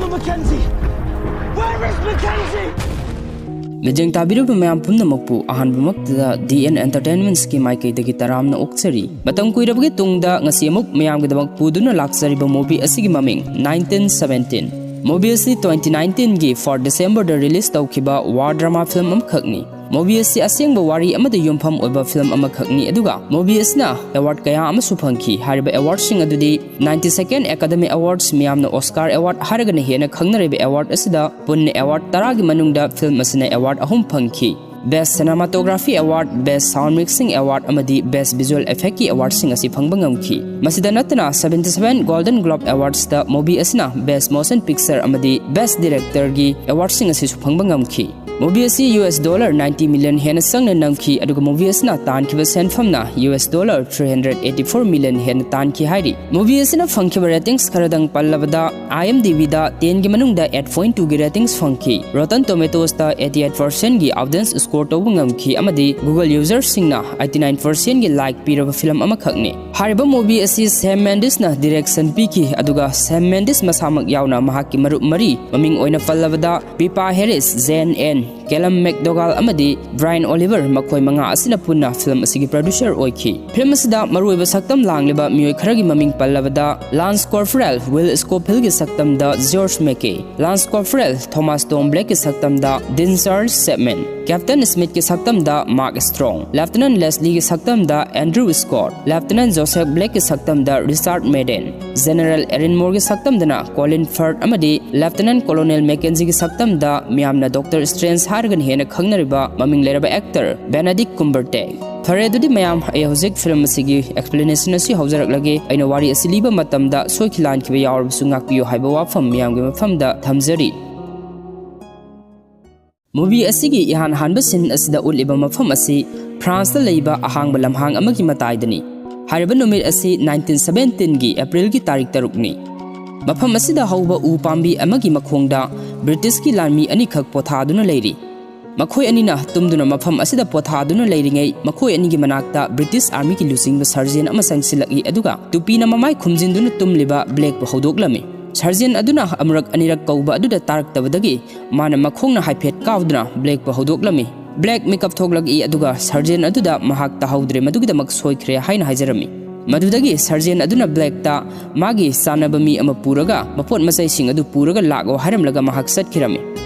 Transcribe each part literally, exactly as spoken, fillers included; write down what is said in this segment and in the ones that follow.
Mackenzie! Where is Mackenzie? ꯃꯤꯠꯌꯦꯡ ꯇꯥꯕꯤꯔꯤꯕ ꯃꯌꯥꯝ ꯄꯨꯝꯅꯃꯛꯄꯨ ꯑꯍꯥꯟꯕꯃꯛꯇꯗ ꯗꯤ ꯑꯦꯟ ꯑꯦꯟꯇꯔꯇꯦꯟꯃꯦꯟꯠꯁꯀꯤ ꯃꯥꯏꯀꯩꯗꯒꯤ ꯇꯔꯥꯝꯅ ꯑꯣꯛꯆꯔꯤ꯫ ꯃꯇꯝ ꯀꯨꯏꯔꯕꯒꯤ ꯇꯨꯡꯗ ꯉꯁꯤ ꯑꯃꯨꯛ ꯃꯌꯥꯝꯒꯤꯗꯃꯛ ꯄꯨꯗꯨꯅ ꯂꯥꯛꯆꯔꯤꯕ movie ꯑꯁꯤꯒꯤ ꯃꯃꯤꯡ nineteen seventeen꯫ Movie ꯑꯁꯤ twenty nineteenꯒꯤ four Decemberꯗ release ꯇꯧꯈꯤꯕ war drama film ꯑꯃꯈꯛꯅꯤ꯫ Movie ꯑꯁꯤ ꯑꯁꯦꯡꯕ ꯋꯥꯔꯤ ꯑꯃꯗ ꯌꯨꯝꯐꯝ ꯑꯣꯏꯕ film ꯑꯃꯈꯛꯅꯤ, ꯑꯗꯨꯒ movie ꯑꯁꯤꯅ award ꯀꯌꯥ ꯑꯃꯁꯨ ꯐꯪꯈꯤ꯫ ꯍꯥꯏꯔꯤꯕ awardꯁꯤꯡ ꯑꯗꯨꯗꯤ ninety-second Academy Awards, ꯃꯤꯌꯥꯝꯅ Oscar Award ꯍꯥꯏꯔꯒꯅ ꯍꯦꯟꯅ ꯈꯪꯅꯔꯤꯕ award ꯑꯁꯤꯗ ꯄꯨꯟꯅ award ꯇꯔꯥꯒꯤ ꯃꯅꯨꯡꯗ film ꯑꯁꯤꯅ award ꯑꯍꯨꯝ ꯐꯪꯈꯤ꯫ Best Cinematography Award, Best Sound Mixing Award ꯑꯃꯗꯤ Best Visual Effectꯀꯤ awardꯁꯤꯡ ꯑꯁꯤ ꯐꯪꯕ ꯉꯝꯈꯤ꯫ ꯃꯁꯤꯗ ꯅꯠꯇꯅ seventy-seven Golden Globe Awardsꯇ movie ꯑꯁꯤꯅ Best Motion Picture ꯑꯃꯗꯤ Best Directorꯒꯤ awardꯁꯤꯡ ꯑꯁꯤꯁꯨ ꯐꯪꯕ ꯉꯝꯈꯤ꯫ Movie ꯑꯁꯤ U S dollar ninety million ꯍꯦꯟꯅ ꯆꯪꯅ ꯅꯝꯈꯤ, ꯑꯗꯨꯒ movie ꯑꯁꯤꯅ ꯇꯥꯟꯈꯤꯕ ꯁꯦꯟꯐꯝꯅ U S dollar three hundred eighty-four million ꯍꯦꯟꯅ ꯇꯥꯟꯈꯤ ꯍꯥꯏꯔꯤ꯫ Movie ꯑꯁꯤꯅ ꯐꯪꯈꯤꯕ ratings ꯈꯔꯗꯪ ꯄꯜꯂꯕꯗ, IMDbꯗ tenꯒꯤ ꯃꯅꯨꯡꯗ eight point twoꯒꯤ ratings ꯐꯪꯈꯤ꯫ Rotten Tomatoesꯇ eighty-eight percentꯒꯤ audience score ꯇꯧꯕ ꯉꯝꯈꯤ, ꯑꯃꯗꯤ Google userꯁꯤꯡꯅ eighty-nine percentꯒꯤ like ꯄꯤꯔꯕ film ꯑꯃꯈꯛꯅꯤ꯫ ꯍꯥꯏꯔꯤꯕ movie ꯑꯁꯤ Sam Mendesꯅ direction ꯄꯤꯈꯤ, ꯑꯗꯨꯒ Sam Mendes ꯃꯁꯥꯃꯛ ꯌꯥꯎꯅ ꯃꯍꯥꯛꯀꯤ ꯃꯔꯨꯞ ꯃꯔꯤ, ꯃꯃꯤꯡ ꯑꯣꯏꯅ ꯄꯜꯂꯕꯗ Pippa Harris, Jane Ann, Callum McDougall ꯑꯃꯗꯤ Brian Oliver, ꯃꯈꯣꯏ ꯃꯉꯥ ꯑꯁꯤꯅ ꯄꯨꯟꯅ film ꯑꯁꯤꯒꯤ producer ꯑꯣꯏꯈꯤ꯫ Film ꯑꯁꯤꯗ ꯃꯔꯨꯑꯣꯏꯕ ꯁꯛꯇꯝ ꯂꯥꯡꯂꯤꯕ ꯃꯤꯑꯣꯏ ꯈꯔꯒꯤ ꯃꯃꯤꯡ ꯄꯜꯂꯕꯗ, Lance Corporal Will Scovillꯒꯤ ꯁꯛꯇꯝꯗ George McKay, Lance Corporal Thomas Tom Blakeꯀꯤ ꯁꯛꯇꯝꯗ Dean Charles Chapman, Captain Smithꯀꯤ ꯁꯛꯇꯝꯗ Mark Strong, Lieutenant Leslieꯒꯤ ꯁꯛꯇꯝꯗ Andrew Scott, Lieutenant Joseph Blakeꯀꯤ ꯁꯛꯇꯝꯗ Richard Madden, General Aaron Mooreꯒꯤ ꯁꯛꯇꯝꯗꯅ Colin Firth ꯑꯃꯗꯤ Lieutenant Colonel Mackenzieꯒꯤ ꯁꯛꯇꯝꯗ ꯃꯤꯌꯥꯝꯅ Doctor Strange ꯍꯥꯏꯔꯒꯅ ꯍꯦꯟꯅ ꯈꯪꯅꯔꯤꯕ ꯃꯃꯤꯡ ꯂꯩꯔꯕ actor Benedict Cumberbatch꯫ ꯐꯔꯦ, ꯑꯗꯨꯗꯤ ꯃꯌꯥꯝ, ꯑꯩ ꯍꯧꯖꯤꯛ film ꯑꯁꯤꯒꯤ explanation ꯑꯁꯤ ꯍꯧꯖꯔꯛꯂꯒꯦ꯫ ꯑꯩꯅ ꯋꯥꯔꯤ ꯑꯁꯤ ꯂꯤꯕ ꯃꯇꯝꯗ ꯁꯣꯏꯈꯤ ꯂꯥꯟꯈꯤꯕ ꯌꯥꯎꯔꯕꯁꯨ ꯉꯥꯛꯄꯤꯌꯨ ꯍꯥꯏꯕ ꯋꯥꯐꯝ ꯃꯌꯥꯝꯒꯤ ꯃꯐꯝꯗ ꯊꯝꯖꯔꯤ꯫ Movie ꯑꯁꯤꯒꯤ ꯏꯍꯥꯟ ꯍꯥꯟꯕ scene ꯑꯁꯤꯗ ꯎꯠꯂꯤꯕ ꯃꯐꯝ ꯑꯁꯤ Franceꯇ ꯂꯩꯕ ꯑꯍꯥꯡꯕ ꯂꯝꯍꯥꯡ ꯑꯃꯒꯤ ꯃꯇꯥꯏꯗꯅꯤ꯫ ꯍꯥꯏꯔꯤꯕ ꯅꯨꯃꯤꯠ ꯑꯁꯤ nineteen seventeenꯒꯤ Aprilꯒꯤ ꯇꯥꯔꯤꯛ ꯇꯔꯨꯛꯅꯤ꯫ ꯃꯐꯝ ꯑꯁꯤꯗ ꯍꯧꯕ ꯎ ꯄꯥꯝꯕꯤ ꯑꯃꯒꯤ ꯃꯈꯣꯡꯗ Britishꯀꯤ ꯂꯥꯟꯃꯤ ꯑꯅꯤꯈꯛ ꯄꯣꯊꯥꯗꯨꯅ ꯂꯩꯔꯤ꯫ ꯃꯈꯣꯏ ꯑꯅꯤꯅ ꯇꯨꯝꯗꯨꯅ ꯃꯐꯝ ꯑꯁꯤꯗ ꯄꯣꯊꯥꯗꯨꯅ ꯂꯩꯔꯤꯉꯩ, ꯃꯈꯣꯏ ꯑꯅꯤꯒꯤ ꯃꯅꯥꯛꯇ British Armyꯒꯤ ꯂꯨꯆꯤꯡꯕ sergeant ꯑꯃ ꯆꯪꯁꯤꯜꯂꯛꯏ, ꯑꯗꯨꯒ ꯇꯨꯄꯤꯅ ꯃꯃꯥꯏ ꯈꯨꯝꯖꯤꯟꯗꯨꯅ ꯇꯨꯝꯂꯤꯕ Blakeꯄꯨ ꯍꯧꯗꯣꯛꯂꯝꯃꯤ꯫ ꯁꯔꯖꯦꯟ ꯑꯗꯨꯅ ꯑꯃꯨꯔꯛ ꯑꯅꯤꯔꯛ ꯀꯧꯕ ꯑꯗꯨꯗ ꯇꯥꯔꯛꯇꯕꯗꯒꯤ ꯃꯥꯅ ꯃꯈꯣꯡꯅ ꯍꯥꯏꯐꯦꯠ ꯀꯥꯎꯗꯨꯅ ꯕ꯭ꯂꯦꯛꯄꯨ ꯍꯧꯗꯣꯛꯂꯝꯃꯤ꯫ ꯕ꯭ꯂꯦꯛ ꯃꯤꯀꯞ ꯊꯣꯛꯂꯛꯏ, ꯑꯗꯨꯒ ꯁꯔꯖꯦꯟ ꯑꯗꯨꯗ ꯃꯍꯥꯛ ꯇꯥꯍꯧꯗ꯭ꯔꯦ, ꯃꯗꯨꯒꯤꯗꯃꯛ ꯁꯣꯏꯈ꯭ꯔꯦ ꯍꯥꯏꯅ ꯍꯥꯏꯖꯔꯝꯃꯤ꯫ ꯃꯗꯨꯗꯒꯤ ꯁꯔꯖꯦꯟ ꯑꯗꯨꯅ ꯕ꯭ꯂꯦꯛꯇ ꯃꯥꯒꯤ ꯆꯥꯟꯅꯕ ꯃꯤ ꯑꯃ ꯄꯨꯔꯒ ꯃꯄꯣꯠ ꯃꯆꯩꯁꯤꯡ ꯑꯗꯨ ꯄꯨꯔꯒ ꯂꯥꯛꯂꯣ ꯍꯥꯏꯔꯝꯂꯒ ꯃꯍꯥꯛ ꯆꯠꯈꯤꯔꯝꯃꯤ꯫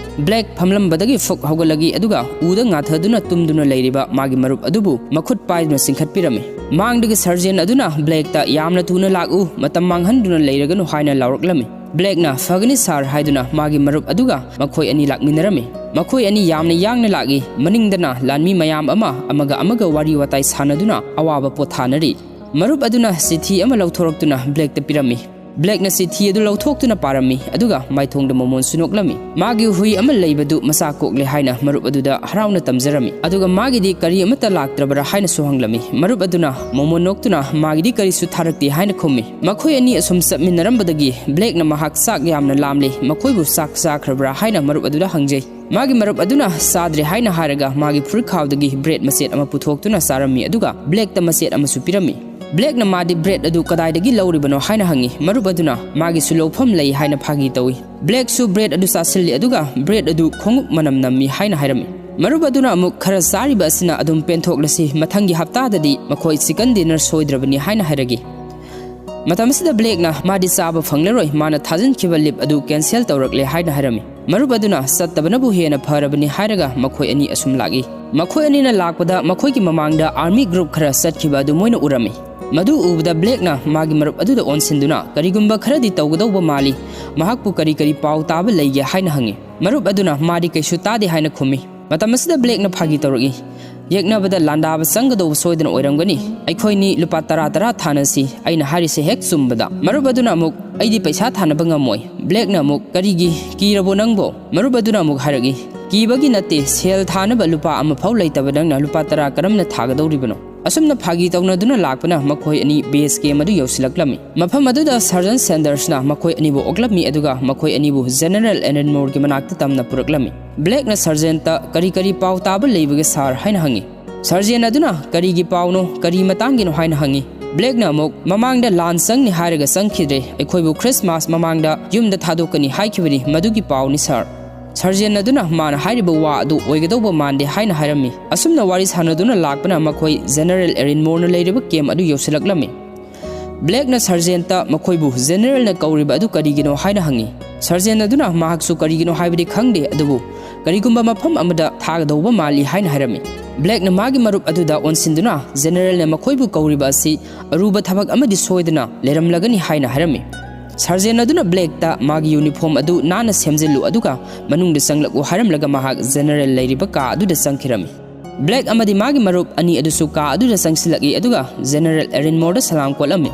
ꯕ꯭ꯂꯦꯛ ꯐꯝꯂꯝꯕꯗꯒꯤ ꯐꯨꯛ ꯍꯧꯒꯠꯂꯛꯏ, ꯑꯗꯨꯒ ꯎꯗ ꯉꯥꯊꯗꯨꯅ ꯇꯨꯝꯗꯨꯅ ꯂꯩꯔꯤꯕ ꯃꯥꯒꯤ ꯃꯔꯨꯞ ꯑꯗꯨꯕꯨ ꯃꯈꯨꯠ ꯄꯥꯏꯗꯨꯅ ꯆꯤꯡꯈꯠꯄꯤꯔꯝꯃꯤ꯫ ꯃꯥꯡꯗꯒꯤ ꯁꯔꯖꯦꯟ ꯑꯗꯨꯅ ꯕ꯭ꯂꯦꯛꯇ ꯌꯥꯝꯅ ꯊꯨꯅ ꯂꯥꯛꯎ, ꯃꯇꯝ ꯃꯥꯡꯍꯟꯗꯨꯅ ꯂꯩꯔꯒꯅꯨ ꯍꯥꯏꯅ ꯂꯥꯎꯔꯛꯂꯝꯃꯤ꯫ ꯕ꯭ꯂꯦꯛꯅ "ꯐꯒꯅꯤ ꯁꯥꯔ" ꯍꯥꯏꯗꯨꯅ ꯃꯥꯒꯤ ꯃꯔꯨꯞ ꯑꯗꯨꯒ ꯃꯈꯣꯏ ꯑꯅꯤ ꯂꯥꯛꯃꯤꯟꯅꯔꯝꯃꯤ꯫ ꯃꯈꯣꯏ ꯑꯅꯤ ꯌꯥꯝꯅ ꯌꯥꯡꯅ ꯂꯥꯛꯏ꯫ ꯃꯅꯤꯡꯗꯅ ꯂꯥꯟꯃꯤ ꯃꯌꯥꯝ ꯑꯃ ꯑꯃꯒ ꯑꯃꯒ ꯋꯥꯔꯤ ꯋꯥꯇꯥꯏ ꯁꯥꯟꯅꯗꯨꯅ ꯑꯋꯥꯕ ꯄꯣꯊꯥꯅꯔꯤ꯫ ꯃꯔꯨꯞ ꯑꯗꯨꯅ ꯆꯤꯊꯤ ꯑꯃ ꯂꯧꯊꯣꯔꯛꯇꯨꯅ ꯕ꯭ꯂꯦꯛꯇ ꯄꯤꯔꯝꯃꯤ꯫ ꯕ꯭ꯂꯦꯛꯅ ꯆꯤꯊꯤ ꯑꯗꯨ ꯂꯧꯊꯣꯛꯇꯨꯅ ꯄꯥꯔꯝꯃꯤ, ꯑꯗꯨꯒ ꯃꯥꯏꯊꯣꯡꯗ ꯃꯣꯃꯣꯟꯁꯨ ꯅꯣꯛꯂꯝꯃꯤ꯫ ꯃꯥꯒꯤ ꯍꯨꯏ ꯑꯃ ꯂꯩꯕꯗꯨ ꯃꯆꯥ ꯀꯣꯛꯂꯦ ꯍꯥꯏꯅ ꯃꯔꯨꯞ ꯑꯗꯨꯗ ꯍꯔꯥꯎꯅ ꯇꯝꯖꯔꯝꯃꯤ, ꯑꯗꯨꯒ ꯃꯥꯒꯤꯗꯤ ꯀꯔꯤ ꯑꯃꯠꯇ ꯂꯥꯛꯇ꯭ꯔꯕꯔꯥ ꯍꯥꯏꯅꯁꯨ ꯍꯪꯂꯝꯃꯤ꯫ ꯃꯔꯨꯞ ꯑꯗꯨꯅ ꯃꯣꯃꯣꯟ ꯅꯣꯛꯇꯨꯅ ꯃꯥꯒꯤꯗꯤ ꯀꯔꯤꯁꯨ ꯊꯥꯔꯛꯇꯦ ꯍꯥꯏꯅ ꯈꯨꯝꯃꯤ꯫ ꯃꯈꯣꯏ ꯑꯅꯤ ꯑꯁꯨꯝ ꯆꯠꯃꯤꯟꯅꯔꯝꯕꯗꯒꯤ ꯕ꯭ꯂꯦꯛꯅ ꯃꯍꯥꯛ ꯆꯥꯛ ꯌꯥꯝꯅ ꯂꯥꯝꯂꯦ, ꯃꯈꯣꯏꯕꯨ ꯆꯥꯛ ꯆꯥꯈ꯭ꯔꯕ꯭ꯔꯥ ꯍꯥꯏꯅ ꯃꯔꯨꯞ ꯑꯗꯨꯗ ꯍꯪꯖꯩ꯫ ꯃꯥꯒꯤ ꯃꯔꯨꯞ ꯑꯗꯨꯅ ꯆꯥꯗ꯭ꯔꯦ ꯍꯥꯏꯅ ꯍꯥꯏꯔꯒ ꯃꯥꯒꯤ ꯐꯨꯔꯤꯠꯈꯥꯎꯗꯒꯤ ꯕ꯭ꯔꯦꯗ ꯃꯆꯦꯠ ꯑꯃ ꯄꯨꯊꯣꯛꯇꯨꯅ ꯆꯥꯔꯝꯃꯤ, ꯑꯗꯨꯒ ꯕ꯭ꯂꯦꯛꯇ ꯃꯆꯦꯠ ꯑꯃꯁꯨ ꯄꯤꯔꯝꯃꯤ꯫ ꯕ꯭ꯂꯦꯛꯅ ꯃꯥꯗꯤ ꯕ꯭ꯔꯦꯗ ꯑꯗꯨ ꯀꯗꯥꯏꯗꯒꯤ ꯂꯧꯔꯤꯕꯅꯣ ꯍꯥꯏꯅ ꯍꯪꯉꯤ꯫ ꯃꯔꯨꯞ ꯑꯗꯨꯅ ꯃꯥꯒꯤꯁꯨ ꯂꯧꯐꯝ ꯂꯩ ꯍꯥꯏꯅ ꯐꯥꯒꯤ ꯇꯧꯏ꯫ ꯕ꯭ꯂꯦꯛꯁꯨ ꯕ꯭ꯔꯦꯗ ꯑꯗꯨ ꯆꯥꯁꯤꯜꯂꯤ, ꯑꯗꯨꯒ ꯕ꯭ꯔꯦꯗ ꯑꯗꯨ ꯈꯣꯡꯎꯞ ꯃꯅꯝ ꯅꯝꯃꯤ ꯍꯥꯏꯅ ꯍꯥꯏꯔꯝꯃꯤ꯫ ꯃꯔꯨꯞ ꯑꯗꯨꯅ ꯑꯃꯨꯛ "ꯈꯔ ꯆꯥꯔꯤꯕ ꯑꯁꯤꯅ ꯑꯗꯨꯝ ꯄꯦꯟꯊꯣꯛꯂꯁꯤ, ꯃꯊꯪꯒꯤ ꯍꯞꯇꯥꯗꯗꯤ ꯃꯈꯣꯏ ꯆꯤꯀꯟ ꯗꯤꯟꯅꯔ ꯁꯣꯏꯗ꯭ꯔꯕꯅꯤ" ꯍꯥꯏꯅ ꯍꯥꯏꯔꯛꯏ꯫ ꯃꯇꯝ ꯑꯁꯤꯗ ꯕ꯭ꯂꯦꯛꯅ ꯃꯥꯗꯤ ꯆꯥꯕ ꯐꯪꯂꯔꯣꯏ, ꯃꯥꯅ ꯊꯥꯖꯤꯟꯈꯤꯕ ꯂꯤꯞ ꯑꯗꯨ ꯀꯦꯟꯁꯦꯜ ꯇꯧꯔꯛꯂꯦ ꯍꯥꯏꯅ ꯍꯥꯏꯔꯝꯃꯤ꯫ ꯃꯔꯨꯞ ꯑꯗꯨꯅ "ꯆꯠꯇꯕꯅꯕꯨ ꯍꯦꯟꯅ ꯐꯔꯕꯅꯤ" ꯍꯥꯏꯔꯒ ꯃꯈꯣꯏ ꯑꯅꯤ ꯑꯁꯨꯝ ꯂꯥꯛꯏ꯫ ꯃꯈꯣꯏ ꯑꯅꯤꯅ ꯂꯥꯛꯄꯗ ꯃꯈꯣꯏꯒꯤ ꯃꯃꯥꯡꯗ ꯑꯥꯔꯃꯤ ꯒ꯭ꯔꯨꯞ ꯈꯔ ꯆꯠꯈꯤꯕ ꯑꯗꯨ ꯃꯣꯏꯅ ꯎꯔꯝꯃꯤ꯫ ꯃꯗꯨ ꯎꯕꯗ ꯕ꯭ꯂꯦꯛꯅ ꯃꯥꯒꯤ ꯃꯔꯨꯞ ꯑꯗꯨꯗ ꯑꯣꯟꯁꯤꯟꯗꯨꯅ "ꯀꯔꯤꯒꯨꯝꯕ ꯈꯔꯗꯤ ꯇꯧꯒꯗꯧꯕ ꯃꯥꯜꯂꯤ, ꯃꯍꯥꯛꯄꯨ ꯀꯔꯤ ꯀꯔꯤ ꯄꯥꯎ ꯇꯥꯕ ꯂꯩꯒꯦ?" ꯍꯥꯏꯅ ꯍꯪꯉꯤ꯫ ꯃꯔꯨꯞ ꯑꯗꯨꯅ ꯃꯥꯗꯤ ꯀꯩꯁꯨ ꯇꯥꯗꯦ ꯍꯥꯏꯅ ꯈꯨꯝꯃꯤ꯫ ꯃꯇꯝ ꯑꯁꯤꯗ ꯕ꯭ꯂꯦꯛꯅ ꯐꯥꯒꯤ ꯇꯧꯔꯛꯏ꯫ "ꯌꯦꯛꯅꯕꯗ ꯂꯥꯟꯗꯥꯕ ꯆꯪꯒꯗꯧꯕ ꯁꯣꯏꯗꯅ ꯑꯣꯏꯔꯝꯒꯅꯤ꯫ ꯑꯩꯈꯣꯏꯅꯤ ꯂꯨꯄꯥ ꯇꯔꯥ ꯇꯔꯥ ꯊꯥꯅꯁꯤ, ꯑꯩꯅ ꯍꯥꯏꯔꯤꯁꯦ ꯍꯦꯛ ꯆꯨꯝꯕꯗ꯫" ꯃꯔꯨꯞ ꯑꯗꯨꯅ ꯑꯃꯨꯛ "ꯑꯩꯗꯤ ꯄꯩꯁꯥ ꯊꯥꯅꯕ ꯉꯝꯃꯣꯏ꯫" ꯕ꯭ꯂꯦꯛꯅ ꯑꯃꯨꯛ "ꯀꯔꯤꯒꯤ ꯀꯤꯔꯕꯣ ꯅꯪꯕꯣ?" ꯃꯔꯨꯞ ꯑꯗꯨꯅ ꯑꯃꯨꯛ ꯍꯥꯏꯔꯛꯏ, "ꯀꯤꯕꯒꯤ ꯅꯠꯇꯦ, ꯁꯦꯜ ꯊꯥꯅꯕ ꯂꯨꯄꯥ ꯑꯃ ꯐꯥꯎ ꯂꯩꯇꯕ ꯅꯪꯅ ꯂꯨꯄꯥ ꯇꯔꯥ ꯀꯔꯝꯅ ꯊꯥꯒꯗꯧꯔꯤꯕꯅꯣ?" ꯑꯁꯨꯝꯅ ꯐꯥꯒꯤ ꯇꯧꯅꯗꯨꯅ ꯂꯥꯛꯄꯅ ꯃꯈꯣꯏ ꯑꯅꯤ ꯕꯦꯁ ꯀꯦꯝ ꯑꯗꯨ ꯌꯧꯁꯤꯜꯂꯛꯂꯝꯃꯤ꯫ ꯃꯐꯝ ꯑꯗꯨꯗ ꯁꯔꯖꯟ ꯁꯦꯟꯗꯔꯁꯅ ꯃꯈꯣꯏ ꯑꯅꯤꯕꯨ ꯑꯣꯛꯂꯝꯃꯤ, ꯑꯗꯨꯒ ꯃꯈꯣꯏ ꯑꯅꯤꯕꯨ ꯖꯦꯅꯔꯦꯜ ꯑꯦꯂꯟ ꯃꯣꯔꯒꯤ ꯃꯅꯥꯛꯇ ꯇꯝꯅ ꯄꯨꯔꯛꯂꯝꯃꯤ꯫ ꯕ꯭ꯂꯦꯛꯅ ꯁꯔꯖꯦꯟꯇ "ꯀꯔꯤ ꯀꯔꯤ ꯄꯥꯎ ꯇꯥꯕ ꯂꯩꯕꯒꯦ ꯁꯥꯔ?" ꯍꯥꯏꯅ ꯍꯪꯉꯤ꯫ ꯁꯔꯖꯦꯟ ꯑꯗꯨꯅ "ꯀꯔꯤꯒꯤ ꯄꯥꯎꯅꯣ, ꯀꯔꯤ ꯃꯇꯥꯡꯒꯤꯅꯣ?" ꯍꯥꯏꯅ ꯍꯪꯉꯤ꯫ ꯕ꯭ꯂꯦꯛꯅ ꯑꯃꯨꯛ, "ꯃꯃꯥꯡꯗ ꯂꯥꯟ ꯆꯪꯅꯤ ꯍꯥꯏꯔꯒ ꯆꯪꯈꯤꯗ꯭ꯔꯦ, ꯑꯩꯈꯣꯏꯕꯨ ꯈ꯭ꯔꯤꯁꯃꯥꯁ ꯃꯃꯥꯡꯗ ꯌꯨꯝꯗ ꯊꯥꯗꯣꯛꯀꯅꯤ ꯍꯥꯏꯈꯤꯕꯅꯤ, ꯃꯗꯨꯒꯤ ꯄꯥꯎꯅꯤ ꯁꯥꯔ꯫ ꯁꯔꯖꯦꯟ ꯑꯗꯨꯅ ꯃꯥꯅ ꯍꯥꯏꯔꯤꯕ ꯋꯥ ꯑꯗꯨ ꯑꯣꯏꯒꯗꯧꯕ ꯃꯥꯟꯗꯦ" ꯍꯥꯏꯅ ꯍꯥꯏꯔꯝꯃꯤ꯫ ꯑꯁꯨꯝꯅ ꯋꯥꯔꯤ ꯁꯥꯟꯅꯗꯨꯅ ꯂꯥꯛꯄꯅ ꯃꯈꯣꯏ ꯖꯦꯅꯔꯦꯜ ꯑꯦꯔꯤꯟꯃꯣꯔꯅ ꯂꯩꯔꯤꯕ ꯀꯦꯝ ꯑꯗꯨ ꯌꯧꯁꯤꯜꯂꯛꯂꯝꯃꯤ꯫ ꯕ꯭ꯂꯦꯛꯅ ꯁꯔꯖꯦꯟꯇ ꯃꯈꯣꯏꯕꯨ ꯖꯦꯅꯔꯦꯜꯅ ꯀꯧꯔꯤꯕ ꯑꯗꯨ ꯀꯔꯤꯒꯤꯅꯣ ꯍꯥꯏꯅ ꯍꯪꯉꯤ꯫ ꯁꯔꯖꯦꯟ ꯑꯗꯨꯅ ꯃꯍꯥꯛꯁꯨ ꯀꯔꯤꯒꯤꯅꯣ ꯍꯥꯏꯕꯗꯤ ꯈꯪꯗꯦ, ꯑꯗꯨꯕꯨ ꯀꯔꯤꯒꯨꯝꯕ ꯃꯐꯝ ꯑꯃꯗ ꯊꯥꯒꯗꯧꯕ ꯃꯥꯜꯂꯤ ꯍꯥꯏꯅ ꯍꯥꯏꯔꯝꯃꯤ꯫ ꯕ꯭ꯂꯦꯛꯅ ꯃꯥꯒꯤ ꯃꯔꯨꯞ ꯑꯗꯨꯗ ꯑꯣꯟꯁꯤꯟꯗꯨꯅ ꯖꯦꯅꯔꯦꯜꯅ ꯃꯈꯣꯏꯕꯨ ꯀꯧꯔꯤꯕ ꯑꯁꯤ ꯑꯔꯨꯕ ꯊꯕꯛ ꯑꯃꯗꯤ ꯁꯣꯏꯗꯅ ꯂꯩꯔꯝꯂꯒꯅꯤ ꯍꯥꯏꯅ ꯍꯥꯏꯔꯝꯃꯤ꯫ ꯁꯔꯖꯦꯟ ꯑꯗꯨꯅ ꯕ꯭ꯂꯦꯛꯇ ꯃꯥꯒꯤ ꯌꯨꯅꯤꯐꯣꯔꯝ ꯑꯗꯨ ꯅꯥꯟꯅ ꯁꯦꯝꯖꯤꯜꯂꯨ ꯑꯗꯨꯒ ꯃꯅꯨꯡꯗ ꯆꯪꯂꯛꯎ ꯍꯥꯏꯔꯝꯂꯒ ꯃꯍꯥꯛ ꯖꯦꯅꯔꯦꯜ ꯂꯩꯔꯤꯕ ꯀꯥ ꯑꯗꯨꯗ ꯆꯪꯈꯤꯔꯝꯃꯤ꯫ ꯕ꯭ꯂꯦꯛ ꯑꯃꯗꯤ ꯃꯥꯒꯤ ꯃꯔꯨꯞ ꯑꯅꯤ ꯑꯗꯨꯁꯨ ꯀꯥ ꯑꯗꯨꯗ ꯆꯪꯁꯤꯜꯂꯛꯏ ꯑꯗꯨꯒ ꯖꯦꯅꯔꯦꯜ ꯑꯦꯔꯤꯟꯃꯣꯔꯗ ꯁꯂꯥꯝ ꯀꯣꯠꯂꯝꯃꯤ꯫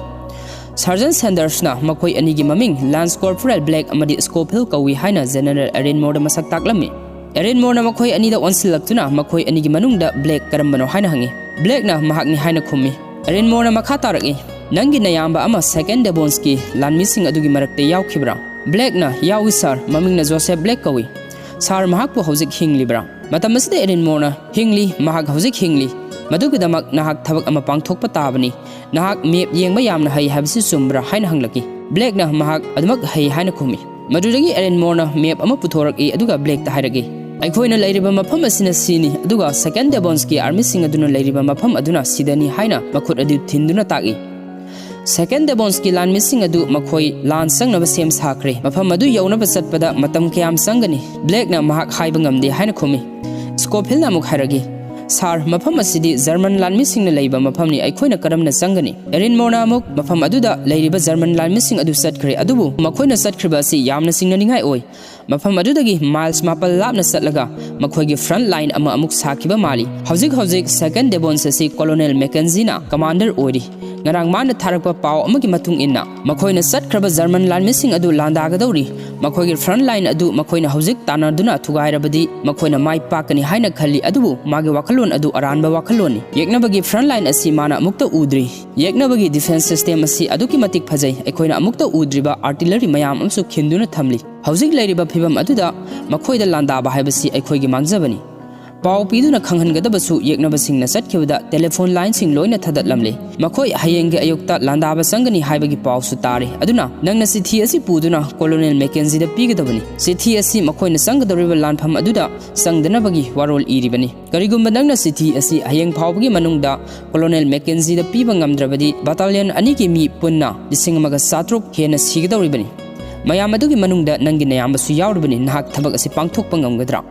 ꯁꯥꯔꯖꯟ ꯁꯦꯟꯗꯔꯁꯅ ꯃꯈꯣꯏ ꯑꯅꯤꯒꯤ ꯃꯃꯤꯡ ꯂꯥꯟꯁ ꯀꯣꯔꯄꯣꯔꯦꯜ ꯕ꯭ꯂꯦꯛ ꯑꯃꯗꯤ ꯁ꯭ꯀꯣꯐꯤꯜ ꯀꯧꯏ ꯍꯥꯏꯅ ꯖꯦꯅꯔꯦꯜ ꯑꯦꯔꯤꯟꯃꯣꯔꯗ ꯃꯁꯛ ꯇꯥꯛꯂꯝꯃꯤ꯫ ꯑꯦꯔꯤꯟꯃꯣꯔꯅ ꯃꯈꯣꯏ ꯑꯅꯤꯗ ꯑꯣꯟꯁꯤꯜꯂꯛꯇꯨꯅ ꯃꯈꯣꯏ ꯑꯅꯤꯒꯤ ꯃꯅꯨꯡꯗ ꯕ꯭ꯂꯦꯛ ꯀꯔꯝꯕꯅꯣ ꯍꯥꯏꯅ ꯍꯪꯉꯤ꯫ ꯕ꯭ꯂꯦꯛꯅ ꯃꯍꯥꯛꯅꯤ ꯍꯥꯏꯅ ꯈꯨꯝꯃꯤ꯫ ꯑꯦꯔꯤꯟꯃꯣꯔꯅ ꯃꯈꯥ ꯇꯥꯔꯛꯏ, "ꯅꯪꯒꯤ ꯅꯌꯥꯝꯕ ꯑꯃ ꯁꯦꯀꯦꯟ ꯗꯦꯕꯣꯟꯁꯀꯤ ꯂꯥꯟꯃꯤꯁꯤꯡ ꯑꯗꯨꯒꯤ ꯃꯔꯛꯇ ꯌꯥꯎꯈꯤꯕ꯭ꯔꯥ?" ꯕ꯭ꯂꯦꯛꯅ, "ꯌꯥꯎꯏ ꯁꯥꯔ, ꯃꯃꯤꯡꯅ ꯖꯣꯁꯦꯐ ꯕ꯭ꯂꯦꯛ ꯀꯧꯏ꯫ ꯁꯥꯔ, ꯃꯍꯥꯛꯄꯨ ꯍꯧꯖꯤꯛ ꯍꯤꯡꯂꯤꯕ꯭ꯔꯥ?" ꯃꯇꯝ ꯑꯁꯤꯗ ꯑꯦꯔꯤꯟꯃꯣꯔꯅ, "ꯍꯤꯡꯂꯤ, ꯃꯍꯥꯛ ꯍꯧꯖꯤꯛ ꯍꯤꯡꯂꯤ꯫ ꯃꯗꯨꯒꯤꯗꯃꯛ ꯅꯍꯥꯛ ꯊꯕꯛ ꯑꯃ ꯄꯥꯡꯊꯣꯛꯄ ꯇꯥꯕꯅꯤ꯫ ꯅꯍꯥꯛ ꯃꯦꯞ ꯌꯦꯡꯕ ꯌꯥꯝꯅ ꯍꯩ ꯍꯥꯏꯕꯁꯤ ꯆꯨꯝꯕ꯭ꯔꯥ?" ꯍꯥꯏꯅ ꯍꯪꯂꯛꯏ꯫ ꯕ꯭ꯂꯦꯛꯅ ꯃꯍꯥꯛ ꯑꯗꯨꯃꯛ ꯍꯩ ꯍꯥꯏꯅ ꯈꯨꯝꯃꯤ꯫ ꯃꯗꯨꯗꯒꯤ ꯑꯦꯔꯤꯟꯃꯣꯔꯅ ꯃꯦꯞ ꯑꯃ ꯄꯨꯊꯣꯔꯛꯏ ꯑꯗꯨꯒ ꯕ꯭ꯂꯦꯛꯇ ꯍꯥꯏꯔꯛꯏ, "ꯑꯩꯈꯣꯏꯅ ꯂꯩꯔꯤꯕ ꯃꯐꯝ ꯑꯁꯤꯅ ꯁꯤꯅꯤ, ꯑꯗꯨꯒ ꯁꯦꯀꯦꯟ ꯗꯦꯕꯣꯟꯁꯀꯤ ꯑꯥꯔꯃꯤꯁꯤꯡ ꯑꯗꯨꯅ ꯂꯩꯔꯤꯕ ꯃꯐꯝ ꯑꯗꯨꯅ ꯁꯤꯗꯅꯤ" ꯍꯥꯏꯅ ꯃꯈꯨꯠ ꯑꯗꯨ ꯊꯤꯟꯗꯨꯅ ꯇꯥꯛꯏ꯫ ꯁꯦꯀꯦꯟ ꯗꯦꯕꯣꯟꯁꯀꯤ ꯂꯥꯟꯃꯤꯁꯤꯡ ꯑꯗꯨ ꯃꯈꯣꯏ ꯂꯥꯟ ꯆꯪꯅꯕ ꯁꯦꯝ ꯁꯥꯈ꯭ꯔꯦ꯫ ꯃꯐꯝ ꯑꯗꯨ ꯌꯧꯅꯕ ꯆꯠꯄꯗ ꯃꯇꯝ ꯀꯌꯥꯝ ꯆꯪꯒꯅꯤ? ꯕ꯭ꯂꯦꯛꯅ ꯃꯍꯥꯛ ꯍꯥꯏꯕ ꯉꯝꯗꯦ ꯍꯥꯏꯅ ꯈꯨꯝꯃꯤ꯫ ꯁ꯭ꯀꯣꯐꯤꯜꯅ ꯑꯃꯨꯛ ꯍꯥꯏꯔꯛꯏ, "ꯁꯥꯔ, ꯃꯐꯝ ꯑꯁꯤꯗꯤ ꯖꯔꯃꯟ ꯂꯥꯟꯃꯤꯁꯤꯡꯅ ꯂꯩꯕ ꯃꯐꯝꯅꯤ, ꯑꯩꯈꯣꯏꯅ ꯀꯔꯝꯅ ꯆꯪꯒꯅꯤ?" ꯑꯦꯔꯤꯟꯃꯣꯔꯅ ꯑꯃꯨꯛ, "ꯃꯐꯝ ꯑꯗꯨꯗ ꯂꯩꯔꯤꯕ ꯖꯔꯃꯟ ꯂꯥꯟꯃꯤꯁꯤꯡ ꯑꯗꯨ ꯆꯠꯈ꯭ꯔꯦ, ꯑꯗꯨꯕꯨ ꯃꯈꯣꯏꯅ ꯆꯠꯈ꯭ꯔꯤꯕ ꯑꯁꯤ ꯌꯥꯝꯅ ꯆꯤꯡꯅꯅꯤꯡꯉꯥꯏ ꯑꯣꯏ꯫ ꯃꯐꯝ ꯑꯗꯨꯗꯒꯤ ꯃꯥꯏꯜꯁ ꯃꯥꯄꯜ ꯂꯥꯞꯅ ꯆꯠꯂꯒ ꯃꯈꯣꯏꯒꯤ ꯐ꯭ꯔꯟꯠ ꯂꯥꯏꯟ ꯑꯃ ꯑꯃꯨꯛ ꯁꯥꯈꯤꯕ ꯃꯥꯜꯂꯤ꯫ ꯍꯧꯖꯤꯛ ꯍꯧꯖꯤꯛ ꯁꯦꯀꯦꯟ ꯗꯦꯕꯣꯟꯁ ꯑꯁꯤ ꯀꯣꯂꯣꯅꯦꯜ ꯃꯦꯀꯦꯟꯖꯤꯅ ꯀꯃꯥꯟꯗꯔ ꯑꯣꯏꯔꯤ꯫ ꯉꯔꯥꯡ ꯃꯥꯅ ꯊꯥꯔꯛꯄ ꯄꯥꯎ ꯑꯃꯒꯤ ꯃꯇꯨꯡ ꯏꯟꯅ ꯃꯈꯣꯏꯅ ꯆꯠꯈ꯭ꯔꯕ ꯖꯔꯃꯟ ꯂꯥꯟꯃꯤꯁꯤꯡ ꯑꯗꯨ ꯂꯥꯟꯗꯥꯒꯗꯧꯔꯤ꯫ ꯃꯈꯣꯏꯒꯤ ꯐ꯭ꯔꯟꯠ ꯂꯥꯏꯟ ꯑꯗꯨ ꯃꯈꯣꯏꯅ ꯍꯧꯖꯤꯛ ꯇꯥꯟꯅꯗꯨꯅ ꯊꯨꯒꯥꯏꯔꯕꯗꯤ ꯃꯈꯣꯏꯅ ꯃꯥꯏ ꯄꯥꯛꯀꯅꯤ ꯍꯥꯏꯅ ꯈꯜꯂꯤ, ꯑꯗꯨꯕꯨ ꯃꯥꯒꯤ ꯋꯥꯈꯜꯂꯣꯟ ꯑꯗꯨ ꯑꯔꯥꯟꯕ ꯋꯥꯈꯜꯂꯣꯟꯅꯤ꯫ ꯌꯦꯛꯅꯕꯒꯤ ꯐ꯭ꯔꯟꯠ ꯂꯥꯏꯟ ꯑꯁꯤ ꯃꯥꯅ ꯑꯃꯨꯛꯇ ꯎꯗ꯭ꯔꯤ꯫ ꯌꯦꯛꯅꯕꯒꯤ ꯗꯤꯐꯦꯟꯁ ꯁꯤꯁꯇꯦꯝ ꯑꯁꯤ ꯑꯗꯨꯛꯀꯤ ꯃꯇꯤꯛ ꯐꯖꯩ꯫ ꯑꯩꯈꯣꯏꯅ ꯑꯃꯨꯛꯇ ꯎꯗ꯭ꯔꯤꯕ ꯑꯥꯔꯇꯤꯂꯔꯤ ꯃꯌꯥꯝ ꯑꯃꯁꯨ ꯈꯤꯟꯗꯨꯅ ꯊꯝꯂꯤ꯫ ꯍꯧꯖꯤꯛ ꯂꯩꯔꯤꯕ ꯐꯤꯚꯝ ꯑꯗꯨꯗ ꯃꯈꯣꯏꯗ ꯂꯥꯟꯗꯥꯕ ꯍꯥꯏꯕꯁꯤ ꯑꯩꯈꯣꯏꯒꯤ ꯃꯥꯡꯖꯕꯅꯤ꯫ ꯄꯥꯎ ꯄꯤꯗꯨꯅ ꯈꯪꯍꯟꯒꯗꯕꯁꯨ ꯌꯦꯛꯅꯕꯁꯤꯡꯅ ꯆꯠꯈꯤꯕꯗ ꯇꯦꯂꯤꯐꯣꯟ ꯂꯥꯏꯟꯁꯤꯡ ꯂꯣꯏꯅ ꯊꯥꯗꯠꯂꯝꯂꯦ꯫ ꯃꯈꯣꯏ ꯍꯌꯦꯡꯒꯤ ꯑꯌꯨꯛꯇ ꯂꯥꯟꯗꯥꯕ ꯆꯪꯒꯅꯤ ꯍꯥꯏꯕꯒꯤ ꯄꯥꯎꯁꯨ ꯇꯥꯔꯦ꯫ ꯑꯗꯨꯅ ꯅꯪꯅ ꯆꯤꯊꯤ ꯑꯁꯤ ꯄꯨꯗꯨꯅ ꯀꯣꯂꯣꯅꯦꯜ ꯃꯦꯀꯦꯟꯖꯤꯗ ꯄꯤꯒꯗꯕꯅꯤ꯫ ꯆꯤꯊꯤ ꯑꯁꯤ ꯃꯈꯣꯏꯅ ꯆꯪꯒꯗꯧꯔꯤꯕ ꯂꯥꯟꯐꯝ ꯑꯗꯨꯗ ꯆꯪꯗꯅꯕꯒꯤ ꯋꯥꯔꯣꯜ ꯏꯔꯤꯕꯅꯤ꯫ ꯀꯔꯤꯒꯨꯝꯕ ꯅꯪꯅ ꯆꯤꯊꯤ ꯑꯁꯤ ꯍꯌꯦꯡ ꯐꯥꯎꯕꯒꯤ ꯃꯅꯨꯡꯗ ꯀꯣꯂꯣꯅꯦꯜ ꯃꯦꯀꯦꯟꯖꯤꯗ ꯄꯤꯕ ꯉꯝꯗ꯭ꯔꯕꯗꯤ ꯕꯇꯥꯂꯤꯌꯟ ꯑꯅꯤꯒꯤ ꯃꯤ ꯄꯨꯟꯅ ꯂꯤꯁꯤꯡ ꯑꯃꯒ ꯆꯥꯇ꯭ꯔꯨꯛ ꯍꯦꯟꯅ ꯁꯤꯒꯗꯧꯔꯤꯕꯅꯤ꯫ ꯃꯌꯥꯝ ꯑꯗꯨꯒꯤ ꯃꯅꯨꯡꯗ ꯅꯪꯒꯤ ꯅꯌꯥꯝꯕꯁꯨ ꯌꯥꯎꯔꯤꯕꯅꯤ꯫ ꯅꯍꯥꯛ ꯊꯕꯛ ꯑꯁꯤ ꯄꯥꯡꯊꯣꯛꯄ ꯉꯝꯒꯗ꯭ꯔꯥ?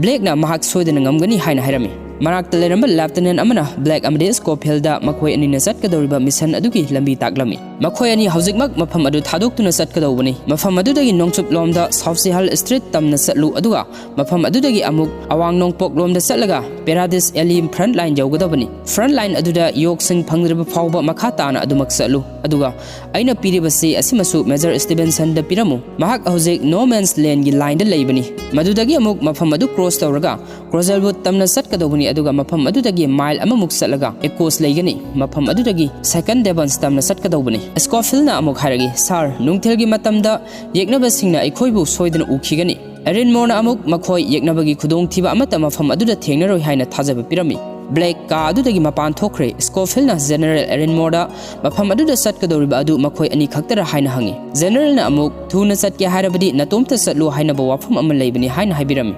ꯕ꯭ꯂꯦꯛꯅ ꯃꯍꯥꯛ ꯁꯣꯏꯗꯅ ꯉꯝꯒꯅꯤ ꯍꯥꯏꯅ ꯍꯥꯏꯔꯝꯃꯤ꯫ ꯃꯅꯥꯛꯇ ꯂꯩꯔꯝꯕ ꯂꯦꯐꯇꯤꯅꯦꯟ ꯑꯃꯅ ꯕ꯭ꯂꯦꯛ ꯑꯃꯗꯤ ꯁ꯭ꯀꯣꯐꯤꯜꯗ ꯃꯈꯣꯏ ꯑꯅꯤꯅ ꯆꯠꯀꯗꯧꯔꯤꯕ ꯃꯤꯁꯟ ꯑꯗꯨꯒꯤ ꯂꯝꯕꯤ ꯇꯥꯛꯂꯝꯃꯤ꯫ ꯃꯈꯣꯏ ꯑꯅꯤ ꯍꯧꯖꯤꯛꯃꯛ ꯃꯐꯝ ꯑꯗꯨ ꯊꯥꯗꯣꯛꯇꯨꯅ ꯆꯠꯀꯗꯧꯕꯅꯤ꯫ ꯃꯐꯝ ꯑꯗꯨꯗꯒꯤ ꯅꯣꯡꯆꯨꯞꯂꯣꯝꯗ ꯁꯥꯎꯁꯤꯍꯥꯜ ꯁ꯭ꯇ꯭ꯔꯤꯠ ꯇꯝꯅ ꯆꯠꯂꯨ, ꯑꯗꯨꯒ ꯃꯐꯝ ꯑꯗꯨꯗꯒꯤ ꯑꯃꯨꯛ ꯑꯋꯥꯡ ꯅꯣꯡꯄꯣꯛꯂꯣꯝꯗ ꯆꯠꯂꯒ ꯄꯦꯔꯥꯗꯤꯁ ꯑꯦꯂꯤ ꯐ꯭ꯔꯟꯠ ꯂꯥꯏꯟ ꯌꯧꯒꯗꯕꯅꯤ꯫ ꯐ꯭ꯔꯟꯠ ꯂꯥꯏꯟ ꯑꯗꯨꯗ ꯌꯣꯛꯁꯤꯡ ꯐꯪꯗ꯭ꯔꯤꯕ ꯐꯥꯎꯕ ꯃꯈꯥ ꯇꯥꯅ ꯑꯗꯨꯃꯛ ꯆꯠꯂꯨ, ꯑꯗꯨꯒ ꯑꯩꯅ ꯄꯤꯔꯤꯕ ꯆꯦ ꯑꯁꯤꯃꯁꯨ ꯃꯦꯖꯔ ꯁ꯭ꯇꯤꯚꯦꯟꯁꯟꯗ ꯄꯤꯔꯝꯃꯨ꯫ ꯃꯍꯥꯛ ꯍꯧꯖꯤꯛ ꯅꯣ ꯃꯦꯟꯁ ꯂꯦꯟꯒꯤ ꯂꯥꯏꯟꯗ ꯂꯩꯕꯅꯤ꯫ ꯃꯗꯨꯗꯒꯤ ꯑꯃꯨꯛ ꯃꯐꯝ ꯑꯗꯨ ꯀ꯭ꯔꯣꯁ ꯇꯧꯔꯒ ꯀ꯭ꯔꯣꯖꯦꯜꯋꯨꯗ ꯇꯝꯅ ꯆꯠꯀꯗꯧꯕꯅꯤ, ꯑꯗꯨꯒ ꯃꯐꯝ ꯑꯗꯨꯗꯒꯤ ꯃꯥꯏꯜ ꯑꯃꯃꯨꯛ ꯆꯠꯂꯒ ꯑꯦꯀꯣꯁ ꯂꯩꯒꯅꯤ꯫ ꯃꯐꯝ ꯑꯗꯨꯗꯒꯤ ꯁꯦꯀꯟ ꯗꯦꯕꯟꯁ ꯇꯝꯅ ꯆꯠꯀꯗꯧꯕꯅꯤ꯫ ꯁ꯭ꯀꯣꯐꯤꯜꯅ ꯑꯃꯨꯛ ꯍꯥꯏꯔꯛꯏ, "ꯁꯥꯔ, ꯅꯨꯡꯊꯤꯜꯒꯤ ꯃꯇꯝꯗ ꯌꯦꯛꯅꯕꯁꯤꯡꯅ ꯑꯩꯈꯣꯏꯕꯨ ꯁꯣꯏꯗꯅ ꯎꯈꯤꯒꯅꯤ꯫" ꯑꯦꯔꯤꯟꯃꯣꯔꯅ ꯑꯃꯨꯛ ꯃꯈꯣꯏ ꯌꯦꯛꯅꯕꯒꯤ ꯈꯨꯗꯣꯡꯊꯤꯕ ꯑꯃꯠꯇ ꯃꯐꯝ ꯑꯗꯨꯗ ꯊꯦꯡꯅꯔꯣꯏ ꯍꯥꯏꯅ ꯊꯥꯖꯕ ꯄꯤꯔꯝꯃꯤ꯫ ꯕ꯭ꯂꯦꯛ ꯀꯥ ꯑꯗꯨꯗꯒꯤ ꯃꯄꯥꯟ ꯊꯣꯛꯈ꯭ꯔꯦ꯫ ꯁ꯭ꯀꯣꯐꯤꯜꯅ ꯖꯦꯅꯔꯦꯜ ꯑꯦꯔꯤꯟꯃꯣꯔꯗ ꯃꯐꯝ ꯑꯗꯨꯗ ꯆꯠꯀꯗꯧꯔꯤꯕ ꯑꯗꯨ ꯃꯈꯣꯏ ꯑꯅꯤ ꯈꯛꯇꯔ ꯍꯥꯏꯅ ꯍꯪꯉꯤ꯫ ꯖꯦꯅꯔꯦꯜꯅ ꯑꯃꯨꯛ, "ꯊꯨꯅ ꯆꯠꯀꯦ ꯍꯥꯏꯔꯕꯗꯤ ꯅꯇꯣꯝꯇ ꯆꯠꯂꯨ ꯍꯥꯏꯅꯕ ꯋꯥꯐꯝ ꯑꯃ ꯂꯩꯕꯅꯤ" ꯍꯥꯏꯅ ꯍꯥꯏꯕꯤꯔꯝꯃꯤ꯫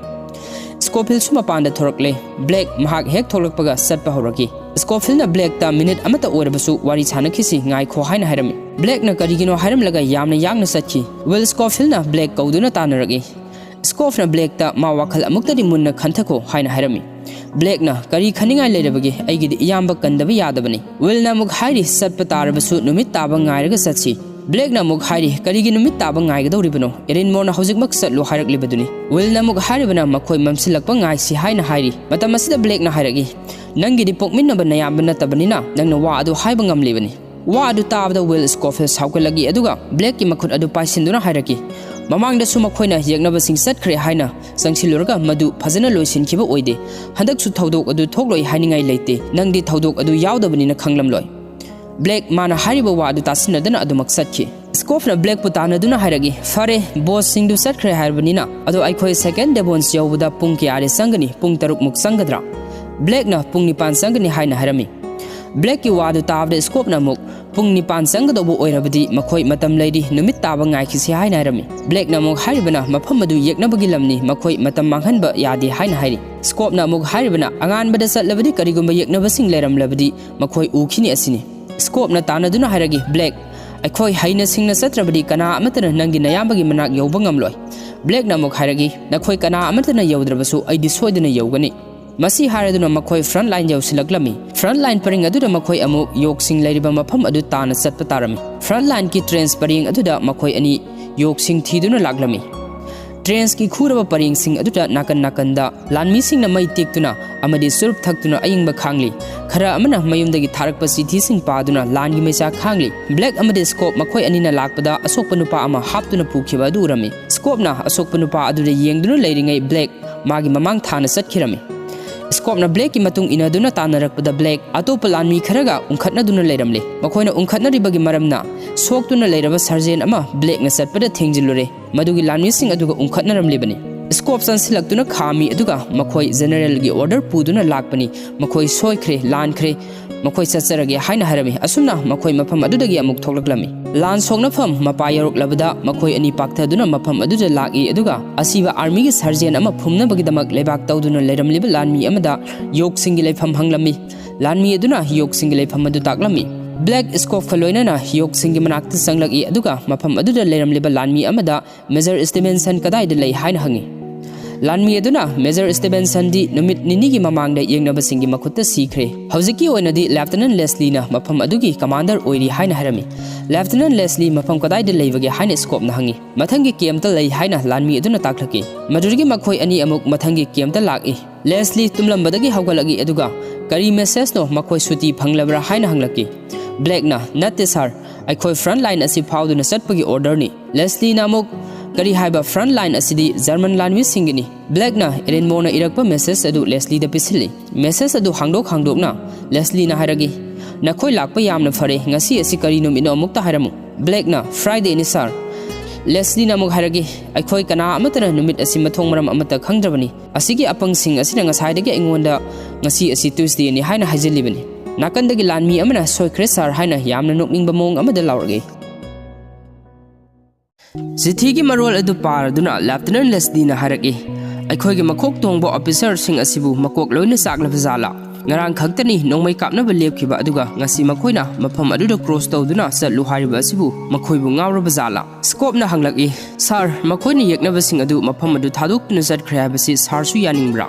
ꯁ꯭ꯀꯣꯐꯤꯜꯁꯨ ꯃꯄꯥꯟꯗ ꯊꯣꯔꯛꯂꯦ꯫ ꯕ꯭ꯂꯦꯛ ꯃꯍꯥꯛ ꯍꯦꯛ ꯊꯣꯛꯂꯛꯄꯒ ꯆꯠꯄ ꯍꯧꯔꯛꯈꯤ꯫ ꯁ꯭ꯀꯣꯐꯤꯜꯅ ꯕ꯭ꯂꯦꯛꯇ ꯃꯤꯅꯤꯠ ꯑꯃꯠꯇ ꯑꯣꯏꯔꯕꯁꯨ ꯋꯥꯔꯤ ꯁꯥꯟꯅꯈꯤꯁꯤ, ꯉꯥꯏꯈꯣ ꯍꯥꯏꯅ ꯍꯥꯏꯔꯝꯃꯤ꯫ ꯕ꯭ꯂꯦꯛꯅ ꯀꯔꯤꯒꯤꯅꯣ ꯍꯥꯏꯔꯝꯂꯒ ꯌꯥꯝꯅ ꯌꯥꯡꯅ ꯆꯠꯈꯤ꯫ ꯋꯤꯜ ꯁ꯭ꯀꯣꯐꯤꯜꯅ ꯕ꯭ꯂꯦꯛ ꯀꯧꯗꯨꯅ ꯇꯥꯟꯅꯔꯛꯏ꯫ ꯁ꯭ꯀꯣꯐꯅ ꯕ꯭ꯂꯦꯛꯇ ꯃꯥ ꯋꯥꯈꯜ ꯑꯃꯨꯛꯇꯗꯤ ꯃꯨꯟꯅ ꯈꯟꯊꯈꯣ ꯍꯥꯏꯅ ꯍꯥꯏꯔꯝꯃꯤ꯫ ꯕ꯭ꯂꯦꯛꯅ, "ꯀꯔꯤ ꯈꯟꯅꯤꯡꯉꯥꯏ ꯂꯩꯔꯕꯒꯦ? ꯑꯩꯒꯤꯗꯤ ꯏꯌꯥꯝꯕ ꯀꯟꯗꯕ ꯌꯥꯗꯕꯅꯤ꯫" ꯋꯤꯜꯅ ꯑꯃꯨꯛ ꯍꯥꯏꯔꯤ, "ꯆꯠꯄ ꯇꯥꯔꯕꯁꯨ ꯅꯨꯃꯤꯠ ꯇꯥꯕ ꯉꯥꯏꯔꯒ ꯆꯠꯁꯤ꯫" ꯕ꯭ꯂꯦꯛꯅ ꯑꯃꯨꯛ ꯍꯥꯏꯔꯤ, "ꯀꯔꯤꯒꯤ ꯅꯨꯃꯤꯠ ꯇꯥꯕ ꯉꯥꯏꯒꯗꯧꯔꯤꯕꯅꯣ? ꯑꯦꯔꯤꯟꯃꯣꯔꯅ ꯍꯧꯖꯤꯛꯃꯛ ꯆꯠꯂꯨ ꯍꯥꯏꯔꯛꯂꯤꯕꯗꯨꯅꯤ꯫" ꯋꯤꯜꯅ ꯑꯃꯨꯛ ꯍꯥꯏꯔꯤꯕꯅ, "ꯃꯈꯣꯏ ꯃꯝꯁꯤꯜꯂꯛꯄ ꯉꯥꯏꯁꯤ" ꯍꯥꯏꯅ ꯍꯥꯏꯔꯤ꯫ ꯃꯇꯝ ꯑꯁꯤꯗ ꯕ꯭ꯂꯦꯛꯅ ꯍꯥꯏꯔꯛꯏ, "ꯅꯪꯒꯤꯗꯤ ꯄꯣꯛꯃꯤꯟꯅꯕ ꯅꯌꯥꯝꯕ ꯅꯠꯇꯕꯅꯤꯅ ꯅꯪꯅ ꯋꯥ ꯑꯗꯨ ꯍꯥꯏꯕ ꯉꯝꯂꯤꯕꯅꯤ꯫" ꯋꯥ ꯑꯗꯨ ꯇꯥꯕꯗ ꯋꯤꯜ ꯁ꯭ꯀꯣꯐꯤꯜ ꯁꯥꯎꯒꯠꯂꯛꯏ, ꯑꯗꯨꯒ ꯕ꯭ꯂꯦꯛꯀꯤ ꯃꯈꯨꯠ ꯑꯗꯨ ꯄꯥꯏꯁꯤꯟꯗꯨꯅ ꯍꯥꯏꯔꯛꯈꯤ, "ꯃꯃꯥꯡꯗꯁꯨ ꯃꯈꯣꯏꯅ ꯌꯦꯛꯅꯕꯁꯤꯡ ꯆꯠꯈ꯭ꯔꯦ ꯍꯥꯏꯅ ꯆꯪꯁꯤꯜꯂꯨꯔꯒ ꯃꯗꯨ ꯐꯖꯅ ꯂꯣꯏꯁꯤꯟꯈꯤꯕ ꯑꯣꯏꯗꯦ꯫ ꯍꯟꯗꯛꯁꯨ ꯊꯧꯗꯣꯛ ꯑꯗꯨ ꯊꯣꯛꯂꯣꯏ ꯍꯥꯏꯅꯤꯡꯉꯥꯏ ꯂꯩꯇꯦ꯫ ꯅꯪꯗꯤ ꯊꯧꯗꯣꯛ ꯑꯗꯨ ꯌꯥꯎꯗꯕꯅꯤꯅ ꯈꯪꯂꯝꯂꯣꯏ꯫" ꯕ꯭ꯂꯦꯛ ꯃꯥꯅ ꯍꯥꯏꯔꯤꯕ ꯋꯥ ꯑꯗꯨ ꯇꯥꯁꯤꯟꯅꯗꯅ ꯑꯗꯨꯃꯛ ꯆꯠꯈꯤ꯫ ꯁ꯭ꯀꯣꯞꯅ ꯕ꯭ꯂꯦꯛꯄꯨ ꯇꯥꯟꯅꯗꯨꯅ ꯍꯥꯏꯔꯛꯏ, "ꯐꯔꯦ, ꯕꯣꯁꯁꯤꯡꯗꯨ ꯆꯠꯈ꯭ꯔꯦ ꯍꯥꯏꯔꯕꯅꯤꯅ, ꯑꯗꯣ ꯑꯩꯈꯣꯏ ꯁꯦꯀꯦꯟ ꯗꯦꯕꯣꯟꯁ ꯌꯧꯕꯗ ꯄꯨꯡ ꯀꯌꯥꯗꯤ ꯆꯪꯒꯅꯤ? ꯄꯨꯡ ꯇꯔꯨꯛꯃꯨꯛ ꯆꯪꯒꯗ꯭ꯔꯥ?" ꯕ꯭ꯂꯦꯛꯅ, "ꯄꯨꯡ ꯅꯤꯄꯥꯟ ꯆꯪꯒꯅꯤ" ꯍꯥꯏꯅ ꯍꯥꯏꯔꯝꯃꯤ꯫ ꯕ꯭ꯂꯦꯛꯀꯤ ꯋꯥꯗꯨ ꯇꯥꯕꯗ ꯁ꯭ꯀꯣꯞꯅ ꯑꯃꯨꯛ, "ꯄꯨꯡ ꯅꯤꯄꯥꯟ ꯆꯪꯒꯗꯧꯕ ꯑꯣꯏꯔꯕꯗꯤ ꯃꯈꯣꯏ ꯃꯇꯝ ꯂꯩꯔꯤ, ꯅꯨꯃꯤꯠ ꯇꯥꯕ ꯉꯥꯏꯈꯤꯁꯤ" ꯍꯥꯏꯅ ꯍꯥꯏꯔꯝꯃꯤ꯫ ꯕ꯭ꯂꯦꯛꯅ ꯑꯃꯨꯛ ꯍꯥꯏꯔꯤꯕꯅ, "ꯃꯐꯝ ꯑꯗꯨ ꯌꯦꯛꯅꯕꯒꯤ ꯂꯝꯅꯤ, ꯃꯈꯣꯏ ꯃꯇꯝ ꯃꯥꯡꯍꯟꯕ ꯌꯥꯗꯦ" ꯍꯥꯏꯅ ꯍꯥꯏꯔꯤ꯫ ꯁ꯭ꯀꯣꯞꯅ ꯑꯃꯨꯛ ꯍꯥꯏꯔꯤꯕꯅ, "ꯑꯉꯥꯟꯕꯗ ꯆꯠꯂꯕꯗꯤ ꯀꯔꯤꯒꯨꯝꯕ ꯌꯦꯛꯅꯕꯁꯤꯡ ꯂꯩꯔꯝꯂꯕꯗꯤ ꯃꯈꯣꯏ ꯎꯈꯤꯅꯤ ꯑꯁꯤꯅꯤ꯫ ꯁ꯭ꯀꯣꯞꯅ ꯇꯥꯟꯅꯗꯨꯅ ꯍꯥꯏꯔꯛꯏ, "ꯕ꯭ꯂꯦꯛ, ꯑꯩꯈꯣꯏ ꯍꯩꯅ ꯁꯤꯡꯅ ꯆꯠꯇ꯭ꯔꯕꯗꯤ ꯀꯅꯥ ꯑꯃꯠꯇꯅ ꯅꯪꯒꯤ ꯅꯌꯥꯝꯕꯒꯤ ꯃꯅꯥꯛ ꯌꯧꯕ ꯉꯝꯂꯣꯏ꯫" ꯕ꯭ꯂꯦꯛꯅ ꯑꯃꯨꯛ ꯍꯥꯏꯔꯛꯏ, "ꯅꯈꯣꯏ ꯀꯅꯥ ꯑꯃꯠꯇꯅ ꯌꯧꯗ꯭ꯔꯕꯁꯨ ꯑꯩꯗꯤ ꯁꯣꯏꯗꯅ ꯌꯧꯒꯅꯤ꯫" ꯃꯁꯤ ꯍꯥꯏꯔꯗꯨꯅ ꯃꯈꯣꯏ ꯐ꯭ꯔꯟꯠ ꯂꯥꯏꯟ ꯌꯧꯁꯤꯜꯂꯛꯂꯝꯃꯤ꯫ ꯐ꯭ꯔꯟꯠ ꯂꯥꯏꯟ ꯄꯔꯤꯡ ꯑꯗꯨꯗ ꯃꯈꯣꯏ ꯑꯃꯨꯛ ꯌꯣꯛꯁꯤꯡ ꯂꯩꯔꯤꯕ ꯃꯐꯝ ꯑꯗꯨ ꯇꯥꯟꯅ ꯆꯠꯄ ꯇꯥꯔꯝꯃꯤ꯫ ꯐ꯭ꯔꯟꯠ ꯂꯥꯏꯟꯒꯤ ꯇ꯭ꯔꯦꯟꯁ ꯄꯔꯤꯡ ꯑꯗꯨꯗ ꯃꯈꯣꯏ ꯑꯅꯤ ꯌꯣꯛꯁꯤꯡ ꯊꯤꯗꯨꯅ ꯂꯥꯛꯂꯝꯃꯤ꯫ ꯇ꯭ꯔꯦꯟꯁꯀꯤ ꯈꯨꯔꯕ ꯄꯔꯦꯡꯁꯤꯡ ꯑꯗꯨꯗ ꯅꯥꯀꯟ ꯅꯥꯀꯟꯗ ꯂꯥꯟꯃꯤꯁꯤꯡꯅ ꯃꯩ ꯇꯦꯛꯇꯨꯅ ꯑꯃꯗꯤ ꯆꯨꯔꯨꯞ ꯊꯛꯇꯨꯅ ꯑꯏꯪꯕ ꯈꯥꯡꯂꯤ꯫ ꯈꯔ ꯑꯃꯅ ꯃꯌꯨꯝꯗꯒꯤ ꯊꯥꯔꯛꯄ ꯆꯤꯊꯤꯁꯤꯡ ꯄꯥꯗꯨꯅ ꯂꯥꯟꯒꯤ ꯃꯩꯆꯥꯛ ꯈꯥꯡꯂꯤ꯫ ꯕ꯭ꯂꯦꯛ ꯑꯃꯗꯤ ꯁ꯭ꯀꯣꯞ ꯃꯈꯣꯏ ꯑꯅꯤꯅ ꯂꯥꯛꯄꯗ ꯑꯁꯣꯛꯄ ꯅꯨꯄꯥ ꯑꯃ ꯍꯥꯞꯇꯨꯅ ꯄꯨꯈꯤꯕ ꯑꯗꯨ ꯎꯔꯝꯃꯤ꯫ ꯁ꯭ꯀꯣꯞꯅ ꯑꯁꯣꯛꯄ ꯅꯨꯄꯥ ꯑꯗꯨꯗ ꯌꯦꯡꯗꯨꯅ ꯂꯩꯔꯤꯉꯩ ꯕ꯭ꯂꯦꯛ ꯃꯥꯒꯤ ꯃꯃꯥꯡ ꯊꯥꯅ ꯆꯠꯈꯤꯔꯝꯃꯤ꯫ ꯁ꯭ꯀꯣꯞꯅ ꯕ꯭ꯂꯦꯛꯀꯤ ꯃꯇꯨꯡ ꯏꯟꯅꯗꯨꯅ ꯇꯥꯟꯅꯔꯛꯄꯗ ꯕ꯭ꯂꯦꯛ ꯑꯇꯣꯞꯄ ꯂꯥꯟꯃꯤ ꯈꯔꯒ ꯎꯪꯈꯠꯅꯗꯨꯅ ꯂꯩꯔꯝꯂꯦ꯫ ꯃꯈꯣꯏꯅ ꯎꯪꯈꯠꯅꯔꯤꯕꯒꯤ ꯃꯔꯝꯅ ꯁꯣꯛꯇꯨꯅ ꯂꯩꯔꯕ ꯁꯔꯖꯦꯟ ꯑꯃ ꯕ꯭ꯂꯦꯛꯅ ꯆꯠꯄꯗ ꯊꯦꯡꯖꯤꯜꯂꯨꯔꯦ꯫ ꯃꯗꯨꯒꯤ ꯂꯥꯟꯃꯤꯁꯤꯡ ꯑꯗꯨꯒ ꯎꯪꯈꯠꯅꯔꯝꯂꯤꯕꯅꯤ꯫ ꯁ꯭ꯀꯣꯞ ꯆꯪꯁꯤꯜꯂꯛꯇꯨꯅ ꯈꯥꯝꯃꯤ, ꯑꯗꯨꯒ ꯃꯈꯣꯏ ꯖꯦꯅꯔꯦꯜꯒꯤ ꯑꯣꯔꯗꯔ ꯄꯨꯗꯨꯅ ꯂꯥꯛꯄꯅꯤ꯫ ꯃꯈꯣꯏ ꯁꯣꯏꯈ꯭ꯔꯦ, ꯂꯥꯟꯈ꯭ꯔꯦ, ꯃꯈꯣꯏ ꯆꯠꯆꯔꯒꯦ ꯍꯥꯏꯅ ꯍꯥꯏꯔꯝꯃꯤ꯫ ꯑꯁꯨꯝꯅ ꯃꯈꯣꯏ ꯃꯐꯝ ꯑꯗꯨꯗꯒꯤ ꯑꯃꯨꯛ ꯊꯣꯛꯂꯛꯂꯝꯃꯤ꯫ ꯂꯥꯟ ꯁꯣꯛꯅꯐꯝ ꯃꯄꯥ ꯌꯧꯔꯛꯂꯕꯗ ꯃꯈꯣꯏ ꯑꯅꯤ ꯄꯥꯛꯊꯗꯨꯅ ꯃꯐꯝ ꯑꯗꯨꯗ ꯂꯥꯛꯏ, ꯑꯗꯨꯒ ꯑꯁꯤꯕ ꯑꯥꯔꯃꯤꯒꯤ ꯁꯔꯖꯦꯟ ꯑꯃ ꯐꯨꯝꯅꯕꯒꯤꯗꯃꯛ ꯂꯩꯕꯥꯛ ꯇꯧꯗꯨꯅ ꯂꯩꯔꯝꯂꯤꯕ ꯂꯥꯟꯃꯤ ꯑꯃꯗ ꯌꯣꯛꯁꯤꯡꯒꯤ ꯂꯩꯐꯝ ꯍꯪꯂꯝꯃꯤ꯫ ꯂꯥꯟꯃꯤ ꯑꯗꯨꯅ ꯌꯣꯛꯁꯤꯡꯒꯤ ꯂꯩꯐꯝ ꯑꯗꯨ ꯇꯥꯛꯂꯝꯃꯤ꯫ ꯕ꯭ꯂꯦꯛ ꯁ꯭ꯀꯣꯞꯀ ꯂꯣꯏꯅꯅ ꯌꯣꯛꯁꯤꯡꯒꯤ ꯃꯅꯥꯛꯇ ꯆꯪꯂꯛꯏ, ꯑꯗꯨꯒ ꯃꯐꯝ ꯑꯗꯨꯗ ꯂꯩꯔꯝꯂꯤꯕ ꯂꯥꯟꯃꯤ ꯑꯃꯗ ꯃꯦꯖꯔ ꯁ꯭ꯇꯤꯚꯦꯟꯁꯟ ꯀꯗꯥꯏꯗ ꯂꯩ ꯍꯥꯏꯅ ꯍꯪꯉꯤ꯫ ꯂꯥꯟꯃꯤ ꯑꯗꯨꯅ ꯃꯦꯖꯔ ꯁ꯭ꯇꯤꯚꯦꯟꯁꯟꯗꯤ ꯅꯨꯃꯤꯠ ꯅꯤꯅꯤꯒꯤ ꯃꯃꯥꯡꯗ ꯌꯦꯡꯅꯕꯁꯤꯡꯒꯤ ꯃꯈꯨꯠꯇ ꯁꯤꯈ꯭ꯔꯦ꯫ ꯍꯧꯖꯤꯛꯀꯤ ꯑꯣꯏꯅꯗꯤ ꯂꯦꯐꯇꯤꯅꯦꯟꯠ ꯂꯦꯁꯂꯤꯅ ꯃꯐꯝ ꯑꯗꯨꯒꯤ ꯀꯃꯥꯟꯗꯔ ꯑꯣꯏꯔꯤ ꯍꯥꯏꯅ ꯍꯥꯏꯔꯝꯃꯤ꯫ ꯂꯦꯐꯇꯤꯅꯦꯟꯠ ꯂꯦꯁꯂꯤ ꯃꯐꯝ ꯀꯗꯥꯏꯗ ꯂꯩꯕꯒꯦ ꯍꯥꯏꯅ ꯁ꯭ꯀꯣꯞꯅ ꯍꯪꯉꯤ꯫ ꯃꯊꯪꯒꯤ ꯀꯦꯝꯞꯇ ꯂꯩ ꯍꯥꯏꯅ ꯂꯥꯟꯃꯤ ꯑꯗꯨꯅ ꯇꯥꯛꯂꯛꯏ꯫ ꯃꯗꯨꯗꯒꯤ ꯃꯈꯣꯏ ꯑꯅꯤ ꯑꯃꯨꯛ ꯃꯊꯪꯒꯤ ꯀꯦꯝꯞꯇ ꯂꯥꯛꯏ꯫ ꯂꯦꯁꯂꯤ ꯇꯨꯝꯂꯝꯕꯗꯒꯤ ꯍꯧꯒꯠꯂꯛꯏ, ꯑꯗꯨꯒ "ꯀꯔꯤ ꯃꯦꯁꯦꯖꯅꯣ? ꯃꯈꯣꯏ ꯁꯨꯇꯤ ꯐꯪꯂꯕ꯭ꯔꯥ?" ꯍꯥꯏꯅ ꯍꯪꯂꯛꯏ꯫ ꯕ꯭ꯂꯦꯛꯅ, "ꯅꯠꯇꯦ ꯁꯥꯔ, ꯑꯩꯈꯣꯏ ꯐ꯭ꯔꯟꯠ ꯂꯥꯏꯟ ꯑꯁꯤ ꯐꯥꯎꯗꯨꯅ ꯆꯠꯄꯒꯤ ꯑꯣꯔꯗꯔꯅꯤ꯫" ꯂꯦꯁꯂꯤꯅ ꯑꯃꯨꯛ, "ꯀꯔꯤ ꯍꯥꯏꯕ? ꯐ꯭ꯔꯟꯠ ꯂꯥꯏꯟ ꯑꯁꯤꯗꯤ ꯖꯔꯃꯟ ꯂꯥꯟꯃꯤꯁꯤꯡꯒꯤꯅꯤ꯫" ꯕ꯭ꯂꯦꯛꯅ ꯑꯦꯔꯦꯟꯃꯣꯅ ꯏꯔꯛꯄ ꯃꯦꯁꯦꯖ ꯑꯗꯨ ꯂꯦꯁꯂꯤꯗ ꯄꯤꯁꯤꯜꯂꯤ꯫ ꯃꯦꯁꯦꯖ ꯑꯗꯨ ꯍꯥꯡꯗꯣꯛ ꯍꯥꯡꯗꯣꯛꯅ ꯂꯦꯁꯂꯤꯅ ꯍꯥꯏꯔꯛꯏ, "ꯅꯈꯣꯏ ꯂꯥꯛꯄ ꯌꯥꯝꯅ ꯐꯔꯦ꯫ ꯉꯁꯤ ꯑꯁꯤ ꯀꯔꯤ ꯅꯨꯃꯤꯠꯅꯣ ꯑꯃꯨꯛꯇ ꯍꯥꯏꯔꯝꯃꯨ?" ꯕ꯭ꯂꯦꯛꯅ, "Fridayꯅꯤ, ꯁꯥꯔ꯫" ꯂꯦꯁꯂꯤꯅ ꯑꯃꯨꯛ ꯍꯥꯏꯔꯛꯏ, "ꯑꯩꯈꯣꯏ ꯀꯅꯥ ꯑꯃꯠꯇꯅ ꯅꯨꯃꯤꯠ ꯑꯁꯤ ꯃꯊꯣꯡ ꯃꯔꯝ ꯑꯃꯠꯇ ꯈꯪꯗ꯭ꯔꯕꯅꯤ꯫ ꯑꯁꯤꯒꯤ ꯑꯄꯪꯁꯤꯡ ꯑꯁꯤꯅ ꯉꯁꯥꯏꯗꯒꯤ ꯑꯩꯉꯣꯟꯗ ꯉꯁꯤ ꯑꯁꯤ Tuesdayꯅꯤ ꯍꯥꯏꯅ ꯍꯥꯏꯖꯤꯜꯂꯤꯕꯅꯤ꯫" ꯅꯥꯀꯟꯗꯒꯤ ꯂꯥꯟꯃꯤ ꯑꯃꯅ, "ꯁꯣꯏꯈ꯭ꯔꯦ, ꯁꯥꯔ," ꯍꯥꯏꯅ ꯌꯥꯝꯅ ꯅꯣꯛꯅꯤꯡꯕ ꯃꯑꯣꯡ ꯑꯃꯗ ꯂꯥꯎꯔꯛꯏ꯫ ꯆꯤꯊꯤꯒꯤ ꯃꯔꯣꯜ ꯑꯗꯨ ꯄꯥꯔꯗꯨꯅ ꯂꯦꯐꯇꯤꯅꯦꯟ ꯂꯦꯁꯂꯤꯅ ꯍꯥꯏꯔꯛꯏ, "ꯑꯩꯈꯣꯏꯒꯤ ꯃꯀꯣꯛ ꯊꯣꯡꯕ ꯑꯣꯐꯤꯁꯔꯁꯤꯡ ꯑꯁꯤꯕꯨ ꯃꯀꯣꯛ ꯂꯣꯏꯅ ꯆꯥꯛꯂꯕ ꯖꯥꯠꯂꯥ? ꯉꯔꯥꯡ ꯈꯛꯇꯅꯤ ꯅꯣꯡꯃꯩ ꯀꯥꯞꯅꯕ ꯂꯦꯞꯈꯤꯕ, ꯑꯗꯨꯒ ꯉꯁꯤ ꯃꯈꯣꯏꯅ ꯃꯐꯝ ꯑꯗꯨꯗ ꯀ꯭ꯔꯣꯁ ꯇꯧꯗꯨꯅ ꯆꯠꯂꯨ ꯍꯥꯏꯔꯤꯕ ꯑꯁꯤꯕꯨ ꯃꯈꯣꯏꯕꯨ ꯉꯥꯎꯔꯕ ꯖꯥꯠꯂꯥ?" ꯁ꯭ꯀꯣꯞꯅ ꯍꯪꯂꯛꯏ, "ꯁꯥꯔ, ꯃꯈꯣꯏꯅ ꯌꯦꯛꯅꯕꯁꯤꯡ ꯑꯗꯨ ꯃꯐꯝ ꯑꯗꯨ ꯊꯥꯗꯣꯛꯇꯨꯅ ꯆꯠꯈ꯭ꯔꯦ ꯍꯥꯏꯕꯁꯤ ꯁꯥꯔꯁꯨ ꯌꯥꯅꯤꯡꯕ꯭ꯔꯥ?"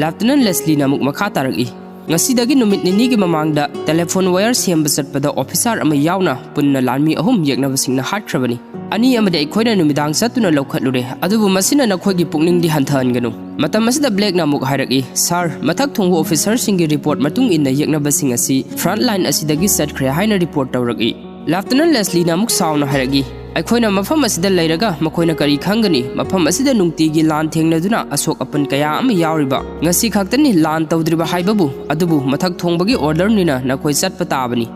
ꯂꯦꯐꯇꯤꯅꯦꯟ ꯂꯦꯁꯂꯤꯅ ꯑꯃꯨꯛ ꯃꯈꯥ ꯇꯥꯔꯛꯏ, "ꯉꯁꯤꯗꯒꯤ ꯅꯨꯃꯤꯠ ꯅꯤꯅꯤꯒꯤ ꯃꯃꯥꯡꯗ ꯇꯦꯂꯦꯐꯣꯟ ꯋꯥꯌꯔ ꯁꯦꯝꯕ ꯆꯠꯄꯗ ꯑꯣꯐꯤꯁꯥꯔ ꯑꯃ ꯌꯥꯎꯅ ꯄꯨꯟꯅ ꯂꯥꯟꯃꯤ ꯑꯍꯨꯝ ꯌꯦꯛꯅꯕꯁꯤꯡꯅ ꯍꯥꯠꯈ꯭ꯔꯕꯅꯤ꯫ ꯑꯅꯤ ꯑꯃꯗꯤ ꯑꯩꯈꯣꯏꯅ ꯅꯨꯃꯤꯗꯥꯡ ꯆꯠꯇꯨꯅ ꯂꯧꯈꯠꯂꯨꯔꯦ, ꯑꯗꯨꯕꯨ ꯃꯁꯤꯅ ꯅꯈꯣꯏꯒꯤ ꯄꯨꯛꯅꯤꯡꯗꯤ ꯍꯟꯊꯍꯟꯒꯅꯨ꯫" ꯃꯇꯝ ꯑꯁꯤꯗ ꯕ꯭ꯂꯦꯛꯅ ꯑꯃꯨꯛ ꯍꯥꯏꯔꯛꯏ, "ꯁꯥꯔ, ꯃꯊꯛ ꯊꯣꯡꯕ ꯑꯣꯐꯤꯁꯥꯔꯁꯤꯡꯒꯤ ꯔꯤꯄꯣꯔꯠ ꯃꯇꯨꯡ ꯏꯟꯅ ꯌꯦꯛꯅꯕꯁꯤꯡ ꯑꯁꯤ ꯐ꯭ꯔꯟꯠ ꯂꯥꯏꯟ ꯑꯁꯤꯗꯒꯤ ꯆꯠꯈ꯭ꯔꯦ ꯍꯥꯏꯅ ꯔꯤꯄꯣꯔꯠ ꯇꯧꯔꯛꯏ꯫" ꯂꯦꯐꯇꯤꯅꯦꯟ ꯂꯦꯁꯂꯤꯅ ꯑꯃꯨꯛ ꯁꯥꯎꯅ ꯍꯥꯏꯔꯛꯏ, "ꯑꯩꯈꯣꯏꯅ ꯃꯐꯝ ꯑꯁꯤꯗ ꯂꯩꯔꯒ ꯃꯈꯣꯏꯅ ꯀꯔꯤ ꯈꯪꯒꯅꯤ? ꯃꯐꯝ ꯑꯁꯤꯗ ꯅꯨꯡꯇꯤꯒꯤ ꯂꯥꯟ ꯊꯦꯡꯅꯗꯨꯅ ꯑꯁꯣꯛ ꯑꯄꯟ ꯀꯌꯥ ꯑꯃ ꯌꯥꯎꯔꯤꯕ꯫ ꯉꯁꯤ ꯈꯛꯇꯅꯤ ꯂꯥꯟ ꯇꯧꯗ꯭ꯔꯤꯕ ꯍꯥꯏꯕꯕꯨ, ꯑꯗꯨꯕꯨ ꯃꯊꯛ ꯊꯣꯡꯕꯒꯤ ꯑꯣꯔꯗꯔꯅꯤꯅ ꯅꯈꯣꯏ ꯆꯠꯄ ꯇꯥꯕꯅꯤ꯫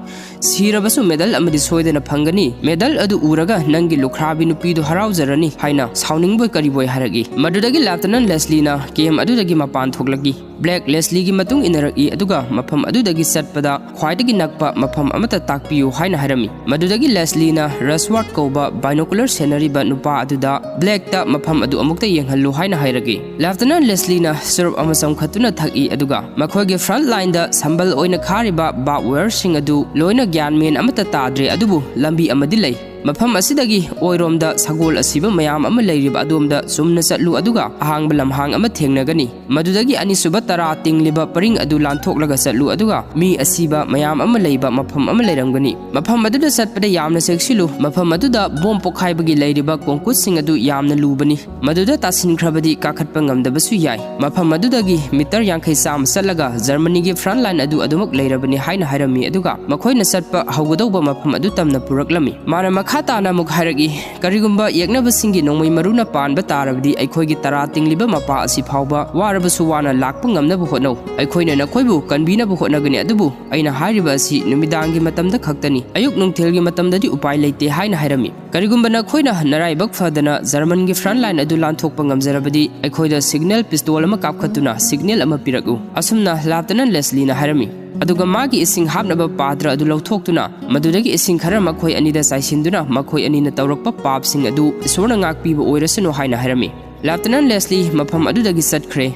ꯁꯤꯔꯕꯁꯨ ꯃꯦꯗꯜ ꯑꯃꯗꯤ ꯁꯣꯏꯗꯅ ꯐꯪꯒꯅꯤ꯫ ꯃꯦꯗꯜ ꯑꯗꯨ ꯎꯔꯒ ꯅꯪꯒꯤ ꯂꯨꯈ꯭ꯔꯥꯕꯤ ꯅꯨꯄꯤꯗꯨ ꯍꯔꯥꯎꯖꯔꯅꯤ" ꯍꯥꯏꯅ ꯁꯥꯎꯅꯤꯡꯕꯣꯏ ꯀꯔꯤꯕꯣꯏ ꯍꯥꯏꯔꯛꯏ꯫ ꯃꯗꯨꯗꯒꯤ ꯂꯦꯐꯇꯤꯅꯦꯟ ꯂꯦꯁꯂꯤꯅ ꯀꯦꯝ ꯑꯗꯨꯗꯒꯤ ꯃꯄꯥꯟ ꯊꯣꯛꯂꯛꯏ꯫ ꯕ꯭ꯂꯦꯛ ꯂꯦꯁꯂꯤꯒꯤ ꯃꯇꯨꯡ ꯏꯟꯅꯔꯛꯏ, ꯑꯗꯨꯒ ꯃꯐꯝ ꯑꯗꯨꯗꯒꯤ ꯆꯠꯄꯗ ꯈ꯭ꯋꯥꯏꯗꯒꯤ ꯅꯛꯄ ꯃꯐꯝ ꯑꯃꯠꯇ ꯇꯥꯛꯄꯤꯌꯨ ꯍꯥꯏꯅ ꯍꯥꯏꯔꯝꯃꯤ꯫ ꯃꯗꯨꯗꯒꯤ ꯂꯦꯁꯂꯤꯅ ꯔꯁꯋꯥꯔꯗ ꯀꯧꯕ ꯕꯥꯏꯅꯣꯀꯨꯂꯔ ꯁꯦꯟꯅꯔꯤꯕ ꯅꯨꯄꯥ ꯑꯗꯨꯗ ꯕ꯭ꯂꯦꯛꯇ ꯃꯐꯝ ꯑꯗꯨ ꯑꯃꯨꯛꯇ ꯌꯦꯡꯍꯜꯂꯨ ꯍꯥꯏꯅ ꯍꯥꯏꯔꯛꯏ꯫ ꯂꯦꯐꯇꯤꯅꯦꯟ ꯂꯦꯁꯂꯤꯅ ꯆꯨꯔꯨꯞ ꯑꯃ ꯆꯣꯡꯈꯠꯇꯨꯅ ꯊꯛꯏ, ꯑꯗꯨꯒ ꯃꯈꯣꯏꯒꯤ ꯐ꯭ꯔꯟꯠ ꯂꯥꯏꯟꯗ ꯁꯝꯕꯜ ꯑꯣꯏꯅ ꯈꯥꯔꯤꯕ ꯕꯥꯔꯕ ꯋꯥꯌꯔꯁꯤꯡ ꯑꯗꯨ ꯂꯣꯏꯅ ꯒ꯭ꯌꯥꯟ ꯃꯦꯟ ꯑꯃꯠꯇ ꯇꯥꯗ꯭ꯔꯦ, ꯑꯗꯨꯕꯨ ꯂꯝꯕꯤ ꯑꯃꯗꯤ ꯂꯩ꯫ ꯃꯐꯝ ꯑꯁꯤꯗꯒꯤ ꯑꯣꯏꯔꯣꯝꯗ ꯁꯒꯣꯜ ꯑꯁꯤꯕ ꯃꯌꯥꯝ ꯑꯃ ꯂꯩꯔꯤꯕ ꯑꯗꯣꯝꯗ ꯆꯨꯝꯅ ꯆꯠꯂꯨ, ꯑꯗꯨꯒ ꯑꯍꯥꯡꯕ ꯂꯝꯍꯥꯡ ꯑꯃ ꯊꯦꯡꯅꯒꯅꯤ꯫ ꯃꯗꯨꯗꯒꯤ ꯑꯅꯤꯁꯨꯕ ꯇꯔꯥ ꯇꯤꯡꯂꯤꯕ ꯄꯔꯤꯡ ꯑꯗꯨ ꯂꯥꯟꯊꯣꯛꯂꯒ ꯆꯠꯂꯨ, ꯑꯗꯨꯒ ꯃꯤ ꯑꯁꯤꯕ ꯃꯌꯥꯝ ꯑꯃ ꯂꯩꯕ ꯃꯐꯝ ꯑꯃ ꯂꯩꯔꯝꯒꯅꯤ꯫ ꯃꯐꯝ ꯑꯗꯨꯗ ꯆꯠꯄꯗ ꯌꯥꯝꯅ ꯆꯦꯛꯁꯤꯜꯂꯨ꯫ ꯃꯐꯝ ꯑꯗꯨꯗ ꯕꯣꯝ ꯄꯣꯈꯥꯏꯕꯒꯤ ꯂꯩꯔꯤꯕ ꯀꯣꯡꯀꯨꯠꯁꯤꯡ ꯑꯗꯨ ꯌꯥꯝꯅ ꯂꯨꯕꯅꯤ꯫ ꯃꯗꯨꯗ ꯇꯥꯁꯤꯟꯈ꯭ꯔꯕꯗꯤ ꯀꯥꯈꯠꯄ ꯉꯝꯗꯕꯁꯨ ꯌꯥꯏ꯫ ꯃꯐꯝ ꯑꯗꯨꯗꯒꯤ ꯃꯤꯇꯔ ꯌꯥꯡꯈꯩ ꯆꯥꯝꯃ ꯆꯠꯂꯒ ꯖꯔꯃꯅꯤꯒꯤ ꯐ꯭ꯔꯟꯠ ꯂꯥꯏꯟ ꯑꯗꯨ ꯑꯗꯨꯃꯛ ꯂꯩꯔꯕꯅꯤ ꯍꯥꯏꯅ ꯍꯥꯏꯔꯝꯃꯤ, ꯑꯗꯨꯒ ꯃꯈꯣꯏꯅ ꯆꯠꯄ ꯍꯧꯒꯗꯧꯕ ꯃꯐꯝ ꯑꯗꯨ ꯇꯝꯅ ꯄꯨꯔꯛꯂꯝꯃꯤ꯫ ꯃꯥꯅ ꯃꯈꯥ ꯃꯈꯥ ꯇꯥꯅ ꯑꯃꯨꯛ ꯍꯥꯏꯔꯛꯏ, "ꯀꯔꯤꯒꯨꯝꯕ ꯌꯦꯛꯅꯕꯁꯤꯡꯒꯤ ꯅꯣꯡꯃꯩ ꯃꯔꯨꯅ ꯄꯥꯟꯕ ꯇꯥꯔꯕꯗꯤ, ꯑꯩꯈꯣꯏꯒꯤ ꯇꯔꯥ ꯇꯤꯡꯂꯤꯕ ꯃꯄꯥ ꯑꯁꯤ ꯐꯥꯎꯕ ꯋꯥꯔꯕꯁꯨ ꯋꯥꯅ ꯂꯥꯛꯄ ꯉꯝꯅꯕ ꯍꯣꯠꯅꯧ꯫ ꯑꯩꯈꯣꯏꯅ ꯅꯈꯣꯏꯕꯨ ꯀꯟꯕꯤꯅꯕ ꯍꯣꯠꯅꯒꯅꯤ, ꯑꯗꯨꯕꯨ ꯑꯩꯅ ꯍꯥꯏꯔꯤꯕ ꯑꯁꯤ ꯅꯨꯃꯤꯗꯥꯡꯒꯤ ꯃꯇꯝꯗ ꯈꯛꯇꯅꯤ, ꯑꯌꯨꯛ ꯅꯨꯡꯊꯤꯜꯒꯤ ꯃꯇꯝꯗꯗꯤ ꯎꯄꯥꯏ ꯂꯩꯇꯦ" ꯍꯥꯏꯅ ꯍꯥꯏꯔꯝꯃꯤ꯫ "ꯀꯔꯤꯒꯨꯝꯕ ꯅꯈꯣꯏꯅ ꯅꯔꯥꯏꯕꯛ ꯐꯗꯅ ꯖꯔꯃꯟꯒꯤ front line ꯑꯗꯨ ꯂꯥꯟꯊꯣꯛꯄ ꯉꯝꯖꯔꯕꯗꯤ, ꯑꯩꯈꯣꯏꯗ signal pistol ꯑꯃ ꯀꯥꯞꯈꯠꯇꯨꯅ signal ꯑꯃ ꯄꯤꯔꯛꯎ", ꯑꯁꯨꯝꯅ ꯂꯦꯐꯇꯤꯅꯦꯟꯠ ꯂꯦꯁꯂꯤꯅ ꯍꯥꯏꯔꯝꯃꯤ꯫ ꯑꯗꯨꯒ ꯃꯥꯒꯤ ꯏꯁꯤꯡ ꯍꯥꯞꯅꯕ ꯄꯥꯇ꯭ꯔ ꯑꯗꯨ ꯂꯧꯊꯣꯛꯇꯨꯅ, ꯃꯗꯨꯗꯒꯤ ꯏꯁꯤꯡ ꯈꯔ ꯃꯈꯣꯏ ꯑꯅꯤꯗ ꯆꯥꯏꯁꯤꯟꯗꯨꯅ, ꯃꯈꯣꯏ ꯑꯅꯤꯅ ꯇꯧꯔꯛꯄ ꯄꯥꯞꯁꯤꯡ ꯑꯗꯨ ꯏꯁꯣꯔꯅ ꯉꯥꯛꯄꯤꯕ ꯑꯣꯏꯔꯁꯅꯨ ꯍꯥꯏꯅ ꯍꯥꯏꯔꯝꯃꯤ꯫ ꯂꯦꯐꯇꯤꯅꯦꯟꯠ ꯂꯦꯁꯂꯤ ꯃꯐꯝ ꯑꯗꯨꯗꯒꯤ ꯆꯠꯈ꯭ꯔꯦ꯫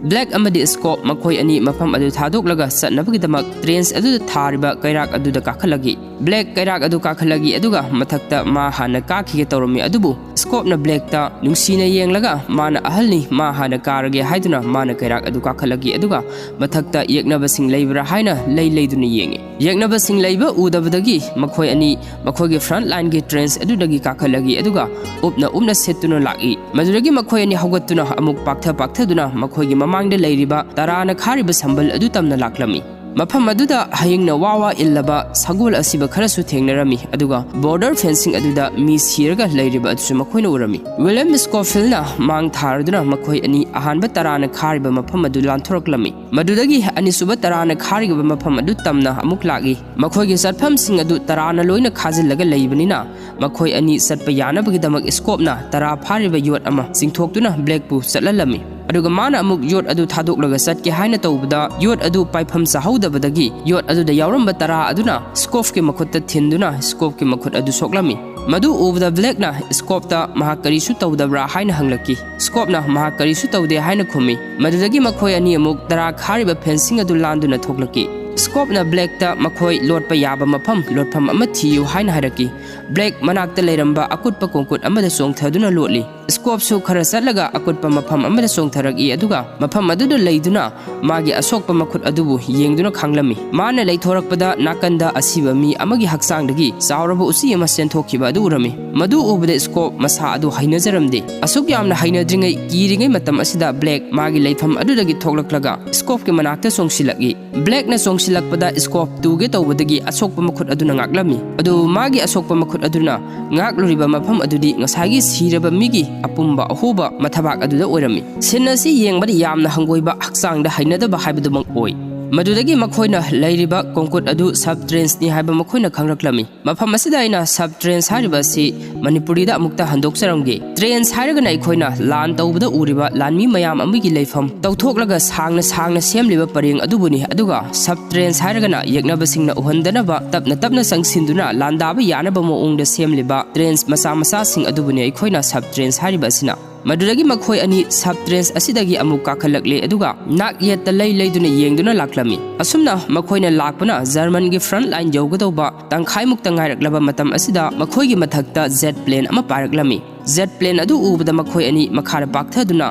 ꯕ꯭ꯂꯦꯛ ꯑꯃꯗꯤ ꯁ꯭ꯀꯣꯞ ꯃꯈꯣꯏ ꯑꯅꯤ ꯃꯐꯝ ꯑꯗꯨ ꯊꯥꯗꯣꯛꯂꯒ ꯆꯠꯅꯕꯒꯤꯗꯃꯛ trench ꯑꯗꯨꯗ ꯊꯥꯔꯤꯕ ꯀꯩꯔꯥꯛ ꯑꯗꯨꯗ ꯀꯥꯈꯠꯂꯛꯏ꯫ ꯕ꯭ꯂꯦꯛ ꯀꯩꯔꯥꯛ ꯑꯗꯨ ꯀꯥꯈꯠꯂꯛꯏ, ꯑꯗꯨꯒ ꯃꯊꯛꯇ ꯃꯥ ꯍꯥꯟꯅ ꯀꯥꯈꯤꯒꯦ ꯇꯧꯔꯝꯃꯤ, ꯑꯗꯨꯕꯨ ꯁ꯭ꯀꯣꯞꯅ ꯕ꯭ꯂꯦꯛꯇ ꯅꯨꯡꯁꯤꯅ ꯌꯦꯡꯂꯒ, "ꯃꯥꯅ ꯑꯍꯜꯅꯤ, ꯃꯥ ꯍꯥꯟꯅ ꯀꯥꯔꯒꯦ" ꯍꯥꯏꯗꯨꯅ ꯃꯥꯅ ꯀꯩꯔꯥꯛ ꯑꯗꯨ ꯀꯥꯈꯠꯂꯛꯏ, ꯑꯗꯨꯒ ꯃꯊꯛꯇ ꯌꯦꯛꯅꯕꯁꯤꯡ ꯂꯩꯕ꯭ꯔꯥ ꯍꯥꯏꯅ ꯂꯩ ꯂꯩꯗꯨꯅ ꯌꯦꯡꯉꯤ꯫ ꯌꯦꯛꯅꯕꯁꯤꯡ ꯂꯩꯕ ꯎꯗꯕꯗꯒꯤ ꯃꯈꯣꯏ ꯑꯅꯤ ꯃꯈꯣꯏꯒꯤ front lineꯒꯤ trench ꯑꯗꯨꯗꯒꯤ ꯀꯥꯈꯠꯂꯛꯏ, ꯑꯗꯨꯒ ꯎꯞꯅ ꯎꯞꯅ ꯁꯦꯠꯇꯨꯅ ꯂꯥꯛꯏ꯫ ꯃꯗꯨꯗꯒꯤ ꯃꯈꯣꯏ ꯑꯅꯤ ꯍꯧꯒꯠꯇꯨꯅ ꯑꯃꯨꯛ ꯄꯥꯛꯊ ꯄꯥꯛꯊꯗꯨꯅ ꯃꯈꯣꯏꯒꯤ ꯃꯃꯥꯡꯗ ꯂꯩꯔꯤꯕ ꯇꯔꯥꯅ ꯈꯥꯔꯤꯕ ꯁꯝꯕꯜ ꯑꯗꯨ ꯇꯝꯅ ꯂꯥꯛꯂꯝꯃꯤ꯫ ꯃꯐꯝ ꯑꯗꯨꯗ ꯍꯌꯤꯡꯅ ꯋꯥ ꯋꯥ ꯏꯜꯂꯕ ꯁꯒꯣꯜ ꯑꯁꯤꯕ ꯈꯔꯁꯨ ꯊꯦꯡꯅꯔꯝꯃꯤ, ꯑꯗꯨꯒ border fencing ꯑꯗꯨꯗ ꯃꯤ ꯁꯤꯔꯒ ꯂꯩꯔꯤꯕ ꯑꯗꯨꯁꯨ ꯃꯈꯣꯏꯅ ꯎꯔꯝꯃꯤ꯫ ꯋꯤꯂꯤꯌꯝ ꯁ꯭ꯀꯣꯐꯤꯜꯅ ꯃꯥꯡ ꯊꯥꯔꯗꯨꯅ ꯃꯈꯣꯏ ꯑꯅꯤ ꯑꯍꯥꯟꯕ ꯇꯔꯥꯅ ꯈꯥꯔꯤꯕ ꯃꯐꯝ ꯑꯗꯨ ꯂꯥꯟꯊꯣꯔꯛꯂꯝꯃꯤ꯫ ꯃꯗꯨꯗꯒꯤ ꯑꯅꯤꯁꯨꯕ ꯇꯔꯥꯅ ꯈꯥꯔꯤꯕ ꯃꯐꯝ ꯑꯗꯨ ꯇꯝꯅ ꯑꯃꯨꯛ ꯂꯥꯛꯏ꯫ ꯃꯈꯣꯏꯒꯤ ꯆꯠꯐꯝꯁꯤꯡ ꯑꯗꯨ ꯇꯔꯥꯅ ꯂꯣꯏꯅ ꯈꯥꯖꯤꯜꯂꯒ ꯂꯩꯕꯅꯤꯅ, ꯃꯈꯣꯏ ꯑꯅꯤ ꯆꯠꯄ ꯌꯥꯅꯕꯒꯤꯗꯃꯛ ꯁ꯭ꯀꯣꯞꯅ ꯇꯔꯥ ꯐꯥꯔꯤꯕ ꯌꯣꯠ ꯑꯃ ꯆꯤꯡꯊꯣꯛꯇꯨꯅ ꯕ꯭ꯂꯦꯛꯄꯨ ꯆꯠꯍꯜꯂꯝꯃꯤ꯫ ꯑꯗꯨꯒ ꯃꯥꯅ ꯑꯃꯨꯛ ꯌꯣꯠ ꯑꯗꯨ ꯊꯥꯗꯣꯛꯂꯒ ꯆꯠꯀꯦ ꯍꯥꯏꯅ ꯇꯧꯕꯗ, ꯌꯣꯠ ꯑꯗꯨ ꯄꯥꯏꯐꯝ ꯆꯥꯍꯧꯗꯕꯗꯒꯤ ꯌꯣꯠ ꯑꯗꯨꯗ ꯌꯥꯎꯔꯝꯕ ꯇꯔꯥ ꯑꯗꯨꯅ ꯁ꯭ꯀꯣꯞꯀꯤ ꯃꯈꯨꯠꯇ ꯊꯤꯟꯗꯨꯅ ꯁ꯭ꯀꯣꯞꯀꯤ ꯃꯈꯨꯠ ꯑꯗꯨ ꯁꯣꯛꯂꯝꯃꯤ꯫ ꯃꯗꯨ ꯎꯕꯗ ꯕ꯭ꯂꯦꯛꯅ ꯁ꯭ꯀꯣꯞꯇ ꯃꯍꯥꯛ ꯀꯔꯤꯁꯨ ꯇꯧꯗꯕ꯭ꯔꯥ ꯍꯥꯏꯅ ꯍꯪꯂꯛꯈꯤ꯫ ꯁ꯭ꯀꯣꯞꯅ ꯃꯍꯥꯛ ꯀꯔꯤꯁꯨ ꯇꯧꯗꯦ ꯍꯥꯏꯅ ꯈꯨꯝꯃꯤ꯫ ꯃꯗꯨꯗꯒꯤ ꯃꯈꯣꯏ ꯑꯅꯤ ꯑꯃꯨꯛ ꯇꯔꯥ ꯈꯥꯔꯤꯕ fencing ꯑꯗꯨ ꯂꯥꯟꯗꯨꯅ ꯊꯣꯛꯂꯛꯈꯤ꯫ ꯁ꯭ꯀꯣꯞꯅ ꯕ꯭ꯂꯦꯛꯇ ꯃꯈꯣꯏ ꯂꯣꯠꯄ ꯌꯥꯕ ꯃꯐꯝ, ꯂꯣꯠꯐꯝ ꯑꯃ ꯊꯤꯌꯨ ꯍꯥꯏꯅ ꯍꯥꯏꯔꯛꯈꯤ꯫ ꯕ꯭ꯂꯦꯛ ꯃꯅꯥꯛꯇ ꯂꯩꯔꯝꯕ ꯑꯀꯨꯠꯄ ꯀꯣꯡꯀꯨꯠ ꯑꯃꯗ ꯆꯣꯡꯊꯗꯨꯅ ꯂꯣꯠꯂꯤ꯫ ꯁ꯭ꯀꯣꯞꯁꯨ ꯈꯔ ꯆꯠꯂꯒ ꯑꯀꯨꯠꯄ ꯃꯐꯝ ꯑꯃꯗ ꯆꯣꯡꯊꯔꯛꯏ, ꯑꯗꯨꯒ ꯃꯐꯝ ꯑꯗꯨꯗ ꯂꯩꯗꯨꯅ ꯃꯥꯒꯤ ꯑꯁꯣꯛꯄ ꯃꯈꯨꯠ ꯑꯗꯨꯕꯨ ꯌꯦꯡꯗꯨꯅ ꯈꯥꯡꯂꯝꯃꯤ꯫ ꯃꯥꯅ ꯂꯩꯊꯣꯔꯛꯄꯗ ꯅꯥꯀꯟꯗ ꯑꯁꯤꯕ ꯃꯤ ꯑꯃꯒꯤ ꯍꯛꯆꯥꯡꯗꯒꯤ ꯆꯥꯎꯔꯕ ꯎꯆꯤ ꯑꯃ ꯆꯦꯟꯊꯣꯛꯈꯤꯕ ꯑꯗꯨ ꯎꯔꯝꯃꯤ꯫ ꯃꯗꯨ ꯎꯕꯗ ꯁ꯭ꯀꯣꯞ ꯃꯁꯥ ꯑꯗꯨ ꯍꯩꯅꯖꯔꯝꯗꯦ꯫ ꯑꯁꯨꯛ ꯌꯥꯝꯅ ꯍꯩꯅꯗ꯭ꯔꯤꯉꯩ, ꯀꯤꯔꯤꯉꯩ ꯃꯇꯝ ꯑꯁꯤꯗ ꯕ꯭ꯂꯦꯛ ꯃꯥꯒꯤ ꯂꯩꯐꯝ ꯑꯗꯨꯗꯒꯤ ꯊꯣꯛꯂꯛꯂꯒ ꯁ꯭ꯀꯣꯞꯀꯤ ꯃꯅꯥꯛꯇ ꯆꯣꯡꯁꯤꯜꯂꯛꯏ꯫ ꯕ꯭ꯂꯦꯛꯅ ꯆꯣꯡꯁꯤꯜ- ꯁꯤꯜꯂꯛꯄꯗ ꯏꯁꯀꯣꯞ ꯇꯨꯒꯦ ꯇꯧꯕꯗꯒꯤ ꯑꯁꯣꯛꯄ ꯃꯈꯨꯠ ꯑꯗꯨꯅ ꯉꯥꯛꯂꯝꯃꯤ꯫ ꯑꯗꯨ ꯃꯥꯒꯤ ꯑꯁꯣꯛꯄ ꯃꯈꯨꯠ ꯑꯗꯨꯅ ꯉꯥꯛꯂꯨꯔꯤꯕ ꯃꯐꯝ ꯑꯗꯨꯗꯤ ꯉꯁꯥꯏꯒꯤ ꯁꯤꯔꯕ ꯃꯤꯒꯤ ꯑꯄꯨꯝꯕ ꯑꯍꯣꯕ ꯃꯊꯕꯥꯛ ꯑꯗꯨꯗ ꯑꯣꯏꯔꯝꯃꯤ꯫ ꯁꯤꯟ ꯑꯁꯤ ꯌꯦꯡꯕꯗ ꯌꯥꯝꯅ ꯍꯪꯒꯣꯏꯕ, ꯍꯛꯆꯥꯡꯗ ꯍꯩꯅꯗꯕ ꯍꯥꯏꯕꯗꯨꯃꯛ ꯑꯣꯏ꯫ ꯃꯗꯨꯗꯒꯤ ꯃꯈꯣꯏꯅ ꯂꯩꯔꯤꯕ ꯀꯣꯡꯀꯨꯠ ꯑꯗꯨ ꯁꯕ ꯇ꯭ꯔꯦꯟꯁꯅꯤ ꯍꯥꯏꯕ ꯃꯈꯣꯏꯅ ꯈꯪꯂꯛꯂꯝꯃꯤ꯫ ꯃꯐꯝ ꯑꯁꯤꯗ ꯑꯩꯅ ꯁꯕ ꯇ꯭ꯔꯦꯟꯁ ꯍꯥꯏꯔꯤꯕ ꯑꯁꯤ ꯃꯅꯤꯄꯨꯔꯤꯗ ꯑꯃꯨꯛꯇ ꯍꯟꯗꯣꯛꯆꯔꯝꯒꯦ꯫ ꯇ꯭ꯔꯦꯟꯁ ꯍꯥꯏꯔꯒꯅ ꯑꯩꯈꯣꯏꯅ ꯂꯥꯟ ꯇꯧꯕꯗ ꯎꯔꯤꯕ ꯂꯥꯟꯃꯤ ꯃꯌꯥꯝ ꯑꯃꯒꯤ ꯂꯩꯐꯝ ꯇꯧꯊꯣꯛꯂꯒ ꯁꯥꯡꯅ ꯁꯥꯡꯅ ꯁꯦꯝꯂꯤꯕ ꯄꯔꯦꯡ ꯑꯗꯨꯕꯨꯅꯤ, ꯑꯗꯨꯒ ꯁꯕ ꯇ꯭ꯔꯦꯟꯁ ꯍꯥꯏꯔꯒꯅ ꯌꯦꯛꯅꯕꯁꯤꯡꯅ ꯎꯍꯟꯗꯅꯕ ꯇꯞꯅ ꯇꯞꯅ ꯆꯪꯁꯤꯟꯗꯨꯅ ꯂꯥꯟꯗꯥꯕ ꯌꯥꯅꯕ ꯃꯑꯣꯡꯗ ꯁꯦꯝꯂꯤꯕ ꯇ꯭ꯔꯦꯟꯁ ꯃꯆꯥ ꯃꯆꯥꯁꯤꯡ ꯑꯗꯨꯕꯨꯅꯤ ꯑꯩꯈꯣꯏꯅ ꯁꯕ ꯇ꯭ꯔꯦꯟꯁ ꯍꯥꯏꯔꯤꯕ ꯑꯁꯤꯅ꯫ ꯃꯗꯨꯗꯒꯤ ꯃꯈꯣꯏ ꯑꯅꯤ ꯁꯕ ꯇ꯭ꯔꯦꯟꯁ ꯑꯁꯤꯗꯒꯤ ꯑꯃꯨꯛ ꯀꯥꯈꯠꯂꯛꯂꯦ, ꯑꯗꯨꯒ ꯅꯥꯛ ꯌꯦꯠꯇ ꯂꯩ ꯂꯩꯗꯨꯅ ꯌꯦꯡꯗꯨꯅ ꯂꯥꯛꯂꯝꯃꯤ꯫ ꯑꯁꯨꯝꯅ ꯃꯈꯣꯏꯅ ꯂꯥꯛꯄꯅ ꯖꯔꯃꯟꯒꯤ ꯐ꯭ꯔꯟꯠ ꯂꯥꯏꯟ ꯌꯧꯒꯗꯧꯕ ꯇꯪꯈꯥꯏꯃꯨꯛꯇ ꯉꯥꯏꯔꯛꯂꯕ ꯃꯇꯝ ꯑꯁꯤꯗ ꯃꯈꯣꯏꯒꯤ ꯃꯊꯛꯇ ꯖꯦꯠ ꯄ꯭ꯂꯦꯟ ꯑꯃ ꯄꯥꯏꯔꯛꯂꯝꯃꯤ꯫ ꯖꯦꯠ ꯄ꯭ꯂꯦꯟ ꯑꯗꯨ ꯎꯕꯗ ꯃꯈꯣꯏ ꯑꯅꯤ ꯃꯈꯥꯗ ꯄꯥꯛꯊꯗꯨꯅ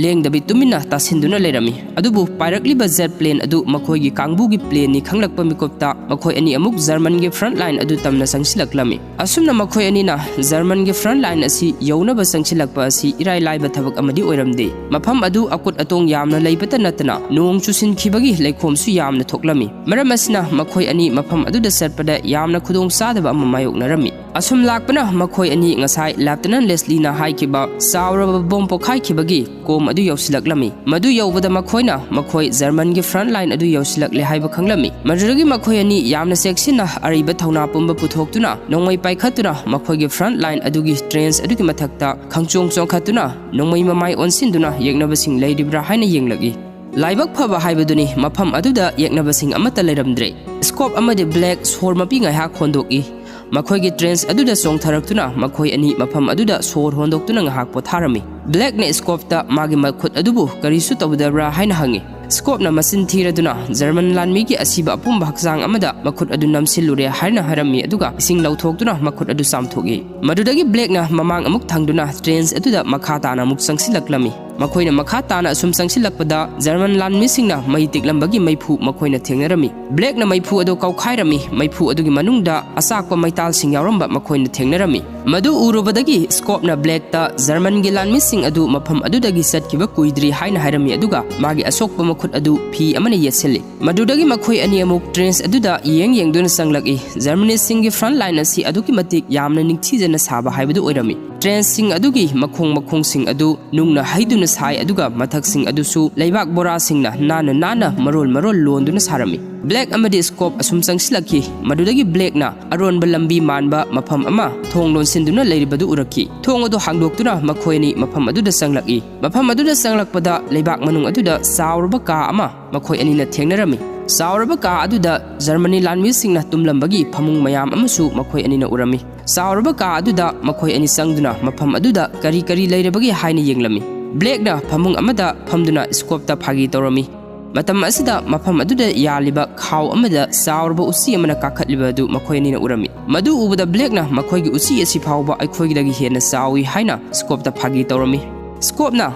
ꯂꯦꯡꯗꯕꯤ ꯇꯨꯃꯤꯟꯅ ꯇꯥꯁꯤꯟꯗꯨꯅ ꯂꯩꯔꯝꯃꯤ꯫ ꯑꯗꯨꯕꯨ ꯄꯥꯏꯔꯛꯂꯤꯕ ꯖꯦꯠ ꯄ꯭ꯂꯦꯟ ꯑꯗꯨ ꯃꯈꯣꯏꯒꯤ ꯀꯥꯡꯕꯨꯒꯤ ꯄ꯭ꯂꯦꯟꯅꯤ ꯈꯪꯂꯛꯄ ꯃꯤꯀꯨꯞꯇ ꯃꯈꯣꯏ ꯑꯅꯤ ꯑꯃꯨꯛ ꯖꯔꯃꯟꯒꯤ ꯐ꯭ꯔꯟꯠ ꯂꯥꯏꯟ ꯑꯗꯨ ꯇꯝꯅ ꯆꯪꯁꯤꯜꯂꯛꯂꯝꯃꯤ꯫ ꯑꯁꯨꯝꯅ ꯃꯈꯣꯏ ꯑꯅꯤꯅ ꯖꯔꯃꯟꯒꯤ ꯐ꯭ꯔꯟꯠ ꯂꯥꯏꯟ ꯑꯁꯤ ꯌꯧꯅꯕ ꯆꯪꯁꯤꯜꯂꯛꯄ ꯑꯁꯤ ꯏꯔꯥꯏ ꯂꯥꯏꯕ ꯊꯕꯛ ꯑꯃꯗꯤ ꯑꯣꯏꯔꯝꯗꯦ꯫ ꯃꯐꯝ ꯑꯗꯨ ꯑꯀꯨꯠ ꯑꯇꯣꯡ ꯌꯥꯝꯅ ꯂꯩꯕꯇ ꯅꯠꯇꯅ ꯅꯣꯡ ꯆꯨꯁꯤꯟꯈꯤꯕꯒꯤ ꯂꯩꯈꯣꯝꯁꯨ ꯌꯥꯝꯅ ꯊꯣꯛꯂꯝꯃꯤ꯫ ꯃꯔꯝ ꯑꯁꯤꯅ ꯃꯈꯣꯏ ꯑꯅꯤ ꯃꯐꯝ ꯑꯗꯨꯗ ꯆꯠꯄꯗ ꯌꯥꯝꯅ ꯈꯨꯗꯣꯡ ꯆꯥꯗꯕ ꯑꯃ ꯃꯥꯌꯣꯛꯅꯔꯝꯃꯤ꯫ ꯑꯁꯨꯝ ꯂꯥꯛꯄꯅ ꯃꯈꯣꯏ ꯑꯅꯤ ꯉꯁꯥꯏ ꯂꯦꯐꯇꯤꯅꯦꯟ ꯂꯦꯁꯂꯤꯅ ꯍꯥꯏꯈꯤꯕ ꯆꯥꯎꯔꯕ ꯕꯣꯝ ꯄꯣꯈꯥꯏꯈꯤꯕꯒꯤ ꯀꯣꯝ ꯑꯗꯨ ꯌꯧꯁꯤꯜꯂꯛꯂꯝꯃꯤ꯫ ꯃꯗꯨ ꯌꯧꯕꯗ ꯃꯈꯣꯏꯅ ꯃꯈꯣꯏ ꯖꯔꯃꯟꯒꯤ ꯐ꯭ꯔꯟꯠ ꯂꯥꯏꯟ ꯑꯗꯨ ꯌꯧꯁꯤꯜꯂꯛꯂꯦ ꯍꯥꯏꯕ ꯈꯪꯂꯝꯃꯤ꯫ ꯃꯗꯨꯗꯒꯤ ꯃꯈꯣꯏ ꯑꯅꯤ ꯌꯥꯝꯅ ꯆꯦꯛꯁꯤꯟꯅ ꯑꯔꯤꯕ ꯊꯧꯅꯥ ꯄꯨꯝꯕ ꯄꯨꯊꯣꯛꯇꯨꯅ ꯅꯣꯡꯃꯩ ꯄꯥꯏꯈꯠꯇꯨꯅ ꯃꯈꯣꯏꯒꯤ ꯐ꯭ꯔꯟꯠ ꯂꯥꯏꯟ ꯑꯗꯨꯒꯤ ꯇ꯭ꯔꯦꯟꯁ ꯑꯗꯨꯒꯤ ꯃꯊꯛꯇ ꯈꯪꯆꯣꯡ ꯆꯣꯡꯈꯠꯇꯨꯅ ꯅꯣꯡꯃꯩ ꯃꯃꯥꯏ ꯑꯣꯟꯁꯤꯟꯗꯨꯅ ꯌꯦꯛꯅꯕꯁꯤꯡ ꯂꯩꯔꯤꯕ꯭ꯔꯥ ꯍꯥꯏꯅ ꯌꯦꯡꯂꯛꯏ꯫ ꯂꯥꯏꯕꯛ ꯐꯕ ꯍꯥꯏꯕꯗꯨꯅꯤ, ꯃꯐꯝ ꯑꯗꯨꯗ ꯌꯦꯛꯅꯕꯁꯤꯡ ꯑꯃꯠꯇ ꯂꯩꯔꯝꯗ꯭ꯔꯦ꯫ ꯁ꯭ꯀꯣꯞ ꯑꯃꯗꯤ ꯕ꯭ꯂꯦꯛ ꯁꯣꯔ ꯃꯄꯤ ꯉꯥꯏꯍꯥꯛ ꯍꯣꯟꯗꯣꯛꯏ꯫ ꯃꯈꯣꯏꯒꯤ ꯇ꯭ꯔꯦꯟꯁ ꯑꯗꯨꯗ ꯆꯣꯡꯊꯔꯛꯇꯨꯅ ꯃꯈꯣꯏ ꯑꯅꯤ ꯃꯐꯝ ꯑꯗꯨꯗ ꯁꯣꯔ ꯍꯣꯟꯗꯣꯛꯇꯨꯅ ꯉꯥꯏꯍꯥꯛ ꯄꯣꯊꯥꯔꯝꯃꯤ꯫ ꯕ꯭ꯂꯦꯛꯅ ꯁ꯭ꯀꯣꯞꯇ ꯃꯥꯒꯤ ꯃꯈꯨꯠ ꯑꯗꯨꯕꯨ ꯀꯔꯤꯁꯨ ꯇꯧꯗꯕ꯭ꯔꯥ ꯍꯥꯏꯅ ꯍꯪꯉꯤ꯫ ꯁ꯭ꯀꯣꯞꯅ ꯃꯆꯤꯟ ꯊꯤꯔꯗꯨꯅ ꯖꯔꯃꯟ ꯂꯥꯟꯃꯤꯒꯤ ꯑꯁꯤꯕ ꯑꯄꯨꯝꯕ ꯍꯛꯆꯥꯡ ꯑꯃꯗ ꯃꯈꯨꯠ ꯑꯗꯨ ꯅꯝꯁꯤꯜꯂꯨꯔꯦ ꯍꯥꯏꯅ ꯍꯥꯏꯔꯝꯃꯤ, ꯑꯗꯨꯒ ꯏꯁꯤꯡ ꯂꯧꯊꯣꯛꯇꯨꯅ ꯃꯈꯨꯠ ꯑꯗꯨ ꯆꯥꯝꯊꯣꯛꯏ꯫ ꯃꯗꯨꯗꯒꯤ ꯕ꯭ꯂꯦꯛꯅ ꯃꯃꯥꯡ ꯑꯃꯨꯛ ꯊꯪꯗꯨꯅ ꯇ꯭ꯔꯦꯟꯁ ꯑꯗꯨꯗ ꯃꯈꯥ ꯇꯥꯅ ꯑꯃꯨꯛ ꯆꯪꯁꯤꯜꯂꯛꯂꯝꯃꯤ꯫ ꯃꯈꯣꯏꯅ ꯃꯈꯥ ꯇꯥꯅ ꯑꯁꯨꯝ ꯆꯪꯁꯤꯜꯂꯛꯄꯗ, ꯖꯔꯃꯟ ꯂꯥꯟꯃꯤꯁꯤꯡꯅ ꯃꯩ ꯇꯤꯛꯂꯝꯕꯒꯤ ꯃꯩꯐꯨ ꯃꯈꯣꯏꯅ ꯊꯦꯡꯅꯔꯝꯃꯤ꯫ ꯕ꯭ꯂꯦꯛꯅ ꯃꯩꯐꯨ ꯑꯗꯨ ꯀꯧꯈꯥꯏꯔꯝꯃꯤ꯫ ꯃꯩꯐꯨ ꯑꯗꯨꯒꯤ ꯃꯅꯨꯡꯗ ꯑꯆꯥꯛꯄ ꯃꯩꯇꯥꯜꯁꯤꯡ ꯌꯥꯎꯔꯝꯕ ꯃꯈꯣꯏꯅ ꯊꯦꯡꯅꯔꯝꯃꯤ꯫ ꯃꯗꯨ ꯎꯔꯨꯕꯗꯒꯤ ꯁ꯭ꯀꯣꯞꯅ ꯕ꯭ꯂꯦꯛꯇ ꯖꯔꯃꯟꯒꯤ ꯂꯥꯟꯃꯤꯁꯤꯡ ꯑꯗꯨ ꯃꯐꯝ ꯑꯗꯨꯗꯒꯤ ꯆꯠꯈꯤꯕ ꯀꯨꯏꯗ꯭ꯔꯤ ꯍꯥꯏꯅ ꯍꯥꯏꯔꯝꯃꯤ, ꯑꯗꯨꯒ ꯃꯥꯒꯤ ꯑꯁꯣꯛꯄ ꯃꯈꯨꯠ ꯑꯗꯨ ꯐꯤ ꯑꯃꯅ ꯌꯦꯠꯁꯤꯜꯂꯤ꯫ ꯃꯗꯨꯗꯒꯤ ꯃꯈꯣꯏ ꯑꯅꯤ ꯑꯃꯨꯛ ꯇ꯭ꯔꯦꯟꯁ ꯑꯗꯨꯗ ꯌꯦꯡ ꯌꯦꯡꯗꯨꯅ ꯆꯪꯂꯛꯏ꯫ ꯖꯔꯃꯅꯤꯁꯤꯡꯒꯤ ꯐ꯭ꯔꯟꯠ ꯂꯥꯏꯟ ꯑꯁꯤ ꯑꯗꯨꯛꯀꯤ ꯃꯇꯤꯛ ꯌꯥꯝꯅ ꯅꯤꯡꯊꯤꯖꯅ ꯁꯥꯕ ꯍꯥꯏꯕꯗꯨ ꯑꯣꯏꯔꯝꯃꯤ꯫ ꯇ꯭ꯔꯦꯟꯁꯁꯤꯡ ꯑꯗꯨꯒꯤ ꯃꯈꯣꯡ ꯃꯈꯣꯡꯁꯤꯡ ꯑꯗꯨ ꯅꯨꯡꯅ ꯍꯩꯗꯨꯅ ꯁꯥꯏ, ꯑꯗꯨꯒ ꯃꯊꯛꯁꯤꯡ ꯑꯗꯨꯁꯨ ꯂꯩꯕꯥꯛ ꯕꯣꯔꯥꯁꯤꯡꯅ ꯅꯥꯟꯅ ꯅꯥꯟꯅ ꯃꯔꯣꯜ ꯃꯔꯣꯜ ꯂꯣꯟꯗꯨꯅ ꯁꯥꯔꯝꯃꯤ꯫ ꯕ꯭ꯂꯦꯛ ꯑꯃꯗꯤ ꯁ꯭ꯀꯣꯞ ꯑꯁꯨꯝ ꯆꯪꯁꯤꯜꯂꯛꯈꯤ꯫ ꯃꯗꯨꯗꯒꯤ ꯕ꯭ꯂꯦꯛꯅ ꯑꯔꯣꯟꯕ ꯂꯝꯕꯤ ꯃꯥꯟꯕ ꯃꯐꯝ ꯑꯃ ꯊꯣꯡ ꯂꯣꯟꯁꯤꯟꯗꯨꯅ ꯂꯩꯔꯤꯕꯗꯨ ꯎꯔꯛꯈꯤ꯫ ꯊꯣꯡ ꯑꯗꯨ ꯍꯥꯡꯗꯣꯛꯇꯨꯅ ꯃꯈꯣꯏ ꯑꯅꯤ ꯃꯐꯝ ꯑꯗꯨꯗ ꯆꯪꯂꯛꯏ꯫ ꯃꯐꯝ ꯑꯗꯨꯗ ꯆꯪꯂꯛꯄꯗ ꯂꯩꯕꯥꯛ ꯃꯅꯨꯡ ꯑꯗꯨꯗ ꯆꯥꯎꯔꯕ ꯀꯥ ꯑꯃ ꯃꯈꯣꯏ ꯑꯅꯤꯅ ꯊꯦꯡꯅꯔꯝꯃꯤ꯫ ꯆꯥꯎꯔꯕ ꯀꯥ ꯑꯗꯨꯗ ꯖꯔꯃꯅꯤ ꯂꯥꯟꯃꯤꯁꯤꯡꯅ ꯇꯨꯝꯂꯝꯕꯒꯤ ꯐꯃꯨꯡ ꯃꯌꯥꯝ ꯑꯃꯁꯨ ꯃꯈꯣꯏ ꯑꯅꯤꯅ ꯎꯔꯝꯃꯤ꯫ ꯆꯥꯎꯔꯕ ꯀꯥ ꯑꯗꯨꯗ ꯃꯈꯣꯏ ꯑꯅꯤ ꯆꯪꯗꯨꯅ ꯃꯐꯝ ꯑꯗꯨꯗ ꯀꯔꯤ ꯀꯔꯤ ꯂꯩꯔꯕꯒꯦ ꯍꯥꯏꯅ ꯌꯦꯡꯂꯝꯃꯤ꯫ ꯕ꯭ꯂꯦꯛꯅ ꯐꯃꯨꯡ ꯑꯃꯗ ꯐꯝꯗꯨꯅ ꯁ꯭ꯀꯣꯞꯇ ꯐꯥꯒꯤ ꯇꯧꯔꯝꯃꯤ꯫ ꯃꯇꯝ ꯑꯁꯤꯗ ꯃꯐꯝ ꯑꯗꯨꯗ ꯌꯥꯜꯂꯤꯕ ꯈꯥꯎ ꯑꯃꯗ ꯆꯥꯎꯔꯕ ꯎꯆꯤ ꯑꯃꯅ ꯀꯥꯈꯠꯂꯤꯕ ꯑꯗꯨ ꯃꯈꯣꯏ ꯑꯅꯤꯅ ꯎꯔꯝꯃꯤ꯫ ꯃꯗꯨ ꯎꯕꯗ ꯕ꯭ꯂꯦꯛꯅ "ꯃꯈꯣꯏꯒꯤ ꯎꯆꯤ ꯑꯁꯤ ꯐꯥꯎꯕ ꯑꯩꯈꯣꯏꯒꯤꯗꯒꯤ ꯍꯦꯟꯅ ꯆꯥꯎꯏ" ꯍꯥꯏꯅ ꯁ꯭ꯀꯣꯞꯇ ꯐꯥꯒꯤ ꯇꯧꯔꯝꯃꯤ꯫ ꯁ꯭ꯀꯣꯞꯅ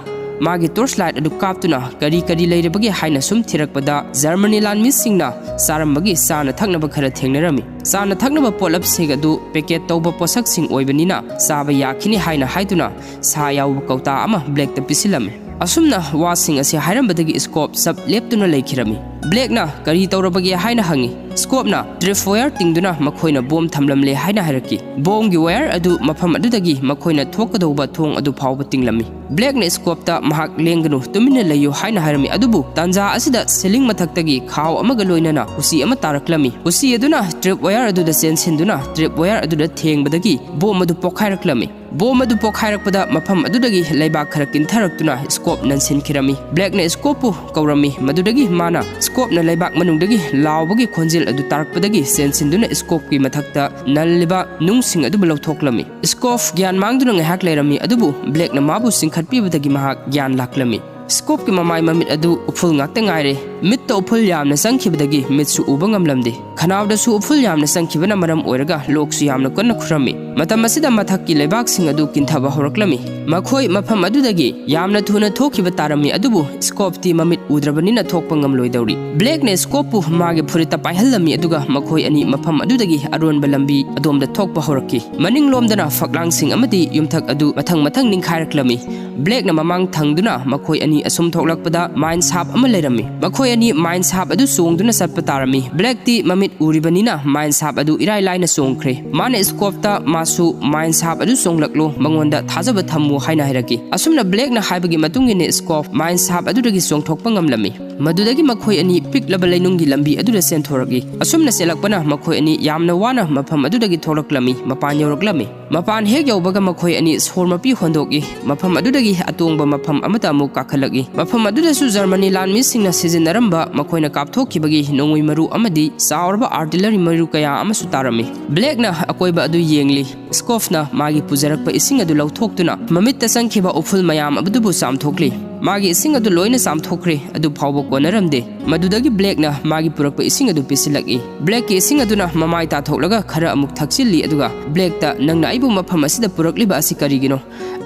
ꯃꯥꯒꯤ ꯇꯣꯔꯆ ꯂꯥꯏꯠ ꯑꯗꯨ ꯀꯥꯞꯇꯨꯅ ꯀꯔꯤ ꯀꯔꯤ ꯂꯩꯔꯕꯒꯦ ꯍꯥꯏꯅ ꯁꯨꯝ ꯊꯤꯔꯛꯄꯗ, ꯖꯔꯃꯅꯤ ꯂꯥꯟꯃꯤꯁꯤꯡꯅ ꯆꯥꯔꯝꯕꯒꯤ ꯆꯥꯅ ꯊꯛꯅꯕ ꯈꯔ ꯊꯦꯡꯅꯔꯝꯃꯤ꯫ ꯆꯥꯅ ꯊꯛꯅꯕ ꯄꯣꯠꯂꯝꯁꯤꯡ ꯑꯗꯨ ꯄꯦꯀꯦꯠ ꯇꯧꯕ ꯄꯣꯠꯁꯛꯁꯤꯡ ꯑꯣꯏꯕꯅꯤꯅ ꯆꯥꯕ ꯌꯥꯈꯤꯅꯤ ꯍꯥꯏꯅ ꯍꯥꯏꯗꯨꯅ ꯁꯥ ꯌꯥꯎꯕ ꯀꯧꯇꯥ ꯑꯃ ꯕ꯭ꯂꯦꯛꯇ ꯄꯤꯁꯤꯜꯂꯝꯃꯤ꯫ ꯑꯁꯨꯝꯅ ꯋꯥꯁꯤꯡ ꯑꯁꯤ ꯍꯥꯏꯔꯝꯕꯗꯒꯤ ꯁ꯭ꯀꯣꯞ ꯆꯞ ꯂꯦꯞꯇꯨꯅ ꯂꯩꯈꯤꯔꯝꯃꯤ꯫ ꯕ꯭ꯂꯦꯛꯅ "ꯀꯔꯤ ꯇꯧꯔꯕꯒꯦ?" ꯍꯥꯏꯅ ꯍꯪꯉꯤ꯫ ꯁ꯭ꯀꯣꯞꯅ "ꯇ꯭ꯔꯤꯞ ꯋꯥꯌꯔ ꯇꯤꯡꯗꯨꯅ ꯃꯈꯣꯏꯅ ꯕꯣꯝ ꯊꯝꯂꯝꯂꯦ" ꯍꯥꯏꯅ ꯍꯥꯏꯔꯛꯈꯤ꯫ ꯕꯣꯝꯒꯤ ꯋꯥꯌꯔ ꯑꯗꯨ ꯃꯐꯝ ꯑꯗꯨꯗꯒꯤ ꯃꯈꯣꯏꯅ ꯊꯣꯛꯀꯗꯧꯕ ꯊꯣꯡ ꯑꯗꯨ ꯐꯥꯎꯕ ꯇꯤꯡꯂꯝꯃꯤ꯫ ꯕ꯭ꯂꯦꯛꯅ ꯁ꯭ꯀꯣꯞꯇ "ꯃꯍꯥꯛ ꯂꯦꯡꯒꯅꯨ, ꯇꯨꯃꯤꯟꯅ ꯂꯩꯌꯨ" ꯍꯥꯏꯅ ꯍꯥꯏꯔꯝꯃꯤ꯫ ꯑꯗꯨꯕꯨ ꯇꯥꯟꯖꯥ ꯑꯁꯤꯗ ꯁꯤꯂꯤꯡ ꯃꯊꯛꯇꯒꯤ ꯈꯥꯎ ꯑꯃꯒ ꯂꯣꯏꯅꯅ ꯎꯆꯤ ꯑꯃ ꯇꯥꯔꯛꯂꯝꯃꯤ꯫ ꯎꯆꯤ ꯑꯗꯨꯅ ꯇ꯭ꯔꯤꯞ ꯋꯥꯌꯔ ꯑꯗꯨꯗ ꯆꯦꯟꯁꯤꯟꯗꯨꯅ ꯇ꯭ꯔꯤꯞ ꯋꯥꯌꯔ ꯑꯗꯨꯗ ꯊꯦꯡꯕꯗꯒꯤ ꯕꯣꯝ ꯑꯗꯨ ꯄꯣꯈꯥꯏꯔꯛꯂꯝꯃꯤ꯫ ꯕꯣꯝ ꯑꯗꯨ ꯄꯣꯈꯥꯏꯔꯛꯄꯗ ꯃꯐꯝ ꯑꯗꯨꯗꯒꯤ ꯂꯩꯕꯥꯛ ꯈꯔ ꯀꯤꯟꯊꯔꯛꯇꯨꯅ ꯁ꯭ꯀꯣꯞ ꯅꯟꯁꯤꯟꯈꯤꯔꯝꯃꯤ꯫ ꯕ꯭ꯂꯦꯛꯅ ꯁ꯭ꯀꯣꯞꯄꯨ ꯀꯧꯔꯝꯃꯤ꯫ ꯃꯗꯨꯗꯒꯤ ꯃꯥꯅ ꯁ꯭ꯀꯣꯞꯅ ꯂꯩꯕꯥꯛ ꯃꯅꯨꯡꯗꯒꯤ ꯂꯥꯎꯕꯒꯤ ꯈꯣꯟꯖꯦꯜ ꯑꯗꯨ ꯇꯥꯔꯛꯄꯗꯒꯤ ꯆꯦꯟꯁꯤꯟꯗꯨꯅ ꯁ꯭ꯀꯣꯞꯀꯤ ꯃꯊꯛꯇ ꯅꯜꯂꯤꯕ ꯅꯨꯡꯁꯤꯡ ꯑꯗꯨꯕꯨ ꯂꯧꯊꯣꯛꯂꯝꯃꯤ꯫ ꯁ꯭ꯀꯣꯞ ꯒ꯭ꯌꯥꯟ ꯃꯥꯡꯗꯨꯅ ꯉꯥꯏꯍꯥꯛ ꯂꯩꯔꯝꯃꯤ, ꯑꯗꯨꯕꯨ ꯕ꯭ꯂꯦꯛꯅ ꯃꯥꯕꯨ ꯆꯤꯡꯈꯠꯄꯤꯕꯗꯒꯤ ꯃꯍꯥꯛ ꯒ꯭ꯌꯥꯟ ꯂꯥꯛꯂꯝꯃꯤ꯫ ꯁ꯭ꯀꯣꯞꯀꯤ ꯃꯃꯥꯏ ꯃꯃꯤꯠ ꯑꯗꯨ ꯎꯐꯨꯜ ꯉꯥꯛꯇ ꯉꯥꯏꯔꯦ꯫ ꯃꯤꯠꯇ ꯎꯐꯨꯜ ꯌꯥꯝꯅ ꯆꯪꯈꯤꯕꯗꯒꯤ ꯃꯤꯠꯁꯨ ꯎꯕ ꯉꯝꯂꯝꯗꯦ꯫ ꯈꯅꯥꯎꯗꯁꯨ ꯎꯐꯨꯜ ꯌꯥꯝꯅ ꯆꯪꯈꯤꯕꯅ ꯃꯔꯝ ꯑꯣꯏꯔꯒ ꯂꯣꯛꯁꯨ ꯌꯥꯝꯅ ꯀꯟꯅ ꯈꯨꯔꯝꯃꯤ꯫ ꯃꯇꯝ ꯑꯁꯤꯗ ꯃꯊꯛꯀꯤ ꯂꯩꯕꯥꯛꯁꯤꯡ ꯑꯗꯨ ꯀꯤꯟꯊꯕ ꯍꯧꯔꯛꯂꯝꯃꯤ꯫ ꯃꯈꯣꯏ ꯃꯐꯝ ꯑꯗꯨꯗꯒꯤ ꯌꯥꯝꯅ ꯊꯨꯅ ꯊꯣꯛꯈꯤꯕ ꯇꯥꯔꯝꯃꯤ, ꯑꯗꯨꯕꯨ ꯁ꯭ꯀꯣꯞꯇꯤ ꯃꯃꯤꯠ ꯎꯗ꯭ꯔꯕꯅꯤꯅ ꯊꯣꯛꯄ ꯉꯝꯂꯣꯏꯗꯧꯔꯤ꯫ ꯕ꯭ꯂꯦꯛꯅ ꯁ꯭ꯀꯣꯞꯄꯨ ꯃꯥꯒꯤ ꯐꯨꯔꯤꯠꯇ ꯄꯥꯏꯍꯜꯂꯝꯃꯤ, ꯑꯗꯨꯒ ꯃꯈꯣꯏ ꯑꯅꯤ ꯃꯐꯝ ꯑꯗꯨꯗꯒꯤ ꯑꯔꯣꯟꯕ ꯂꯝꯕꯤ ꯑꯗꯣꯝꯗ ꯊꯣꯛꯄ ꯍꯧꯔꯛꯈꯤ꯫ ꯃꯅꯤꯡꯂꯣꯝꯗꯅ ꯐꯛꯂꯥꯡꯁꯤꯡ ꯑꯃꯗꯤ ꯌꯨꯝꯊꯛ ꯑꯗꯨ ꯃꯊꯪ ꯃꯊꯪ ꯅꯤꯡꯈꯥꯏꯔꯛꯂꯝꯃꯤ꯫ ꯕ꯭ꯂꯦꯛꯅ ꯃꯃꯥꯡ ꯊꯪꯗꯨꯅ ꯃꯈꯣꯏ ꯑꯅꯤ ꯑꯁꯨꯝ ꯊꯣꯛꯂꯛꯄꯗ ꯃꯥꯏꯟ ꯁꯥꯞ ꯑꯃ ꯂꯩꯔꯝꯃꯤ꯫ ꯃꯈꯣꯏ ꯑꯅꯤ ꯃꯥꯏꯟ ꯁꯥꯞ ꯑꯗꯨ ꯆꯣꯡꯗꯨꯅ ꯆꯠꯄ ꯇꯥꯔꯝꯃꯤ꯫ ꯕ꯭ꯂꯦꯛꯇꯤ ꯃꯃꯤꯠ ꯎꯔꯤꯕꯅꯤꯅ ꯃꯥꯏꯟ ꯁꯥꯞ ꯑꯗꯨ ꯏꯔꯥꯏ ꯂꯥꯏꯅ ꯆꯣꯡꯈ꯭ꯔꯦ꯫ ꯃꯥꯅ ꯁ꯭ꯀꯣꯞꯇ ꯃꯥꯁꯨ ꯃꯥꯏꯟ ꯁꯥꯞ ꯑꯗꯨ ꯆꯣꯡꯂꯛꯂꯣ, ꯃꯉꯣꯟꯗ ꯊꯥꯖꯕ ꯊꯝꯃꯨ ꯍꯥꯏꯅ ꯍꯥꯏꯔꯛꯈꯤ꯫ ꯑꯁꯨꯝꯅ ꯕ꯭ꯂꯦꯛꯅ ꯍꯥꯏꯕꯒꯤ ꯃꯇꯨꯡ ꯏꯟꯅ ꯁ꯭ꯀꯣꯞ ꯃꯥꯏꯟ ꯁꯥꯞ ꯑꯗꯨꯗꯒꯤ ꯆꯣꯡꯊꯣꯛꯄ ꯉꯝꯂꯝꯃꯤ꯫ ꯃꯗꯨꯗꯒꯤ ꯃꯈꯣꯏ ꯑꯅꯤ ꯄꯤꯛꯂꯕ ꯂꯩꯅꯨꯡꯒꯤ ꯂꯝꯕꯤ ꯑꯗꯨꯗ ꯆꯦꯟꯊꯣꯔꯛꯏ꯫ ꯑꯁꯨꯝꯅ ꯆꯦꯜꯂꯛꯄꯅ ꯃꯈꯣꯏ ꯑꯅꯤ ꯌꯥꯝꯅ ꯋꯥꯅ ꯃꯐꯝ ꯑꯗꯨꯗꯒꯤ ꯊꯣꯛꯂꯛꯂꯝꯃꯤ꯫ ꯃꯄꯥꯟ ꯌꯧꯔꯛꯂꯝꯃꯤ꯫ ꯃꯄꯥꯟ ꯍꯦꯛ ꯌꯧꯕꯒ ꯃꯈꯣꯏ ꯑꯅꯤ ꯁꯣꯔ ꯃꯄꯤ ꯍꯣꯟꯗꯣꯛꯏ꯫ ꯃꯐꯝ ꯑꯗꯨꯗꯒꯤ ꯑꯇꯣꯡꯕ ꯃꯐꯝ ꯑꯃꯗ ꯑꯃꯨꯛ ꯀꯥꯈꯠꯂꯛꯏ꯫ ꯃꯐꯝ ꯑꯗꯨꯗꯁꯨ ꯖꯔꯃꯅꯤ ꯂꯥꯟꯃꯤꯁꯤꯡꯅ ꯁꯤꯖꯤꯟꯅꯔꯝꯕ ꯃꯈꯣꯏꯅ ꯀꯥꯞꯊꯣꯛꯈꯤꯕꯒꯤ ꯅꯣꯡꯃꯩ ꯃꯔꯨ ꯑꯃꯗꯤ ꯆꯥꯎꯔꯕ ꯑꯥꯔꯇꯤꯂꯔꯤ ꯃꯔꯨ ꯀꯌꯥ ꯑꯃꯁꯨ ꯇꯥꯔꯝꯃꯤ꯫ ꯕ꯭ꯂꯦꯛꯅ ꯑꯀꯣꯏꯕ ꯑꯗꯨ ꯌꯦꯡꯂꯤ꯫ ꯁ꯭ꯀꯣꯞꯅ ꯃꯥꯒꯤ ꯄꯨꯖꯔꯛꯄ ꯏꯁꯤꯡ ꯑꯗꯨ ꯂꯧꯊꯣꯛꯇꯨꯅ ꯃꯃꯤꯠꯇ ꯆꯪꯈꯤꯕ ꯎꯐꯨꯜ ꯃꯌꯥꯝ ꯑꯗꯨꯕꯨ ꯆꯥꯝꯊꯣꯛꯂꯤ꯫ ꯃꯥꯒꯤ ꯏꯁꯤꯡ ꯑꯗꯨ ꯂꯣꯏꯅ ꯆꯥꯝꯊꯣꯛꯈ꯭ꯔꯦ, ꯑꯗꯨ ꯐꯥꯎꯕ ꯀꯣꯟꯅꯔꯝꯗꯦ꯫ ꯃꯗꯨꯗꯒꯤ ꯕ꯭ꯂꯦꯛꯅ ꯃꯥꯒꯤ ꯄꯨꯔꯛꯄ ꯏꯁꯤꯡ ꯑꯗꯨ ꯄꯤꯁꯤꯜꯂꯛꯏ꯫ ꯕ꯭ꯂꯦꯛꯀꯤ ꯏꯁꯤꯡ ꯑꯗꯨꯅ ꯃꯃꯥꯏ ꯇꯥꯊꯣꯛꯂꯒ ꯈꯔ ꯑꯃꯨꯛ ꯊꯛꯆꯤꯜꯂꯤ, ꯑꯗꯨꯒ ꯕ꯭ꯂꯦꯛꯇ, "ꯅꯪꯅ ꯑꯩꯕꯨ ꯃꯐꯝ ꯑꯁꯤꯗ ꯄꯨꯔꯛꯂꯤꯕ ꯑꯁꯤ ꯀꯔꯤꯒꯤꯅꯣ?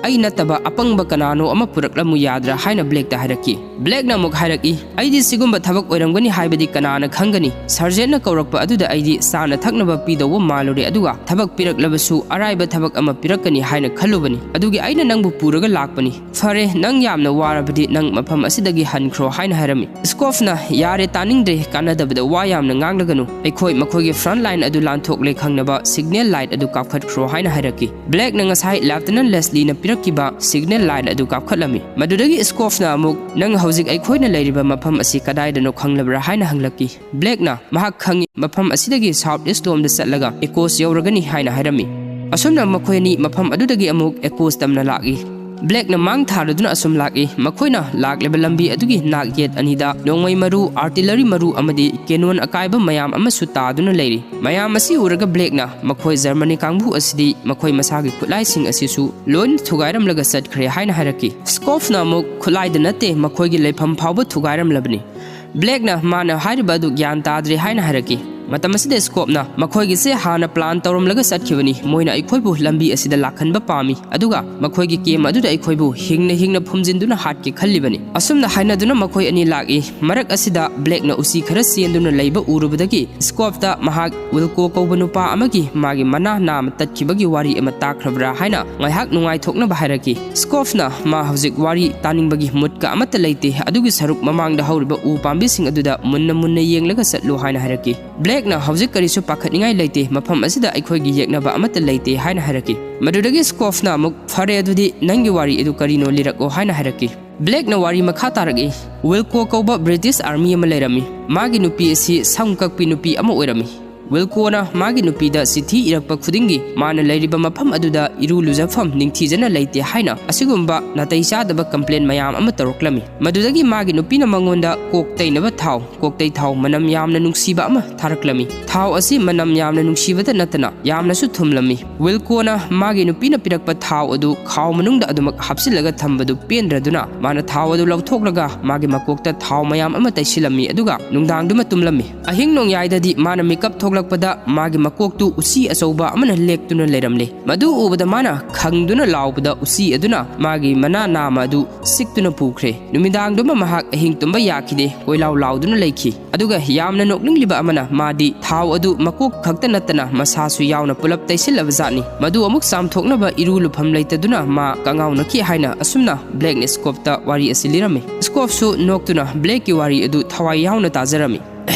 ꯑꯩ ꯅꯠꯇꯕ ꯑꯄꯪꯕ ꯀꯅꯥꯅꯣ ꯑꯃ ꯄꯨꯔꯛꯂꯝꯃꯨ ꯌꯥꯗ꯭ꯔꯥ?" ꯍꯥꯏꯅ ꯕ꯭ꯂꯦꯛꯇ ꯍꯥꯏꯔꯛꯈꯤ꯫ ꯕ꯭ꯂꯦꯛꯅ ꯑꯃꯨꯛ ꯍꯥꯏꯔꯛꯏ, "ꯑꯩꯗꯤ ꯁꯤꯒꯨꯝꯕ ꯊꯕꯛ ꯑꯣꯏꯔꯝꯒꯅꯤ ꯍꯥꯏꯕꯗꯤ ꯀꯅꯥꯅ ꯈꯪꯒꯅꯤ? ꯁꯥꯔꯖꯦꯟꯠꯅ ꯀꯧꯔꯛꯄ ꯑꯗꯨꯗ ꯑꯩꯗꯤ ꯆꯥꯅ ꯊꯛꯅꯕ ꯄꯤꯗꯧꯕ ꯃꯥꯜꯂꯨꯔꯦ, ꯑꯗꯨꯒ ꯊꯕꯛ ꯄꯤꯔꯛꯂꯕꯁꯨ ꯑꯔꯥꯏꯕ ꯊꯕꯛ ꯑꯃ ꯄꯤꯔꯛꯀꯅꯤ ꯍꯥꯏꯅ ꯈꯜꯂꯨꯕꯅꯤ꯫ ꯑꯗꯨꯒꯤ ꯑꯩꯅ ꯅꯪꯕꯨ ꯄꯨꯔꯒ ꯂꯥꯛꯄꯅꯤ꯫ ꯐꯔꯦ, ꯅꯪ ꯌꯥꯝꯅ ꯋꯥꯔꯕꯗꯤ ꯅꯪ ꯃꯐꯝ ꯑꯁꯤꯗꯒꯤ ꯍꯟꯈ꯭ꯔꯣ" ꯍꯥꯏꯅ ꯍꯥꯏꯔꯝꯃꯤ꯫ ꯁ꯭ꯀꯣꯞꯅ, "ꯌꯥꯔꯦ, ꯇꯥꯅꯤꯡꯗ꯭ꯔꯦ, ꯀꯥꯟꯅꯗꯕꯗ ꯋꯥ ꯌꯥꯝꯅ ꯉꯥꯡꯂꯒꯅꯨ꯫ ꯑꯩꯈꯣꯏ ꯃꯈꯣꯏꯒꯤ ꯐ꯭ꯔꯟꯠ ꯂꯥꯏꯟ ꯑꯗꯨ ꯂꯥꯟꯊꯣꯛꯂꯦ ꯈꯪꯅꯕ ꯁꯤꯒꯅꯦꯜ ꯂꯥꯏꯠ ꯑꯗꯨ ꯀꯥꯞꯈꯠꯈ꯭ꯔꯣ" ꯍꯥꯏꯅ ꯍꯥꯏꯔꯛꯈꯤ꯫ ꯕ꯭ꯂꯦꯛꯅ ꯉꯁꯥꯏ ꯂꯦꯐꯇꯤꯅꯦꯟꯠ ꯂꯦꯁꯂꯤꯅ ꯄꯤꯔꯛꯈꯤꯕ ꯁꯤꯒꯅꯦꯜ ꯂꯥꯏꯠ ꯑꯗꯨ ꯀꯥꯞꯈꯠꯂꯝꯃꯤ꯫ ꯃꯗꯨꯗꯒꯤ ꯁ꯭ꯀꯣꯞꯅ ꯑꯃꯨꯛ, "ꯅꯪ ꯍꯧꯖꯤꯛ ꯑꯩꯈꯣꯏꯅ ꯂꯩꯔꯤꯕ ꯃꯐꯝ ꯑꯁꯤ ꯀꯗꯥꯏꯗꯅꯣ ꯈꯪꯂꯕ꯭ꯔꯥ?" ꯍꯥꯏꯅ ꯍꯪꯂꯛꯈꯤ꯫ ꯕ꯭ꯂꯦꯛꯅ, "ꯃꯍꯥꯛ ꯈꯪꯏ, ꯃꯐꯝ ꯑꯁꯤꯗꯒꯤ ꯁꯥꯎꯠ ꯏꯁ꯭ꯠ ꯂꯣꯝꯗ ꯆꯠꯂꯒ ꯑꯦꯀꯣꯁ ꯌꯧꯔꯒꯅꯤ" ꯍꯥꯏꯅ ꯍꯥꯏꯔꯝꯃꯤ꯫ ꯑꯁꯨꯝꯅ ꯃꯈꯣꯏ ꯑꯅꯤ ꯃꯐꯝ ꯑꯗꯨꯗꯒꯤ ꯑꯃꯨꯛ ꯑꯦꯀꯣꯁ ꯇꯝꯅ ꯂꯥꯛꯏ꯫ ꯕ꯭ꯂꯦꯛꯅ ꯃꯥꯡ ꯊꯥꯔꯗꯨꯅ ꯑꯁꯨꯝ ꯂꯥꯛꯏ꯫ ꯃꯈꯣꯏꯅ ꯂꯥꯛꯂꯤꯕ ꯂꯝꯕꯤ ꯑꯗꯨꯒꯤ ꯅꯥꯛ ꯌꯦꯠ ꯑꯅꯤꯗ ꯅꯣꯡꯃꯩ ꯃꯔꯨ, ꯑꯥꯔꯇꯤꯂꯔꯤ ꯃꯔꯨ ꯑꯃꯗꯤ ꯀꯦꯅꯣꯟ ꯑꯀꯥꯏꯕ ꯃꯌꯥꯝ ꯑꯃꯁꯨ ꯇꯥꯗꯨꯅ ꯂꯩꯔꯤ꯫ ꯃꯌꯥꯝ ꯑꯁꯤ ꯎꯔꯒ ꯕ꯭ꯂꯦꯛꯅ ꯃꯈꯣꯏ ꯖꯔꯃꯅꯤ ꯀꯥꯡꯕꯨ ꯑꯁꯤꯗꯤ ꯃꯈꯣꯏ ꯃꯁꯥꯒꯤ ꯈꯨꯠꯂꯥꯏꯁꯤꯡ ꯑꯁꯤꯁꯨ ꯂꯣꯏꯅ ꯊꯨꯒꯥꯏꯔꯝꯂꯒ ꯆꯠꯈ꯭ꯔꯦ ꯍꯥꯏꯅ ꯍꯥꯏꯔꯛꯈꯤ꯫ ꯁ꯭ꯀꯣꯐꯅ ꯑꯃꯨꯛ ꯈꯨꯠꯂꯥꯏꯗ ꯅꯠꯇꯦ, ꯃꯈꯣꯏꯒꯤ ꯂꯩꯐꯝ ꯐꯥꯎꯕ ꯊꯨꯒꯥꯏꯔꯝꯂꯕꯅꯤ꯫ ꯕ꯭ꯂꯦꯛꯅ ꯃꯥꯅ ꯍꯥꯏꯔꯤꯕ ꯑꯗꯨ ꯒ꯭ꯌꯥꯟ ꯇꯥꯗ꯭ꯔꯦ ꯍꯥꯏꯅ ꯍꯥꯏꯔꯛꯈꯤ꯫ ꯃꯇꯝ ꯑꯁꯤꯗ ꯁ꯭ꯀꯣꯞꯅ, "ꯃꯈꯣꯏꯒꯤꯁꯦ ꯍꯥꯟꯅ ꯄ꯭ꯂꯥꯟ ꯇꯧꯔꯝꯂꯒ ꯆꯠꯈꯤꯕꯅꯤ, ꯃꯣꯏꯅ ꯑꯩꯈꯣꯏꯕꯨ ꯂꯝꯕꯤ ꯑꯁꯤꯗ ꯂꯥꯛꯍꯟꯕ ꯄꯥꯝꯃꯤ, ꯑꯗꯨꯒ ꯃꯈꯣꯏꯒꯤ ꯀꯦꯝ ꯑꯗꯨꯗ ꯑꯩꯈꯣꯏꯕꯨ ꯍꯤꯡꯅ ꯍꯤꯡꯅ ꯐꯨꯝꯖꯤꯟꯗꯨꯅ ꯍꯥꯠꯀꯦ ꯈꯜꯂꯤꯕꯅꯤ"꯫ ꯑꯁꯨꯝꯅ ꯍꯥꯏꯅꯗꯨꯅ ꯃꯈꯣꯏ ꯑꯅꯤ ꯂꯥꯛꯏ꯫ ꯃꯔꯛ ꯑꯁꯤꯗ ꯕ꯭ꯂꯦꯛꯅ ꯎꯆꯤ ꯈꯔ ꯆꯦꯟꯗꯨꯅ ꯂꯩꯕ ꯎꯔꯨꯕꯗꯒꯤ ꯁ꯭ꯀꯣꯞꯇ ꯃꯍꯥꯛ ꯋꯤꯜꯀꯣ ꯀꯧꯕ ꯅꯨꯄꯥ ꯑꯃꯒꯤ ꯃꯥꯒꯤ ꯃꯅꯥ ꯅꯥꯝꯃ ꯇꯠꯈꯤꯕꯒꯤ ꯋꯥꯔꯤ ꯑꯃ ꯇꯥꯈ꯭ꯔꯕ꯭ꯔꯥ ꯍꯥꯏꯅ ꯉꯥꯏꯍꯥꯛ ꯅꯨꯡꯉꯥꯏꯊꯣꯛꯅꯕ ꯍꯥꯏꯔꯛꯈꯤ꯫ ꯁ꯭ꯀꯣꯞꯅ, "ꯃꯥ ꯍꯧꯖꯤꯛ ꯋꯥꯔꯤ ꯇꯥꯅꯤꯡꯕꯒꯤ ꯃꯨꯠꯀ ꯑꯃꯠꯇ ꯂꯩꯇꯦ, ꯑꯗꯨꯒꯤ ꯁꯔꯨꯛ ꯃꯃꯥꯡꯗ ꯍꯧꯔꯤꯕ ꯎ ꯄꯥꯝꯕꯤꯁꯤꯡ ꯑꯗꯨꯗ ꯃꯨꯟꯅ ꯃꯨꯟꯅ ꯌꯦꯡꯂꯒ ꯆꯠꯂꯨ" ꯍꯥꯏꯅ ꯍꯥꯏꯔꯛꯈꯤ꯫ ꯕ꯭ꯂꯦꯛꯅ, "ꯍꯧꯖꯤꯛ ꯀꯔꯤꯁꯨ ꯄꯥꯈꯠꯅꯤꯡꯉꯥꯏ ꯂꯩꯇꯦ, ꯃꯐꯝ ꯑꯁꯤꯗ ꯑꯩꯈꯣꯏꯒꯤ ꯌꯦꯛꯅꯕ ꯑꯃꯠꯇ ꯂꯩꯇꯦ" ꯍꯥꯏꯅ ꯍꯥꯏꯔꯛꯈꯤ꯫ ꯃꯗꯨꯗꯒꯤ ꯁ꯭ꯀꯣꯞꯅ ꯑꯃꯨꯛ, "ꯐꯔꯦ, ꯑꯗꯨꯗꯤ ꯅꯪꯒꯤ ꯋꯥꯔꯤ ꯑꯗꯨ ꯀꯔꯤꯅꯣ ꯂꯤꯔꯛꯑꯣ" ꯍꯥꯏꯅ ꯍꯥꯏꯔꯛꯈꯤ꯫ ꯕ꯭ꯂꯦꯛꯅ ꯋꯥꯔꯤ ꯃꯈꯥ ꯇꯥꯔꯛꯏ꯫ ꯋꯤꯜꯀꯣ ꯀꯧꯕ ꯕ꯭ꯔꯤꯇꯤꯁ ꯑꯥꯔꯃꯤ ꯑꯃ ꯂꯩꯔꯝꯃꯤ꯫ ꯃꯥꯒꯤ ꯅꯨꯄꯤ ꯑꯁꯤ ꯁꯝ ꯀꯛꯄꯤ ꯅꯨꯄꯤ ꯑꯃ ꯑꯣꯏꯔꯝꯃꯤ꯫ ꯋꯤꯜꯀꯣꯅ ꯃꯥꯒꯤ ꯅꯨꯄꯤꯗ ꯆꯤꯊꯤ ꯏꯔꯛꯄ ꯈꯨꯗꯤꯡꯒꯤ ꯃꯥꯅ ꯂꯩꯔꯤꯕ ꯃꯐꯝ ꯑꯗꯨꯗ ꯏꯔꯨ ꯂꯨꯖꯐꯝ ꯅꯤꯡꯊꯤꯖꯅ ꯂꯩꯇꯦ ꯍꯥꯏꯅ ꯑꯁꯤꯒꯨꯝꯕ ꯅꯥꯇꯩ ꯆꯥꯗꯕ ꯀꯝꯄ꯭ꯂꯦꯟ ꯃꯌꯥꯝ ꯑꯃ ꯇꯧꯔꯛꯂꯝꯃꯤ꯫ ꯃꯗꯨꯗꯒꯤ ꯃꯥꯒꯤ ꯅꯨꯄꯤꯅ ꯃꯉꯣꯟꯗ ꯀꯣꯛ ꯇꯩꯅꯕ ꯊꯥꯎ, ꯀꯣꯛꯇꯩ ꯊꯥꯎ ꯃꯅꯝ ꯌꯥꯝꯅ ꯅꯨꯡꯁꯤꯕ ꯑꯃ ꯊꯥꯔꯛꯂꯝꯃꯤ꯫ ꯊꯥꯎ ꯑꯁꯤ ꯃꯅꯝ ꯌꯥꯝꯅ ꯅꯨꯡꯁꯤꯕꯇ ꯅꯠꯇꯅ ꯌꯥꯝꯅꯁꯨ ꯊꯨꯝꯂꯝꯃꯤ꯫ ꯋꯤꯜꯀꯣꯅ ꯃꯥꯒꯤ ꯅꯨꯄꯤꯅ ꯄꯤꯔꯛꯄ ꯊꯥꯎ ꯑꯗꯨ ꯈꯥꯎ ꯃꯅꯨꯡꯗ ꯑꯗꯨꯃꯛ ꯍꯥꯞꯆꯤꯜꯂꯒ ꯊꯝꯕꯗꯨ ꯄꯦꯟꯗ꯭ꯔꯗꯨꯅ ꯃꯥꯅ ꯊꯥꯎ ꯑꯗꯨ ꯂꯧꯊꯣꯛꯂꯒ ꯃꯥꯒꯤ ꯃꯀꯣꯛꯇ ꯊꯥꯎ ꯃꯌꯥꯝ ꯑꯃ ꯇꯩꯁꯤꯜꯂꯝꯃꯤ, ꯑꯗꯨꯒ ꯅꯨꯡꯗꯥꯡꯗꯨꯃ ꯇꯨꯝꯂꯝꯃꯤ꯫ ꯑꯍꯤꯡ ꯅꯣꯡꯌꯥꯏꯗꯗꯤ ꯃꯥꯅ ꯃꯤꯀꯞ ꯊꯣꯛꯂꯛꯄꯗ ꯃꯥꯒꯤ ꯃꯀꯣꯛꯇꯨ ꯎꯆꯤ ꯑꯆꯧꯕ ꯑꯃꯅ ꯂꯦꯛꯇꯨꯅ ꯂꯩꯔꯝꯂꯦ꯫ ꯃꯗꯨ ꯎꯕꯗ ꯃꯥꯅ ꯈꯪꯗꯨꯅ ꯂꯥꯎꯕꯗ ꯎꯆꯤ ꯑꯗꯨꯅ ꯃꯥꯒꯤ ꯃꯅꯥ ꯅꯥꯝꯃ ꯑꯗꯨ ꯁꯤꯛꯇꯨꯅ ꯄꯨꯈ꯭ꯔꯦ꯫ ꯅꯨꯃꯤꯗꯥꯡꯗꯨꯃ ꯃꯍꯥꯛ ꯑꯍꯤꯡ ꯇꯨꯝꯕ ꯌꯥꯈꯤꯗꯦ, ꯀꯣꯏꯂꯥꯎ ꯂꯥꯎꯗꯨꯅ ꯂꯩꯈꯤ꯫ ꯑꯗꯨꯒ ꯌꯥꯝꯅ ꯅꯣꯛꯅꯤꯡꯂꯤꯕ ꯑꯃꯅ, ꯃꯥꯗꯤ ꯊꯥꯎ ꯑꯗꯨ ꯃꯀꯣꯛ ꯈꯛꯇ ꯅꯠꯇꯅ ꯃꯁꯥꯁꯨ ꯌꯥꯎꯅ ꯄꯨꯂꯞ ꯇꯩꯁꯤꯜꯂꯕ ꯖꯥꯠꯅꯤ꯫ ꯃꯗꯨ ꯑꯃꯨꯛ ꯆꯥꯝꯊꯣꯛꯅꯕ ꯏꯔꯨ ꯂꯨꯐꯝ ꯂꯩꯇꯗꯨꯅ ꯃꯥ ꯀꯉꯥꯎꯅꯈꯤ ꯍꯥꯏꯅ ꯑꯁꯨꯝꯅ ꯕ꯭ꯂꯦꯛꯅ ꯁ꯭ꯀꯣꯞꯇ ꯋꯥꯔꯤ ꯑꯁꯤ ꯂꯤꯔꯝꯃꯤ꯫ ꯁ꯭ꯀꯣꯞꯁꯨ ꯅꯣꯛꯇꯨꯅ ꯕ꯭ꯂꯦꯛꯀꯤ ꯋꯥꯔꯤ ꯑꯗꯨ ꯊꯋꯥꯏ ꯌꯥꯎꯅ ꯇꯥꯖꯔꯝꯃꯤ꯫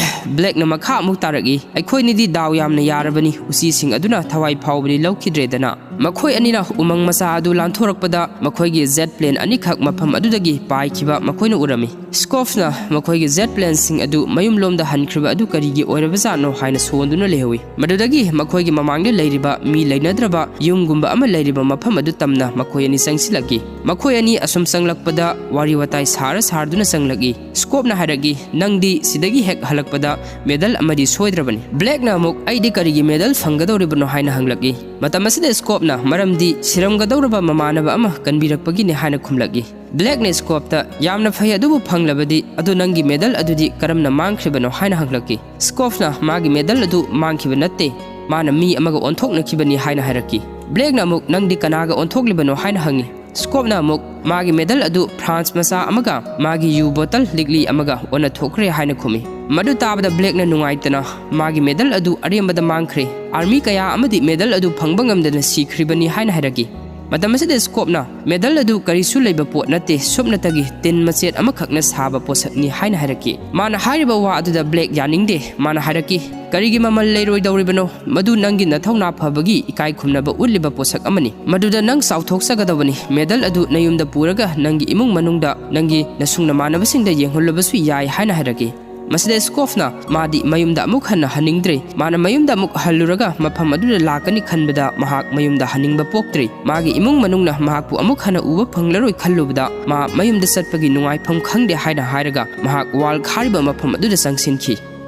ꯕ꯭ꯂꯦꯛꯅ ꯃꯈꯥ ꯑꯃꯨꯛ ꯇꯥꯔꯛꯏ, "ꯑꯩꯈꯣꯏꯅꯤꯗꯤ ꯗꯥꯎ ꯌꯥꯝꯅ ꯌꯥꯔꯕꯅꯤ, ꯎꯆꯤꯁꯤꯡ ꯑꯗꯨꯅ ꯊꯋꯥꯏ ꯐꯥꯎꯕꯗꯤ ꯂꯧꯈꯤꯗ꯭ꯔꯦꯗꯅ"꯫ ꯃꯈꯣꯏ ꯑꯅꯤꯅ ꯎꯃꯪ ꯃꯆꯥ ꯑꯗꯨ ꯂꯥꯟꯊꯣꯔꯛꯄꯗ ꯃꯈꯣꯏꯒꯤ ꯖꯦꯠ ꯄ꯭ꯂꯦꯟ ꯑꯅꯤꯈꯛ ꯃꯐꯝ ꯑꯗꯨꯗꯒꯤ ꯄꯥꯏꯈꯤꯕ ꯃꯈꯣꯏꯅ ꯎꯔꯝꯃꯤ꯫ ꯁ꯭ꯀꯣꯞꯅ ꯃꯈꯣꯏꯒꯤ ꯖꯦꯠ ꯄ꯭ꯂꯦꯟꯁꯤꯡ ꯑꯗꯨ ꯃꯌꯨꯝꯂꯣꯝꯗ ꯍꯟꯈ꯭ꯔꯤꯕ ꯑꯗꯨ ꯀꯔꯤꯒꯤ ꯑꯣꯏꯔꯕꯖꯥꯠꯅꯣ ꯍꯥꯏꯅ ꯁꯣꯟꯗꯨꯅ ꯂꯩꯍꯧꯏ꯫ ꯃꯗꯨꯗꯒꯤ ꯃꯈꯣꯏꯒꯤ ꯃꯃꯥꯡꯗ ꯂꯩꯔꯤꯕ ꯃꯤ ꯂꯩꯅꯗ꯭ꯔꯕ ꯌꯨꯝꯒꯨꯝꯕ ꯑꯃ ꯂꯩꯔꯤꯕ ꯃꯐꯝ ꯑꯗꯨ ꯇꯝꯅ ꯃꯈꯣꯏ ꯑꯅꯤ ꯆꯪꯁꯤꯜꯂꯛꯈꯤ꯫ ꯃꯈꯣꯏ ꯑꯅꯤ ꯑꯁꯨꯝ ꯆꯪꯂꯛꯄꯗ ꯋꯥꯔꯤ ꯋꯥꯇꯥꯏ ꯁꯥꯔ ꯁꯥꯔꯗꯨꯅ ꯆꯪꯂꯛꯏ꯫ ꯁ꯭ꯀꯣꯞꯅ ꯍꯥꯏꯔꯛꯏ, "ꯅꯪꯗꯤ ꯁꯤꯗꯒꯤ ꯍꯦꯛ ꯍꯜꯂꯛꯄꯗ ꯃꯦꯗꯜ ꯑꯃꯗꯤ ꯁꯣꯏꯗ꯭ꯔꯕꯅꯤ꯫" ꯕ꯭ꯂꯦꯛꯅ ꯑꯃꯨꯛ, "ꯑꯩꯗꯤ ꯀꯔꯤꯒꯤ ꯃꯦꯗꯜ ꯐꯪꯒꯗꯧꯔꯤꯕꯅꯣ?" ꯍꯥꯏꯅ ꯍꯪꯂꯛꯏ꯫ ꯃꯇꯝ ꯑꯁꯤꯗ ꯁ꯭ꯀꯣꯞꯅ, "ꯃꯔꯝꯗꯤ ꯁꯤꯔꯝꯒꯗꯧꯔꯕ ꯃꯃꯥꯟꯅꯕ ꯑꯃ ꯀꯟꯕꯤꯔꯛꯄꯒꯤꯅꯤ" ꯍꯥꯏꯅ ꯈꯨꯝꯂꯛꯏ꯫ ꯕ꯭ꯂꯦꯛꯅ ꯁ꯭ꯀꯣꯞꯇ, "ꯌꯥꯝꯅ ꯐꯩ, ꯑꯗꯨꯕꯨ ꯐꯪꯂꯕꯗꯤ ꯑꯗꯨ ꯅꯪꯒꯤ ꯃꯦꯗꯜ ꯑꯗꯨꯗꯤ ꯀꯔꯝꯅ ꯃꯥꯡꯈ꯭ꯔꯤꯕꯅꯣ?" ꯍꯥꯏꯅ ꯍꯪꯂꯛꯏ꯫ ꯁ꯭ꯀꯣꯞꯅ ꯃꯥꯒꯤ ꯃꯦꯗꯜ ꯑꯗꯨ ꯃꯥꯡꯈꯤꯕ ꯅꯠꯇꯦ, ꯃꯥꯅ ꯃꯤ ꯑꯃꯒ ꯑꯣꯟꯊꯣꯛꯅꯈꯤꯕꯅꯤ ꯍꯥꯏꯅ ꯍꯥꯏꯔꯛꯈꯤ꯫ ꯕ꯭ꯂꯦꯛꯅ ꯑꯃꯨꯛ, "ꯅꯪꯗꯤ ꯀꯅꯥꯒ ꯑꯣꯟꯊꯣꯛꯂꯤꯕꯅꯣ?" ꯍꯥꯏꯅ ꯍꯪꯉꯤ꯫ ꯁ꯭ꯀꯣꯞꯅ ꯑꯃꯨꯛ ꯃꯥꯒꯤ ꯃꯦꯗꯜ ꯑꯗꯨ ꯐ꯭ꯔꯥꯟꯁ ꯃꯆꯥ ꯑꯃꯒ ꯃꯥꯒꯤ ꯌꯨ ꯕꯣꯇꯜ ꯂꯤꯛꯂꯤ ꯑꯃꯒ ꯑꯣꯟꯅ ꯊꯣꯛꯈ꯭ꯔꯦ ꯍꯥꯏꯅ ꯈꯨꯝꯃꯤ꯫ ꯃꯗꯨ ꯇꯥꯕꯗ ꯕ꯭ꯂꯦꯛꯅ ꯅꯨꯡꯉꯥꯏꯇꯅ, "ꯃꯥꯒꯤ ꯃꯦꯗꯜ ꯑꯗꯨ ꯑꯔꯦꯝꯕꯗ ꯃꯥꯡꯈ꯭ꯔꯦ꯫ ꯑꯥꯔꯃꯤ ꯀꯌꯥ ꯑꯃꯗꯤ ꯃꯦꯗꯜ ꯑꯗꯨ ꯐꯪꯕ ꯉꯝꯗꯅ ꯁꯤꯈ꯭ꯔꯤꯕꯅꯤ" ꯍꯥꯏꯅ ꯍꯥꯏꯔꯛꯈꯤ꯫ ꯃꯇꯝ ꯑꯁꯤꯗ ꯁ꯭ꯀꯣꯞꯅ, "ꯃꯦꯗꯜ ꯑꯗꯨ ꯀꯔꯤꯁꯨ ꯂꯩꯕ ꯄꯣꯠ ꯅꯠꯇꯦ, ꯁꯨꯞꯅꯇꯒꯤ ꯇꯤꯟ ꯃꯆꯦꯠ ꯑꯃꯈꯛꯅ ꯁꯥꯕ ꯄꯣꯠꯁꯛꯅꯤ" ꯍꯥꯏꯅ ꯍꯥꯏꯔꯛꯈꯤ꯫ ꯃꯥꯅ ꯍꯥꯏꯔꯤꯕ ꯋꯥ ꯑꯗꯨꯗ ꯕ꯭ꯂꯦꯛ ꯌꯥꯅꯤꯡꯗꯦ꯫ ꯃꯥꯅ ꯍꯥꯏꯔꯛꯈꯤ, "ꯀꯔꯤꯒꯤ ꯃꯃꯜ ꯂꯩꯔꯣꯏꯗꯧꯔꯤꯕꯅꯣ? ꯃꯗꯨ ꯅꯪꯒꯤ ꯅꯊꯧꯅꯥ ꯐꯕꯒꯤ ꯏꯀꯥꯏ ꯈꯨꯝꯅꯕ ꯎꯠꯂꯤꯕ ꯄꯣꯠꯁꯛ ꯑꯃꯅꯤ꯫ ꯃꯗꯨꯗ ꯅꯪ ꯆꯥꯎꯊꯣꯛꯆꯒꯗꯕꯅꯤ꯫ ꯃꯦꯗꯜ ꯑꯗꯨ ꯅꯌꯨꯝꯗ ꯄꯨꯔꯒ ꯅꯪꯒꯤ ꯏꯃꯨꯡ ꯃꯅꯨꯡꯗ, ꯅꯪꯒꯤ ꯅꯁꯨꯡ ꯅꯃꯥꯟꯅꯕꯁꯤꯡꯗ ꯌꯦꯡꯍꯜꯂꯕꯁꯨ ꯌꯥꯏ" ꯍꯥꯏꯅ ꯍꯥꯏꯔꯛꯈꯤ꯫ ꯃꯁꯤꯗ ꯁ꯭ꯀꯣꯞꯅ ꯃꯥꯗꯤ ꯃꯌꯨꯝꯗ ꯑꯃꯨꯛ ꯍꯟꯅ ꯍꯟꯅꯤꯡꯗ꯭ꯔꯦ꯫ ꯃꯥꯅ ꯃꯌꯨꯝꯗ ꯑꯃꯨꯛ ꯍꯜꯂꯨꯔꯒ ꯃꯐꯝ ꯑꯗꯨꯗ ꯂꯥꯛꯀꯅꯤ ꯈꯟꯕꯗ ꯃꯍꯥꯛ ꯃꯌꯨꯝꯗ ꯍꯟꯅꯤꯡꯕ ꯄꯣꯛꯇ꯭ꯔꯦ꯫ ꯃꯥꯒꯤ ꯏꯃꯨꯡ ꯃꯅꯨꯡꯅ ꯃꯍꯥꯛꯄꯨ ꯑꯃꯨꯛ ꯍꯟꯅ ꯎꯕ ꯐꯪꯂꯔꯣꯏ ꯈꯜꯂꯨꯕꯗ ꯃꯥ ꯃꯌꯨꯝꯗ ꯆꯠꯄꯒꯤ ꯅꯨꯡꯉꯥꯏꯐꯝ ꯈꯪꯗꯦ ꯍꯥꯏꯅ ꯍꯥꯏꯔꯒ ꯃꯍꯥꯛ ꯋꯥꯜ ꯈꯥꯔꯤꯕ ꯃꯐꯝ ꯑꯗꯨꯗ ꯆꯪꯁꯤꯟꯈꯤ꯫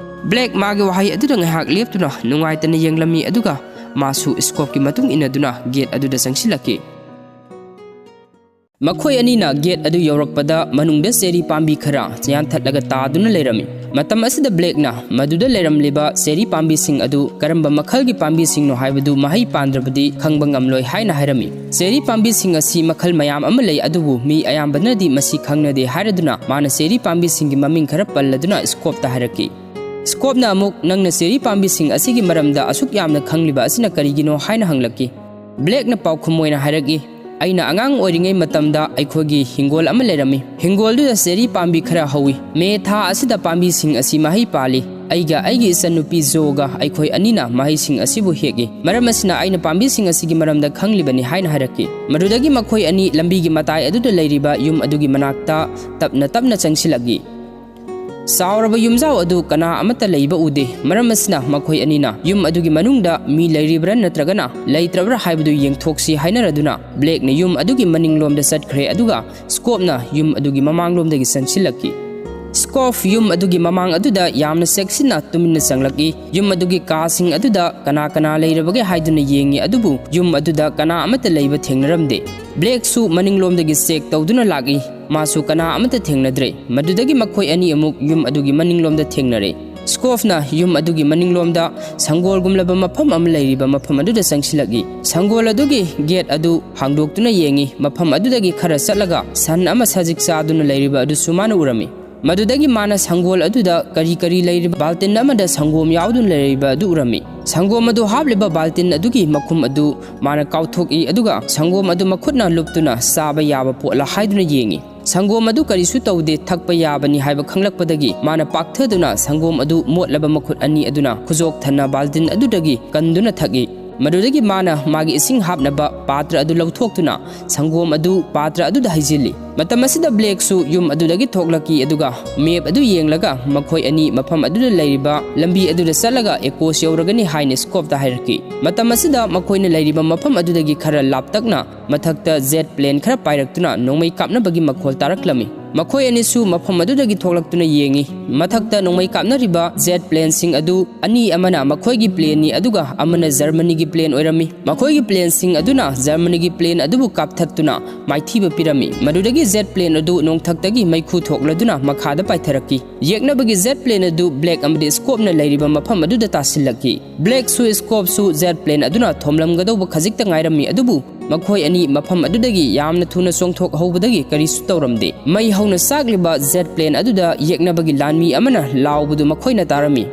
ꯕ꯭ꯂꯦꯛ ꯃꯥꯒꯤ ꯋꯥꯍꯩ ꯑꯗꯨꯗ ꯉꯥꯏꯍꯥꯛ ꯂꯦꯞꯇꯨꯅ ꯅꯨꯡꯉꯥꯏꯇꯅ ꯌꯦꯡꯂꯝꯃꯤ, ꯑꯗꯨꯒ ꯃꯥꯁꯨ ꯁ꯭ꯀꯣꯞꯀꯤ ꯃꯇꯨꯡ ꯏꯟꯅꯗꯨꯅ ꯒꯦꯠ ꯑꯗꯨꯗ ꯆꯪꯁꯤꯜꯂꯛꯈꯤ꯫ ꯃꯈꯣꯏ ꯑꯅꯤꯅ ꯒꯦꯠ ꯑꯗꯨ ꯌꯧꯔꯛꯄꯗ ꯃꯅꯨꯡꯗ ꯆꯦꯔꯤ ꯄꯥꯝꯕꯤ ꯈꯔ ꯌꯥꯟꯊꯠꯂꯒ ꯇꯥꯗꯨꯅ ꯂꯩꯔꯝꯃꯤ꯫ ꯃꯇꯝ ꯑꯁꯤꯗ ꯕ꯭ꯂꯦꯛꯅ ꯃꯗꯨꯗ ꯂꯩꯔꯝꯂꯤꯕ ꯆꯦꯔꯤ ꯄꯥꯝꯕꯤꯁꯤꯡ ꯑꯗꯨ ꯀꯔꯝꯕ ꯃꯈꯜꯒꯤ ꯄꯥꯝꯕꯤꯁꯤꯡꯅꯣ ꯍꯥꯏꯕꯗꯨ ꯃꯍꯩ ꯄꯥꯟꯗ꯭ꯔꯕꯗꯤ ꯈꯪꯕ ꯉꯝꯂꯣꯏ ꯍꯥꯏꯅ ꯍꯥꯏꯔꯝꯃꯤ꯫ ꯆꯦꯔꯤ ꯄꯥꯝꯕꯤꯁꯤꯡ ꯑꯁꯤ ꯃꯈꯜ ꯃꯌꯥꯝ ꯑꯃ ꯂꯩ, ꯑꯗꯨꯕꯨ ꯃꯤ ꯑꯌꯥꯝꯕꯅꯗꯤ ꯃꯁꯤ ꯈꯪꯅꯗꯦ ꯍꯥꯏꯔꯗꯨꯅ ꯃꯥꯅ ꯆꯦꯔꯤ ꯄꯥꯝꯕꯤꯁꯤꯡꯒꯤ ꯃꯃꯤꯡ ꯈꯔ ꯄꯜꯂꯗꯨꯅ ꯁ꯭ꯀꯣꯞꯇ ꯍꯥꯏꯔꯛꯈꯤ꯫ ꯁ꯭ꯀꯣꯞꯅ ꯑꯃꯨꯛ, "ꯅꯪꯅ ꯆꯦꯔꯤ ꯄꯥꯝꯕꯤꯁꯤꯡ ꯑꯁꯤꯒꯤ ꯃꯔꯝꯗ ꯑꯁꯨꯛ ꯌꯥꯝꯅ ꯈꯪꯂꯤꯕ ꯑꯁꯤꯅ ꯀꯔꯤꯒꯤꯅꯣ?" ꯍꯥꯏꯅ ꯍꯪꯂꯛꯈꯤ꯫ ꯕ꯭ꯂꯦꯛꯅ ꯄꯥꯎꯈꯨꯝ ꯑꯣꯏꯅ ꯍꯥꯏꯔꯛꯏ, "ꯑꯩꯅ ꯑꯉꯥꯡ ꯑꯣꯏꯔꯤꯉꯩ ꯃꯇꯝꯗ ꯑꯩꯈꯣꯏꯒꯤ ꯍꯤꯡꯒꯣꯜ ꯑꯃ ꯂꯩꯔꯝꯃꯤ꯫ ꯍꯤꯡꯒꯣꯜꯗꯨꯗ ꯆꯦꯔꯤ ꯄꯥꯝꯕꯤ ꯈꯔ ꯍꯧꯏ꯫ ꯃꯦ ꯊꯥ ꯑꯁꯤꯗ ꯄꯥꯝꯕꯤꯁꯤꯡ ꯑꯁꯤ ꯃꯍꯩ ꯄꯥꯜꯂꯤ꯫ ꯑꯩꯒ ꯑꯩꯒꯤ ꯏꯆꯟꯅꯨꯄꯤ ꯖꯣꯒ ꯑꯩꯈꯣꯏ ꯑꯅꯤꯅ ꯃꯍꯩꯁꯤꯡ ꯑꯁꯤꯕꯨ ꯍꯦꯛꯏ꯫ ꯃꯔꯝ ꯑꯁꯤꯅ ꯑꯩꯅ ꯄꯥꯝꯕꯤꯁꯤꯡ ꯑꯁꯤꯒꯤ ꯃꯔꯝꯗ ꯈꯪꯂꯤꯕꯅꯤ ꯍꯥꯏꯅ ꯍꯥꯏꯔꯛꯈꯤ꯫ ꯃꯗꯨꯗꯒꯤ ꯃꯈꯣꯏ ꯑꯅꯤ ꯂꯝꯕꯤꯒꯤ ꯃꯇꯥꯏ ꯑꯗꯨꯗ ꯂꯩꯔꯤꯕ ꯌꯨꯝ ꯑꯗꯨꯒꯤ ꯃꯅꯥꯛꯇ ꯇꯞꯅ ꯇꯞꯅ ꯆꯪꯁꯤꯜꯂꯛꯏ꯫ ꯆꯥꯎꯔꯕ ꯌꯨꯝꯖꯥꯎ ꯑꯗꯨ ꯀꯅꯥ ꯑꯃꯠꯇ ꯂꯩꯕ ꯎꯗꯦ꯫ ꯃꯔꯝ ꯑꯁꯤꯅ ꯃꯈꯣꯏ ꯑꯅꯤꯅ ꯌꯨꯝ ꯑꯗꯨꯒꯤ ꯃꯅꯨꯡꯗ ꯃꯤ ꯂꯩꯔꯤꯕ꯭ꯔꯥ ꯅꯠꯇ꯭ꯔꯒꯅ ꯂꯩꯇ꯭ꯔꯕ꯭ꯔꯥ ꯍꯥꯏꯕꯗꯨ ꯌꯦꯡꯊꯣꯛꯁꯤ ꯍꯥꯏꯅꯔꯗꯨꯅ ꯕ꯭ꯂꯦꯛꯅ ꯌꯨꯝ ꯑꯗꯨꯒꯤ ꯃꯅꯤꯡꯂꯣꯝꯗ ꯆꯠꯈ꯭ꯔꯦ, ꯑꯗꯨꯒ ꯁ꯭ꯀꯣꯞꯅ ꯌꯨꯝ ꯑꯗꯨꯒꯤ ꯃꯃꯥꯡꯂꯣꯝꯗꯒꯤ ꯆꯪꯁꯤꯜꯂꯛꯈꯤ꯫ ꯁ꯭ꯀꯣꯞ ꯌꯨꯝ ꯑꯗꯨꯒꯤ ꯃꯃꯥꯡ ꯑꯗꯨꯗ ꯌꯥꯝꯅ ꯆꯦꯛꯁꯤꯟꯅ ꯇꯨꯃꯤꯟꯅ ꯆꯪꯂꯛꯏ꯫ ꯌꯨꯝ ꯑꯗꯨꯒꯤ ꯀꯥꯁꯤꯡ ꯑꯗꯨꯗ ꯀꯅꯥ ꯀꯅꯥ ꯂꯩꯔꯕꯒꯦ ꯍꯥꯏꯗꯨꯅ ꯌꯦꯡꯉꯤ, ꯑꯗꯨꯕꯨ ꯌꯨꯝ ꯑꯗꯨꯗ ꯀꯅꯥ ꯑꯃꯠꯇ ꯂꯩꯕ ꯊꯦꯡꯅꯔꯝꯗꯦ꯫ ꯕ꯭ꯂꯦꯛꯁꯨ ꯃꯅꯤꯡꯂꯣꯝꯗꯒꯤ ꯆꯦꯛ ꯇꯧꯗꯨꯅ ꯂꯥꯛꯏ꯫ ꯃꯥꯁꯨ ꯀꯅꯥ ꯑꯃꯠꯇ ꯊꯦꯡꯅꯗ꯭ꯔꯦ꯫ ꯃꯗꯨꯗꯒꯤ ꯃꯈꯣꯏ ꯑꯅꯤ ꯑꯃꯨꯛ ꯌꯨꯝ ꯑꯗꯨꯒꯤ ꯃꯅꯤꯡꯂꯣꯝꯗ ꯊꯦꯡꯅꯔꯦ꯫ ꯁ꯭ꯀꯣꯞꯅ ꯌꯨꯝ ꯑꯗꯨꯒꯤ ꯃꯅꯤꯡꯂꯣꯝꯗ ꯁꯪꯒꯣꯜꯒꯨꯝꯂꯕ ꯃꯐꯝ ꯑꯃ ꯂꯩꯔꯤꯕ ꯃꯐꯝ ꯑꯗꯨꯗ ꯆꯪꯁꯤꯜꯂꯛꯏ꯫ ꯁꯪꯒꯣꯜ ꯑꯗꯨꯒꯤ ꯒꯦꯠ ꯑꯗꯨ ꯍꯥꯡꯗꯣꯛꯇꯨꯅ ꯌꯦꯡꯉꯤ꯫ ꯃꯐꯝ ꯑꯗꯨꯗꯒꯤ ꯈꯔ ꯆꯠꯂꯒ ꯁꯟ ꯑꯃ ꯁꯖꯤꯛ ꯆꯥꯗꯨꯅ ꯂꯩꯔꯤꯕ ꯑꯗꯨꯁꯨ ꯃꯥꯅ ꯎꯔꯝꯃꯤ꯫ ꯃꯗꯨꯗꯒꯤ ꯃꯥꯅ ꯁꯪꯒꯣꯜ ꯑꯗꯨꯗ ꯀꯔꯤ ꯀꯔꯤ ꯂꯩꯔꯤꯕ ꯕꯥꯜꯇꯤꯟ ꯑꯃꯗ ꯁꯪꯒꯣꯝ ꯌꯥꯎꯗꯨꯅ ꯂꯩꯔꯤꯕ ꯑꯗꯨ ꯎꯔꯝꯃꯤ꯫ ꯁꯪꯒꯣꯝ ꯑꯗꯨ ꯍꯥꯞꯂꯤꯕ ꯕꯥꯜꯇꯤꯟ ꯑꯗꯨꯒꯤ ꯃꯈꯨꯝ ꯑꯗꯨ ꯃꯥꯅ ꯀꯥꯎꯊꯣꯛꯏ, ꯑꯗꯨꯒ ꯁꯪꯒꯣꯝ ꯑꯗꯨ ꯃꯈꯨꯠꯅ ꯂꯨꯞꯇꯨꯅ ꯆꯥꯕ ꯌꯥꯕ ꯄꯣꯠꯂ ꯍꯥꯏꯗꯨꯅ ꯌꯦꯡꯉꯤ꯫ ꯁꯪꯒꯣꯝ ꯑꯗꯨ ꯀꯔꯤꯁꯨ ꯇꯧꯗꯦ, ꯊꯛꯄ ꯌꯥꯕꯅꯤ ꯍꯥꯏꯕ ꯈꯪꯂꯛꯄꯗꯒꯤ ꯃꯥꯅ ꯄꯥꯛꯊꯗꯨꯅ ꯁꯪꯒꯣꯝ ꯑꯗꯨ ꯃꯣꯠꯂꯕ ꯃꯈꯨꯠ ꯑꯅꯤ ꯑꯗꯨꯅ ꯈꯨꯖꯣꯛ ꯊꯟꯅ ꯕꯥꯜꯇꯤꯟ ꯑꯗꯨꯗꯒꯤ ꯀꯟꯗꯨꯅ ꯊꯛꯏ꯫ ꯃꯗꯨꯗꯒꯤ ꯃꯥꯅ ꯃꯥꯒꯤ ꯏꯁꯤꯡ ꯍꯥꯞꯅꯕ ꯄꯥꯇ꯭ꯔ ꯑꯗꯨ ꯂꯧꯊꯣꯛꯇꯨꯅ ꯁꯪꯒꯣꯝ ꯑꯗꯨ ꯄꯥꯇ꯭ꯔ ꯑꯗꯨꯗ ꯍꯩꯖꯤꯜꯂꯤ꯫ ꯃꯇꯝ ꯑꯁꯤꯗ ꯕ꯭ꯂꯦꯛꯁꯨ ꯌꯨꯝ ꯑꯗꯨꯗꯒꯤ ꯊꯣꯛꯂꯛꯈꯤ, ꯑꯗꯨꯒ ꯃꯦꯞ ꯑꯗꯨ ꯌꯦꯡꯂꯒ ꯃꯈꯣꯏ ꯑꯅꯤ ꯃꯐꯝ ꯑꯗꯨꯗ ꯂꯩꯔꯤꯕ ꯂꯝꯕꯤ ꯑꯗꯨꯗ ꯆꯠꯂꯒ ꯑꯦꯀꯣꯁ ꯌꯧꯔꯒꯅꯤ ꯍꯥꯏꯅ ꯁ꯭ꯀꯣꯞꯇ ꯍꯥꯏꯔꯛꯈꯤ꯫ ꯃꯇꯝ ꯑꯁꯤꯗ ꯃꯈꯣꯏꯅ ꯂꯩꯔꯤꯕ ꯃꯐꯝ ꯑꯗꯨꯗꯒꯤ ꯈꯔ ꯂꯥꯞꯇꯛꯅ ꯃꯊꯛꯇ ꯖꯦꯠ ꯄ꯭ꯂꯦꯟ ꯈꯔ ꯄꯥꯏꯔꯛꯇꯨꯅ ꯅꯣꯡꯃꯩ ꯀꯥꯞꯅꯕꯒꯤ ꯃꯈꯣꯜ ꯇꯥꯔꯛꯂꯝꯃꯤ꯫ ꯃꯈꯣꯏ ꯑꯅꯤꯁꯨ ꯃꯐꯝ ꯑꯗꯨꯗꯒꯤ ꯊꯣꯛꯂꯛꯇꯨꯅ ꯌꯦꯡꯉꯤ꯫ ꯃꯊꯛꯇ ꯅꯣꯡꯃꯩ ꯀꯥꯞꯅꯔꯤꯕ ꯖꯦꯠ ꯄ꯭ꯂꯦꯟꯁꯤꯡ ꯑꯗꯨ ꯑꯅꯤ ꯑꯃꯅ ꯃꯈꯣꯏꯒꯤ ꯄ꯭ꯂꯦꯟꯅꯤ, ꯑꯗꯨꯒ ꯑꯃꯅ ꯖꯔꯃꯅꯤꯒꯤ ꯄ꯭ꯂꯦꯟ ꯑꯣꯏꯔꯝꯃꯤ꯫ ꯃꯈꯣꯏꯒꯤ ꯄ꯭ꯂꯦꯟꯁꯤꯡ ꯑꯗꯨꯅ ꯖꯔꯃꯅꯤꯒꯤ ꯄ꯭ꯂꯦꯟ ꯑꯗꯨꯕꯨ ꯀꯥꯞꯊꯠꯇꯨꯅ ꯃꯥꯏꯊꯤꯕ ꯄꯤꯔꯝꯃꯤ꯫ ꯃꯗꯨꯗꯒꯤ ꯖꯦꯠ ꯄ꯭ꯂꯦꯟ ꯑꯗꯨ ꯅꯣꯡꯊꯛꯇꯒꯤ ꯃꯩꯈꯨ ꯊꯣꯛꯂꯗꯨꯅ ꯃꯈꯥꯗ ꯄꯥꯏꯊꯔꯛꯈꯤ꯫ ꯌꯦꯛꯅꯕꯒꯤ ꯖꯦꯠ ꯄ꯭ꯂꯦꯟ ꯑꯗꯨ ꯕ꯭ꯂꯦꯛ ꯑꯃꯗꯤ ꯁ꯭ꯀꯣꯞꯅ ꯂꯩꯔꯤꯕ ꯃꯐꯝ ꯑꯗꯨꯗ ꯇꯥꯁꯤꯜꯂꯛꯈꯤ꯫ ꯕ꯭ꯂꯦꯛꯁꯨ ꯁ꯭ꯀꯣꯞꯁꯨ ꯖꯦꯠ ꯄ꯭ꯂꯦꯟ ꯑꯗꯨꯅ ꯊꯣꯝꯂꯝꯒꯗꯧꯕ ꯈꯖꯤꯛꯇ ꯉꯥꯏꯔꯝꯃꯤ, ꯑꯗꯨꯕꯨ ꯃꯈꯣꯏ ꯑꯅꯤ ꯃꯐꯝ ꯑꯗꯨꯗꯒꯤ ꯌꯥꯝꯅ ꯊꯨꯅ ꯆꯣꯡꯊꯣꯛꯍꯧꯕꯗꯒꯤ ꯀꯔꯤꯁꯨ ꯇꯧꯔꯝꯗꯦ꯫ ꯃꯩ ꯍꯧꯅ ꯆꯥꯛꯂꯤꯕ ꯖꯦꯠ ꯄ꯭ꯂꯦꯟ ꯑꯗꯨꯗ ꯌꯦꯛꯅꯕꯒꯤ ꯂꯥꯟꯃꯤ ꯑꯃꯅ ꯂꯥꯎꯕꯗꯨ ꯃꯈꯣꯏꯅ ꯇꯥꯔꯝꯃꯤ꯫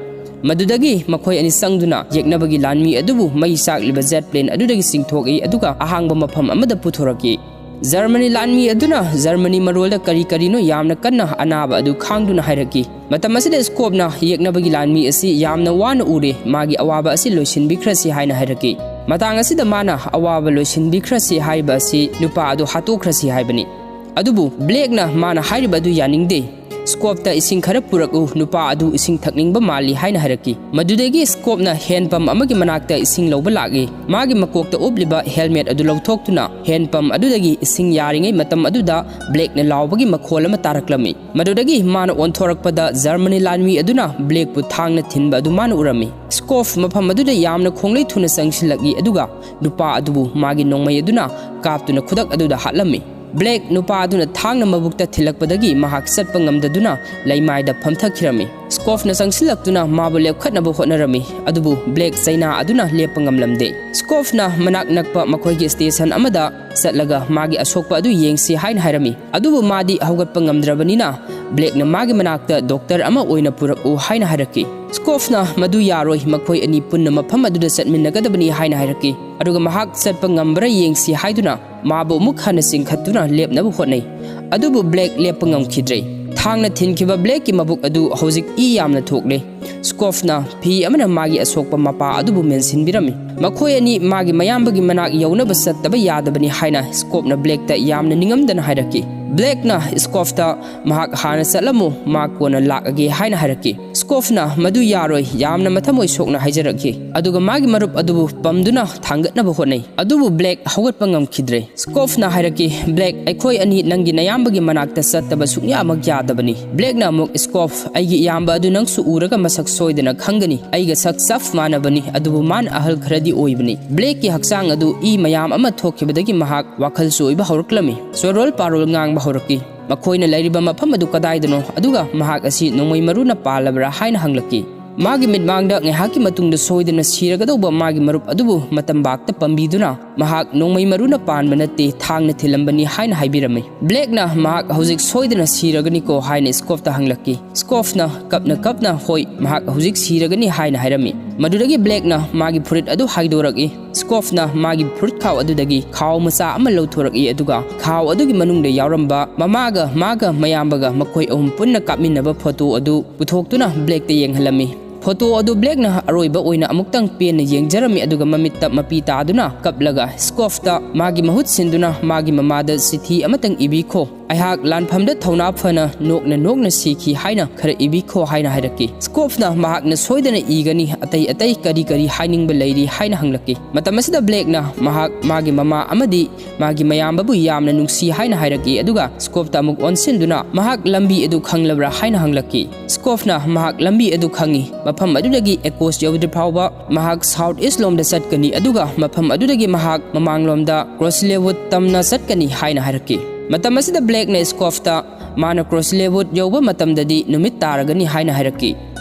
ꯃꯗꯨꯗꯒꯤ ꯃꯈꯣꯏ ꯑꯅꯤ ꯆꯪꯗꯨꯅ ꯌꯦꯛꯅꯕꯒꯤ ꯂꯥꯟꯃꯤ ꯑꯗꯨꯕꯨ ꯃꯩ ꯆꯥꯛꯂꯤꯕ ꯖꯦꯠ ꯄ꯭ꯂꯦꯟ ꯑꯗꯨꯗꯒꯤ ꯆꯤꯡꯊꯣꯛꯏ, ꯑꯗꯨꯒ ꯑꯍꯥꯡꯕ ꯃꯐꯝ ꯑꯃꯗ ꯄꯨꯊꯣꯔꯛꯏ꯫ ꯖꯔꯃꯅꯤ ꯂꯥꯟꯃꯤ ꯑꯗꯨꯅ ꯖꯔꯃꯅꯤ ꯃꯔꯣꯜꯗ ꯀꯔꯤ ꯀꯔꯤꯅꯣ ꯌꯥꯝꯅ ꯀꯟꯅ ꯑꯅꯥꯕ ꯑꯗꯨ ꯈꯥꯡꯗꯨꯅ ꯍꯥꯏꯔꯛꯈꯤ꯫ ꯃꯇꯝ ꯑꯁꯤꯗ ꯁ꯭ꯀꯣꯞꯅ ꯌꯦꯛꯅꯕꯒꯤ ꯂꯥꯟꯃꯤ ꯑꯁꯤ ꯌꯥꯝꯅ ꯋꯥꯅ ꯎꯔꯦ, ꯃꯥꯒꯤ ꯑꯋꯥꯕ ꯑꯁꯤ ꯂꯣꯏꯁꯤꯟꯕꯤꯈ꯭ꯔꯁꯤ ꯍꯥꯏꯅ ꯍꯥꯏꯔꯛꯈꯤ꯫ ꯃꯇꯥꯡ ꯑꯁꯤꯗ ꯃꯥꯅ ꯑꯋꯥꯕ ꯂꯣꯏꯁꯤꯟꯕꯤꯈ꯭ꯔꯁꯤ ꯍꯥꯏꯔꯤꯕ ꯑꯁꯤ ꯅꯨꯄꯥ ꯑꯗꯨ ꯍꯥꯠꯇꯣꯛꯈ꯭ꯔꯁꯤ ꯍꯥꯏꯕꯅꯤ꯫ ꯑꯗꯨꯕꯨ ꯕ꯭ꯂꯦꯛꯅ ꯃꯥꯅ ꯍꯥꯏꯔꯤꯕ ꯑꯗꯨ ꯌꯥꯅꯤꯡꯗꯦ꯫ ꯁ꯭ꯀꯣꯞꯇ ꯏꯁꯤꯡ ꯈꯔ ꯄꯨꯔꯛꯎ, ꯅꯨꯄꯥ ꯑꯗꯨ ꯏꯁꯤꯡ ꯊꯛꯅꯤꯡꯕ ꯃꯥꯜꯂꯤ ꯍꯥꯏꯅ ꯍꯥꯏꯔꯛꯈꯤ꯫ ꯃꯗꯨꯗꯒꯤ ꯁ꯭ꯀꯣꯞꯅ ꯍꯦꯟ ꯄꯝ ꯑꯃꯒꯤ ꯃꯅꯥꯛꯇ ꯏꯁꯤꯡ ꯂꯧꯕ ꯂꯥꯛꯏ꯫ ꯃꯥꯒꯤ ꯃꯀꯣꯛꯇ ꯎꯞꯂꯤꯕ ꯍꯦꯜꯃꯦꯠ ꯑꯗꯨ ꯂꯧꯊꯣꯛꯇꯨꯅ ꯍꯦꯟ ꯄꯝ ꯑꯗꯨꯗꯒꯤ ꯏꯁꯤꯡ ꯌꯥꯔꯤꯉꯩ ꯃꯇꯝ ꯑꯗꯨꯗ ꯕ꯭ꯂꯦꯛꯅ ꯂꯥꯎꯕꯒꯤ ꯃꯈꯣꯜ ꯑꯃ ꯇꯥꯔꯛꯂꯝꯃꯤ꯫ ꯃꯗꯨꯗꯒꯤ ꯃꯥꯅ ꯑꯣꯟꯊꯣꯔꯛꯄꯗ ꯖꯔꯃꯅꯤ ꯂꯥꯟꯃꯤ ꯑꯗꯨꯅ ꯕ꯭ꯂꯦꯛꯄꯨ ꯊꯥꯡꯅ ꯊꯤꯟꯕ ꯑꯗꯨ ꯃꯥꯅ ꯎꯔꯝꯃꯤ꯫ ꯁ꯭ꯀꯣꯞ ꯃꯐꯝ ꯑꯗꯨꯗ ꯌꯥꯝꯅ ꯈꯣꯡꯂꯩ ꯊꯨꯅ ꯆꯪꯁꯤꯜꯂꯛꯏ, ꯑꯗꯨꯒ ꯅꯨꯄꯥ ꯑꯗꯨꯕꯨ ꯃꯥꯒꯤ ꯅꯣꯡꯃꯩ ꯑꯗꯨꯅ ꯀꯥꯞꯇꯨꯅ ꯈꯨꯗꯛ ꯑꯗꯨꯗ ꯍꯥꯠꯂꯝꯃꯤ꯫ ꯕ꯭ꯂꯦꯛ ꯅꯨꯄꯥ ꯑꯗꯨꯅ ꯊꯥꯡꯅ ꯃꯕꯨꯛꯇ ꯊꯤꯜꯂꯛꯄꯗꯒꯤ ꯃꯍꯥꯛ ꯆꯠꯄ ꯉꯝꯗꯗꯨꯅ ꯂꯩꯃꯥꯏꯗ ꯐꯝꯊꯈꯤꯔꯝꯃꯤ꯫ ꯁ꯭ꯀꯣꯞꯅ ꯆꯪꯁꯤꯜꯂꯛꯇꯨꯅ ꯃꯥꯕꯨ ꯂꯦꯞꯈꯠꯅꯕ ꯍꯣꯠꯅꯔꯝꯃꯤ, ꯑꯗꯨꯕꯨ ꯕ꯭ꯂꯦꯛ ꯆꯩꯅꯥ ꯑꯗꯨꯅ ꯂꯦꯞꯄ ꯉꯝꯂꯝꯗꯦ꯫ ꯁ꯭ꯀꯣꯞꯅ ꯃꯅꯥꯛ ꯅꯛꯄ ꯃꯈꯣꯏꯒꯤ ꯁ꯭ꯇꯦꯁꯟ ꯑꯃꯗ ꯆꯠꯂꯒ ꯃꯥꯒꯤ ꯑꯁꯣꯛꯄ ꯑꯗꯨ ꯌꯦꯡꯁꯤ ꯍꯥꯏꯅ ꯍꯥꯏꯔꯝꯃꯤ, ꯑꯗꯨꯕꯨ ꯃꯥꯗꯤ ꯍꯧꯒꯠꯄ ꯉꯝꯗ꯭ꯔꯕꯅꯤꯅ ꯕ꯭ꯂꯦꯛꯅ ꯃꯥꯒꯤ ꯃꯅꯥꯛꯇ ꯗꯣꯛꯇꯔ ꯑꯃ ꯑꯣꯏꯅ ꯄꯨꯔꯛꯎ ꯍꯥꯏꯅ ꯍꯥꯏꯔꯛꯈꯤ꯫ ꯁ꯭ꯀꯣꯞꯅ ꯃꯗꯨ ꯌꯥꯔꯣꯏ, ꯃꯈꯣꯏ ꯑꯅꯤ ꯄꯨꯟꯅ ꯃꯐꯝ ꯑꯗꯨꯗ ꯆꯠꯃꯤꯟꯅꯒꯗꯕꯅꯤ ꯍꯥꯏꯅ ꯍꯥꯏꯔꯛꯈꯤ, ꯑꯗꯨꯒ ꯃꯍꯥꯛ ꯆꯠꯄ ꯉꯝꯕ꯭ꯔꯥ ꯌꯦꯡꯁꯤ ꯍꯥꯏꯗꯨꯅ ꯃꯥꯕꯨ ꯑꯃꯨꯛ ꯍꯟꯅ ꯆꯤꯡꯈꯠꯇꯨꯅ ꯂꯦꯞꯅꯕ ꯍꯣꯠꯅꯩ꯫ ꯑꯗꯨꯕꯨ ꯕ꯭ꯂꯦꯛ ꯂꯦꯞꯄ ꯉꯝꯈꯤꯗ꯭ꯔꯦ꯫ ꯊꯥꯡꯅ ꯊꯤꯟꯈꯤꯕ ꯕ꯭ꯂꯦꯛꯀꯤ ꯃꯕꯨꯛ ꯑꯗꯨ ꯍꯧꯖꯤꯛ ꯏ ꯌꯥꯝꯅ ꯊꯣꯛꯂꯦ꯫ ꯁ꯭ꯀꯣꯞꯅ ꯐꯤ ꯑꯃꯅ ꯃꯥꯒꯤ ꯑꯁꯣꯛꯄ ꯃꯄꯥ ꯑꯗꯨꯕꯨ ꯃꯦꯟꯁꯤꯟꯕꯤꯔꯝꯃꯤ꯫ ꯃꯈꯣꯏ ꯑꯅꯤ ꯃꯥꯒꯤ ꯃꯌꯥꯝꯕꯒꯤ ꯃꯅꯥꯛ ꯌꯧꯅꯕ ꯆꯠꯇꯕ ꯌꯥꯗꯕꯅꯤ ꯍꯥꯏꯅ ꯁ꯭ꯀꯣꯞꯅ ꯕ꯭ꯂꯦꯛꯇ ꯌꯥꯝꯅ ꯅꯤꯡꯉꯝꯗꯅ ꯍꯥꯏꯔꯛꯈꯤ꯫ ꯕ꯭ꯂꯦꯛꯅ ꯁ꯭ꯀꯣꯞꯇ ꯃꯍꯥꯛ ꯍꯥꯟꯅ ꯆꯠꯂꯝꯃꯨ, ꯃꯥ ꯀꯣꯟꯅ ꯂꯥꯛꯑꯒꯦ ꯍꯥꯏꯅ ꯍꯥꯏꯔꯛꯈꯤ꯫ ꯁ꯭ꯀꯣꯞꯅ ꯃꯗꯨ ꯌꯥꯔꯣꯏ, ꯌꯥꯝꯅ ꯃꯊꯃꯣꯏ ꯁꯣꯛꯅ ꯍꯥꯏꯖꯔꯛꯈꯤ꯫ ꯑꯗꯨꯒ ꯃꯥꯒꯤ ꯃꯔꯨꯞ ꯑꯗꯨꯕꯨ ꯄꯝꯗꯨꯅ ꯊꯥꯡꯒꯠꯅꯕ ꯍꯣꯠꯅꯩ꯫ ꯑꯗꯨꯕꯨ ꯕ꯭ꯂꯦꯛ ꯍꯧꯒꯠꯄ ꯉꯝꯈꯤꯗ꯭ꯔꯦ꯫ ꯁ꯭ꯀꯣꯞꯅ ꯍꯥꯏꯔꯛꯈꯤ, "ꯕ꯭ꯂꯦꯛ, ꯑꯩꯈꯣꯏ ꯑꯅꯤ ꯅꯪꯒꯤ ꯅꯌꯥꯝꯕꯒꯤ ꯃꯅꯥꯛꯇ ꯆꯠꯇꯕ ꯁꯨꯡꯌꯥꯃꯛ ꯌꯥꯗꯕꯅꯤ꯫" ꯕ꯭ꯂꯦꯛꯅ ꯑꯃꯨꯛ, "ꯁ꯭ꯀꯣꯞ, ꯑꯩꯒꯤ ꯏꯌꯥꯝꯕ ꯑꯗꯨ ꯅꯪꯁꯨ ꯎꯔꯒ ꯃꯁꯛ ꯁꯣꯏꯗꯅ ꯈꯪꯒꯅꯤ꯫ ꯑꯩꯒ ꯁꯛ ꯆꯞ ꯃꯥꯟꯅꯕꯅꯤ, ꯑꯗꯨꯕꯨ ꯃꯥꯅ ꯑꯍꯜ ꯈꯔꯗꯤ ꯑꯣꯏꯕꯅꯤ꯫" ꯕ꯭ꯂꯦꯛꯀꯤ ꯍꯛꯆꯥꯡ ꯑꯗꯨ ꯏ ꯃꯌꯥꯝ ꯑꯃ ꯊꯣꯛꯈꯤꯕꯗꯒꯤ ꯃꯍꯥꯛ ꯋꯥꯈꯜ ꯆꯣꯏꯕ ꯍꯧꯔꯛꯂꯝꯃꯤ꯫ ꯆꯣꯔꯣꯜ ꯄꯥꯔꯣꯜ ꯉꯥꯡꯕ ꯍꯧꯔꯛꯈꯤ꯫ ꯃꯈꯣꯏꯅ ꯂꯩꯔꯤꯕ ꯃꯐꯝ ꯑꯗꯨ ꯀꯗꯥꯏꯗꯅꯣ, ꯑꯗꯨꯒ ꯃꯍꯥꯛ ꯑꯁꯤ ꯅꯣꯡꯃꯩ ꯃꯔꯨꯅ ꯄꯥꯜꯂꯕ꯭ꯔꯥ ꯍꯥꯏꯅ ꯍꯪꯂꯛꯈꯤ꯫ ꯃꯥꯒꯤ ꯃꯤꯠꯃꯥꯡꯗ ꯉꯥꯏꯍꯥꯛꯀꯤ ꯃꯇꯨꯡꯗ ꯁꯣꯏꯗꯅ ꯁꯤꯔꯒꯗꯧꯕ ꯃꯥꯒꯤ ꯃꯔꯨꯞ ꯑꯗꯨꯕꯨ ꯃꯇꯝꯕꯥꯛꯇ ꯄꯥꯝꯕꯤꯗꯨꯅ, "ꯃꯍꯥꯛ ꯅꯣꯡꯃꯩ ꯃꯔꯨꯅ ꯄꯥꯟꯕ ꯅꯠꯇꯦ, ꯊꯥꯡꯅ ꯊꯤꯜꯂꯝꯕꯅꯤ" ꯍꯥꯏꯅ ꯍꯥꯏꯕꯤꯔꯝꯃꯤ꯫ ꯕ꯭ꯂꯦꯛꯅ, "ꯃꯍꯥꯛ ꯍꯧꯖꯤꯛ ꯁꯣꯏꯗꯅ ꯁꯤꯔꯒꯅꯤꯀꯣ?" ꯍꯥꯏꯅ ꯁ꯭ꯀꯣꯞꯇ ꯍꯪꯂꯛꯈꯤ꯫ ꯁ꯭ꯀꯣꯞꯅ ꯀꯞꯅ ꯀꯞꯅ, "ꯍꯣꯏ, ꯃꯍꯥꯛ ꯍꯧꯖꯤꯛ ꯁꯤꯔꯒꯅꯤ" ꯍꯥꯏꯅ ꯍꯥꯏꯔꯝꯃꯤ꯫ ꯃꯗꯨꯗꯒꯤ ꯕ꯭ꯂꯦꯛꯅ ꯃꯥꯒꯤ ꯐꯨꯔꯤꯠ ꯑꯗꯨ ꯍꯥꯏꯗꯣꯔꯛꯏ꯫ ꯁ꯭ꯀꯣꯐꯅ ꯃꯥꯒꯤ ꯐꯨꯔꯤꯠ ꯈꯥꯎ ꯑꯗꯨꯗꯒꯤ ꯈꯥꯎ ꯃꯆꯥ ꯑꯃ ꯂꯧꯊꯣꯔꯛꯏ, ꯑꯗꯨꯒ ꯈꯥꯎ ꯑꯗꯨꯒꯤ ꯃꯅꯨꯡꯗ ꯌꯥꯎꯔꯝꯕ ꯃꯃꯥꯒ ꯃꯥꯒ ꯃꯌꯥꯝꯕꯒ ꯃꯈꯣꯏ ꯑꯍꯨꯝ ꯄꯨꯟꯅ ꯀꯥꯞꯃꯤꯟꯅꯕ ꯐꯣꯇꯣ ꯑꯗꯨ ꯄꯨꯊꯣꯛꯇꯨꯅ ꯕ꯭ꯂꯦꯛꯇ ꯌꯦꯡꯍꯜꯂꯝꯃꯤ꯫ ꯐꯣꯇꯣ ꯑꯗꯨ ꯕ꯭ꯂꯦꯛꯅ ꯑꯔꯣꯏꯕ ꯑꯣꯏꯅ ꯑꯃꯨꯛꯇꯪ ꯄꯦꯟꯅ ꯌꯦꯡꯖꯔꯝꯃꯤ, ꯑꯗꯨꯒ ꯃꯃꯤꯠꯇ ꯃꯄꯤ ꯇꯥꯗꯨꯅ ꯀꯞꯂꯒ ꯁ꯭ꯀꯣꯐꯇ ꯃꯥꯒꯤ ꯃꯍꯨꯠ ꯁꯤꯟꯗꯨꯅ ꯃꯥꯒꯤ ꯃꯃꯥꯗ ꯆꯤꯊꯤ ꯑꯃꯇꯪ ꯏꯕꯤꯈꯣ, ꯑꯩꯍꯥꯛ ꯂꯥꯟꯐꯝꯗ ꯊꯧꯅꯥ ꯐꯅ ꯅꯣꯛꯅ ꯅꯣꯛꯅ ꯁꯤꯈꯤ ꯍꯥꯏꯅ ꯈꯔ ꯏꯕꯤꯈꯣ ꯍꯥꯏꯅ ꯍꯥꯏꯔꯛꯈꯤ꯫ ꯁ꯭ꯀꯣꯐꯅ ꯃꯍꯥꯛꯅ ꯁꯣꯏꯗꯅ ꯏꯒꯅꯤ, ꯑꯇꯩ ꯑꯇꯩ ꯀꯔꯤ ꯀꯔꯤ ꯍꯥꯏꯅꯤꯡꯕ ꯂꯩꯔꯤ ꯍꯥꯏꯅ ꯍꯪꯂꯛꯈꯤ꯫ ꯃꯇꯝ ꯑꯁꯤꯗ ꯕ꯭ꯂꯦꯛꯅ ꯃꯍꯥꯛ ꯃꯥꯒꯤ ꯃꯃꯥ ꯑꯃꯗꯤ ꯃꯥꯒꯤ ꯃꯌꯥꯝꯕꯕꯨ ꯌꯥꯝꯅ ꯅꯨꯡꯁꯤ ꯍꯥꯏꯅ ꯍꯥꯏꯔꯛꯏ, ꯑꯗꯨꯒ ꯁ꯭ꯀꯣꯐꯇ ꯑꯃꯨꯛ ꯑꯣꯟꯁꯤꯟꯗꯨꯅ ꯃꯍꯥꯛ ꯂꯝꯕꯤ ꯑꯗꯨ ꯈꯪꯂꯕ꯭ꯔꯥ ꯍꯥꯏꯅ ꯍꯪꯂꯛꯈꯤ꯫ ꯁ꯭ꯀꯣꯐꯅ ꯃꯍꯥꯛ ꯂꯝꯕꯤ ꯑꯗꯨ ꯈꯪꯏ, ꯃꯐꯝ ꯑꯗꯨꯗꯒꯤ ꯑꯦꯀꯣꯁ ꯌꯧꯗ꯭ꯔꯤ ꯐꯥꯎꯕ ꯃꯍꯥꯛ ꯁꯥꯎꯠ ꯏꯁ ꯂꯣꯝꯗ ꯆꯠꯀꯅꯤ, ꯑꯗꯨꯒ ꯃꯐꯝ ꯑꯗꯨꯗꯒꯤ ꯃꯍꯥꯛ ꯃꯃꯥꯡꯂꯣꯝꯗ ꯀ꯭ꯔꯣꯁꯂꯦꯋꯨꯠ ꯇꯝꯅ ꯆꯠꯀꯅꯤ ꯍꯥꯏꯅ ꯍꯥꯏꯔꯛꯈꯤ꯫ ꯃꯇꯝ ꯑꯁꯤꯗ ꯕ꯭ꯂꯦꯛꯅ ꯁ꯭ꯀꯣꯐꯇ ꯃꯥꯅ ꯀ꯭ꯔꯣꯁꯂꯦꯋꯨꯠ ꯌꯧꯕ ꯃꯇꯝꯗꯗꯤ ꯅꯨꯃꯤꯠ ꯇꯥꯔꯒꯅꯤ ꯍꯥꯏꯅ ꯍꯥꯏꯔꯛꯈꯤ꯫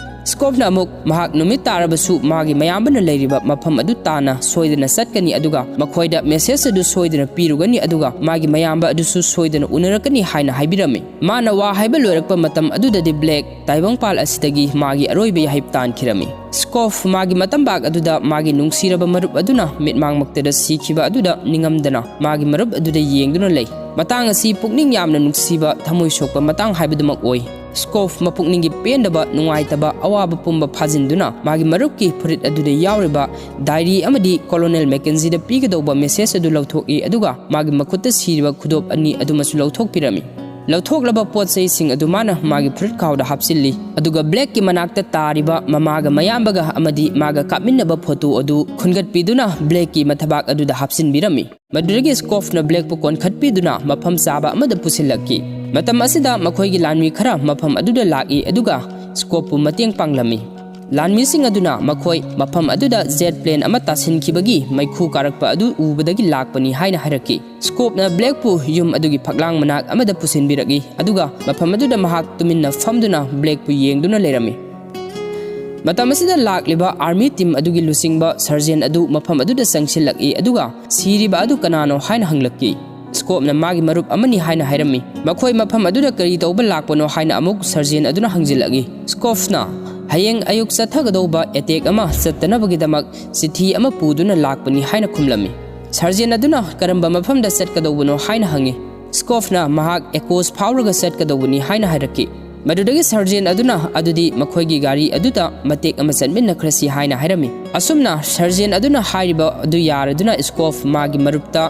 ꯁ꯭ꯀꯣꯐꯅ ꯑꯃꯨꯛ ꯃꯍꯥꯛ ꯅꯨꯃꯤꯠ ꯇꯥꯔꯕꯁꯨ ꯃꯥꯒꯤ ꯃꯌꯥꯝꯕꯅ ꯂꯩꯔꯤꯕ ꯃꯐꯝ ꯑꯗꯨ ꯇꯥꯅ ꯁꯣꯏꯗꯅ ꯆꯠꯀꯅꯤ, ꯑꯗꯨꯒ ꯃꯈꯣꯏꯗ ꯃꯦꯁꯦꯖ ꯑꯗꯨ ꯁꯣꯏꯗꯅ ꯄꯤꯔꯨꯒꯅꯤ, ꯑꯗꯨꯒ ꯃꯥꯒꯤ ꯃꯌꯥꯝꯕ ꯑꯗꯨꯁꯨ ꯁꯣꯏꯗꯅ ꯎꯅꯔꯛꯀꯅꯤ ꯍꯥꯏꯅ ꯍꯥꯏꯕꯤꯔꯝꯃꯤ꯫ ꯃꯥꯅ ꯋꯥ ꯍꯥꯏꯕ ꯂꯣꯏꯔꯛꯄ ꯃꯇꯝ ꯑꯗꯨꯗꯗꯤ ꯕ꯭ꯂꯦꯛ ꯇꯥꯏꯕꯪꯄꯥꯜ ꯑꯁꯤꯗꯒꯤ ꯃꯥꯒꯤ ꯑꯔꯣꯏꯕ ꯌꯥꯍꯩꯞ ꯇꯥꯟꯈꯤꯔꯝꯃꯤ꯫ ꯁ꯭ꯀꯣꯐ ꯃꯥꯒꯤ ꯃꯇꯝꯕꯥꯛ ꯑꯗꯨꯗ ꯃꯥꯒꯤ ꯅꯨꯡꯁꯤꯔꯕ ꯃꯔꯨꯞ ꯑꯗꯨꯅ ꯃꯤꯠꯃꯥꯡꯃꯛꯇꯗ ꯁꯤꯈꯤꯕ ꯑꯗꯨꯗ ꯅꯤꯡꯉꯝꯗꯅ ꯃꯥꯒꯤ ꯃꯔꯨꯞ ꯑꯗꯨꯗ ꯌꯦꯡꯗꯨꯅ ꯂꯩ꯫ ꯃꯇꯥꯡ ꯑꯁꯤ ꯄꯨꯛꯅꯤꯡ ꯌꯥꯝꯅ ꯅꯨꯡꯁꯤꯕ, ꯊꯃꯣꯏ ꯁꯣꯛꯄ ꯃꯇꯥꯡ ꯍꯥꯏꯕꯗꯨꯃꯛ ꯑꯣꯏ꯫ ꯁ꯭ꯀꯣꯐ ꯃꯄꯨꯛꯅꯤꯡꯒꯤ ꯄꯦꯟꯗꯕ, ꯅꯨꯡꯉꯥꯏꯇꯕ, ꯑꯋꯥꯕ ꯄꯨꯝꯕ ꯐꯥꯖꯤꯟꯗꯨꯅ ꯃꯥꯒꯤ ꯃꯔꯨꯞꯀꯤ ꯐꯨꯔꯤꯠ ꯑꯗꯨꯗ ꯌꯥꯎꯔꯤꯕ ꯗꯥꯏꯔꯤ ꯑꯃꯗꯤ ꯀꯣꯂꯣꯅꯦꯜ ꯃꯦꯀꯦꯟꯖꯤꯗ ꯄꯤꯒꯗꯧꯕ ꯃꯦꯁꯦꯖ ꯑꯗꯨ ꯂꯧꯊꯣꯛꯏ, ꯑꯗꯨꯒ ꯃꯥꯒꯤ ꯃꯈꯨꯠꯇ ꯁꯤꯔꯤꯕ ꯈꯨꯗꯣꯞ ꯑꯅꯤ ꯑꯗꯨꯃꯁꯨ ꯂꯧꯊꯣꯛꯄꯤꯔꯝꯃꯤ꯫ ꯂꯧꯊꯣꯛꯂꯕ ꯄꯣꯠ ꯆꯩꯁꯤꯡ ꯑꯗꯨ ꯃꯥꯅ ꯃꯥꯒꯤ ꯐꯨꯔꯤꯠ ꯈꯥꯎꯗ ꯍꯥꯞꯆꯤꯜꯂꯤ, ꯑꯗꯨꯒ ꯕ꯭ꯂꯦꯛꯀꯤ ꯃꯅꯥꯛꯇ ꯇꯥꯔꯤꯕ ꯃꯃꯥꯒ ꯃꯌꯥꯝꯕꯒ ꯑꯃꯗꯤ ꯃꯥꯒ ꯀꯥꯞꯃꯤꯟꯅꯕ ꯐꯣꯇꯣ ꯑꯗꯨ ꯈꯨꯟꯒꯠꯄꯤꯗꯨꯅ ꯕ꯭ꯂꯦꯛꯀꯤ ꯃꯊꯕꯥꯛ ꯑꯗꯨꯗ ꯍꯥꯞꯆꯤꯟꯕꯤꯔꯝꯃꯤ꯫ ꯃꯗꯨꯗꯒꯤ ꯁ꯭ꯀꯣꯐꯅ ꯕ꯭ꯂꯦꯛꯄꯨ ꯀꯣꯟꯈꯠꯄꯤꯗꯨꯅ ꯃꯐꯝ ꯆꯥꯕ ꯑꯃꯗ ꯄꯨꯁꯤꯜꯂꯛꯈꯤ꯫ ꯃꯇꯝ ꯑꯁꯤꯗ ꯃꯈꯣꯏꯒꯤ ꯂꯥꯟꯃꯤ ꯈꯔ ꯃꯐꯝ ꯑꯗꯨꯗ ꯂꯥꯛꯏ, ꯑꯗꯨꯒ ꯁ꯭ꯀꯣꯐꯄꯨ ꯃꯇꯦꯡ ꯄꯥꯡꯂꯝꯃꯤ꯫ ꯂꯥꯟꯃꯤꯁꯤꯡ ꯑꯗꯨꯅ ꯃꯈꯣꯏ ꯃꯐꯝ ꯑꯗꯨꯗ ꯖꯦꯠ ꯄ꯭ꯂꯦꯟ ꯑꯃ ꯇꯥꯁꯤꯟꯈꯤꯕꯒꯤ ꯃꯩꯈꯨ ꯀꯥꯔꯛꯄ ꯑꯗꯨ ꯎꯕꯗꯒꯤ ꯂꯥꯛꯄꯅꯤ ꯍꯥꯏꯅ ꯍꯥꯏꯔꯛꯈꯤ꯫ ꯁ꯭ꯀꯣꯐꯅ ꯕ꯭ꯂꯦꯛꯄꯨ ꯌꯨꯝ ꯑꯗꯨꯒꯤ ꯐꯛꯂꯥꯡ ꯃꯅꯥꯛ ꯑꯃꯗ ꯄꯨꯁꯤꯟꯕꯤꯔꯛꯏ, ꯑꯗꯨꯒ ꯃꯐꯝ ꯑꯗꯨꯗ ꯃꯍꯥꯛ ꯇꯨꯃꯤꯟꯅ ꯐꯝꯗꯨꯅ ꯕ꯭ꯂꯦꯛꯄꯨ ꯌꯦꯡꯗꯨꯅ ꯂꯩꯔꯝꯃꯤ꯫ ꯃꯇꯝ ꯑꯁꯤꯗ ꯂꯥꯛꯂꯤꯕ ꯑꯥꯔꯃꯤ ꯇꯤꯝ ꯑꯗꯨꯒꯤ ꯂꯨꯆꯤꯡꯕ ꯁꯔꯖꯦꯟ ꯑꯗꯨ ꯃꯐꯝ ꯑꯗꯨꯗ ꯆꯪꯁꯤꯜꯂꯛꯏ, ꯑꯗꯨꯒ ꯁꯤꯔꯤꯕ ꯑꯗꯨ ꯀꯅꯥꯅꯣ ꯍꯥꯏꯅ ꯍꯪꯂꯛꯈꯤ꯫ ꯁ꯭ꯀꯣꯐꯅ ꯃꯥꯒꯤ ꯃꯔꯨꯞ ꯑꯃꯅꯤ ꯍꯥꯏꯅ ꯍꯥꯏꯔꯝꯃꯤ꯫ ꯃꯈꯣꯏ ꯃꯐꯝ ꯑꯗꯨꯗ ꯀꯔꯤ ꯇꯧꯕ ꯂꯥꯛꯄꯅꯣ ꯍꯥꯏꯅ ꯑꯃꯨꯛ ꯁꯔꯖꯦꯟ ꯑꯗꯨꯅ ꯍꯪꯖꯤꯜꯂꯛꯏ꯫ ꯁ꯭ꯀꯣꯐꯅ "ꯍꯌꯦꯡ ꯑꯌꯨꯛ ꯆꯠꯊꯒꯗꯧꯕ ꯑꯦꯇꯦꯛ ꯑꯃ ꯆꯠꯇꯅꯕꯒꯤꯗꯃꯛ ꯆꯤꯊꯤ ꯑꯃ ꯄꯨꯗꯨꯅ ꯂꯥꯛꯄꯅꯤ" ꯍꯥꯏꯅ ꯈꯨꯝꯂꯝꯃꯤ꯫ ꯁꯔꯖꯦꯟ ꯑꯗꯨꯅ ꯀꯔꯝꯕ ꯃꯐꯝꯗ ꯆꯠꯀꯗꯧꯕꯅꯣ ꯍꯥꯏꯅ ꯍꯪꯉꯤ꯫ ꯁ꯭ꯀꯣꯐꯅ ꯃꯍꯥꯛ ꯑꯦꯀꯣꯁ ꯐꯥꯎꯔꯒ ꯆꯠꯀꯗꯧꯕꯅꯤ ꯍꯥꯏꯅ ꯍꯥꯏꯔꯛꯈꯤ꯫ ꯃꯗꯨꯗꯒꯤ ꯁꯔꯖꯦꯟ ꯑꯗꯨꯅ "ꯑꯗꯨꯗꯤ ꯃꯈꯣꯏꯒꯤ ꯒꯥꯔꯤ ꯑꯗꯨꯗ ꯃꯇꯦꯛ ꯑꯃ ꯆꯠꯃꯤꯟꯅꯈ꯭ꯔꯁꯤ" ꯍꯥꯏꯅ ꯍꯥꯏꯔꯝꯃꯤ꯫ ꯑꯁꯨꯝꯅ ꯁꯔꯖꯦꯟ ꯑꯗꯨꯅ ꯍꯥꯏꯔꯤꯕ ꯑꯗꯨ ꯌꯥꯔꯗꯨꯅ ꯁ꯭ꯀꯣꯐ ꯃꯥꯒꯤ ꯃꯔꯨꯞꯇ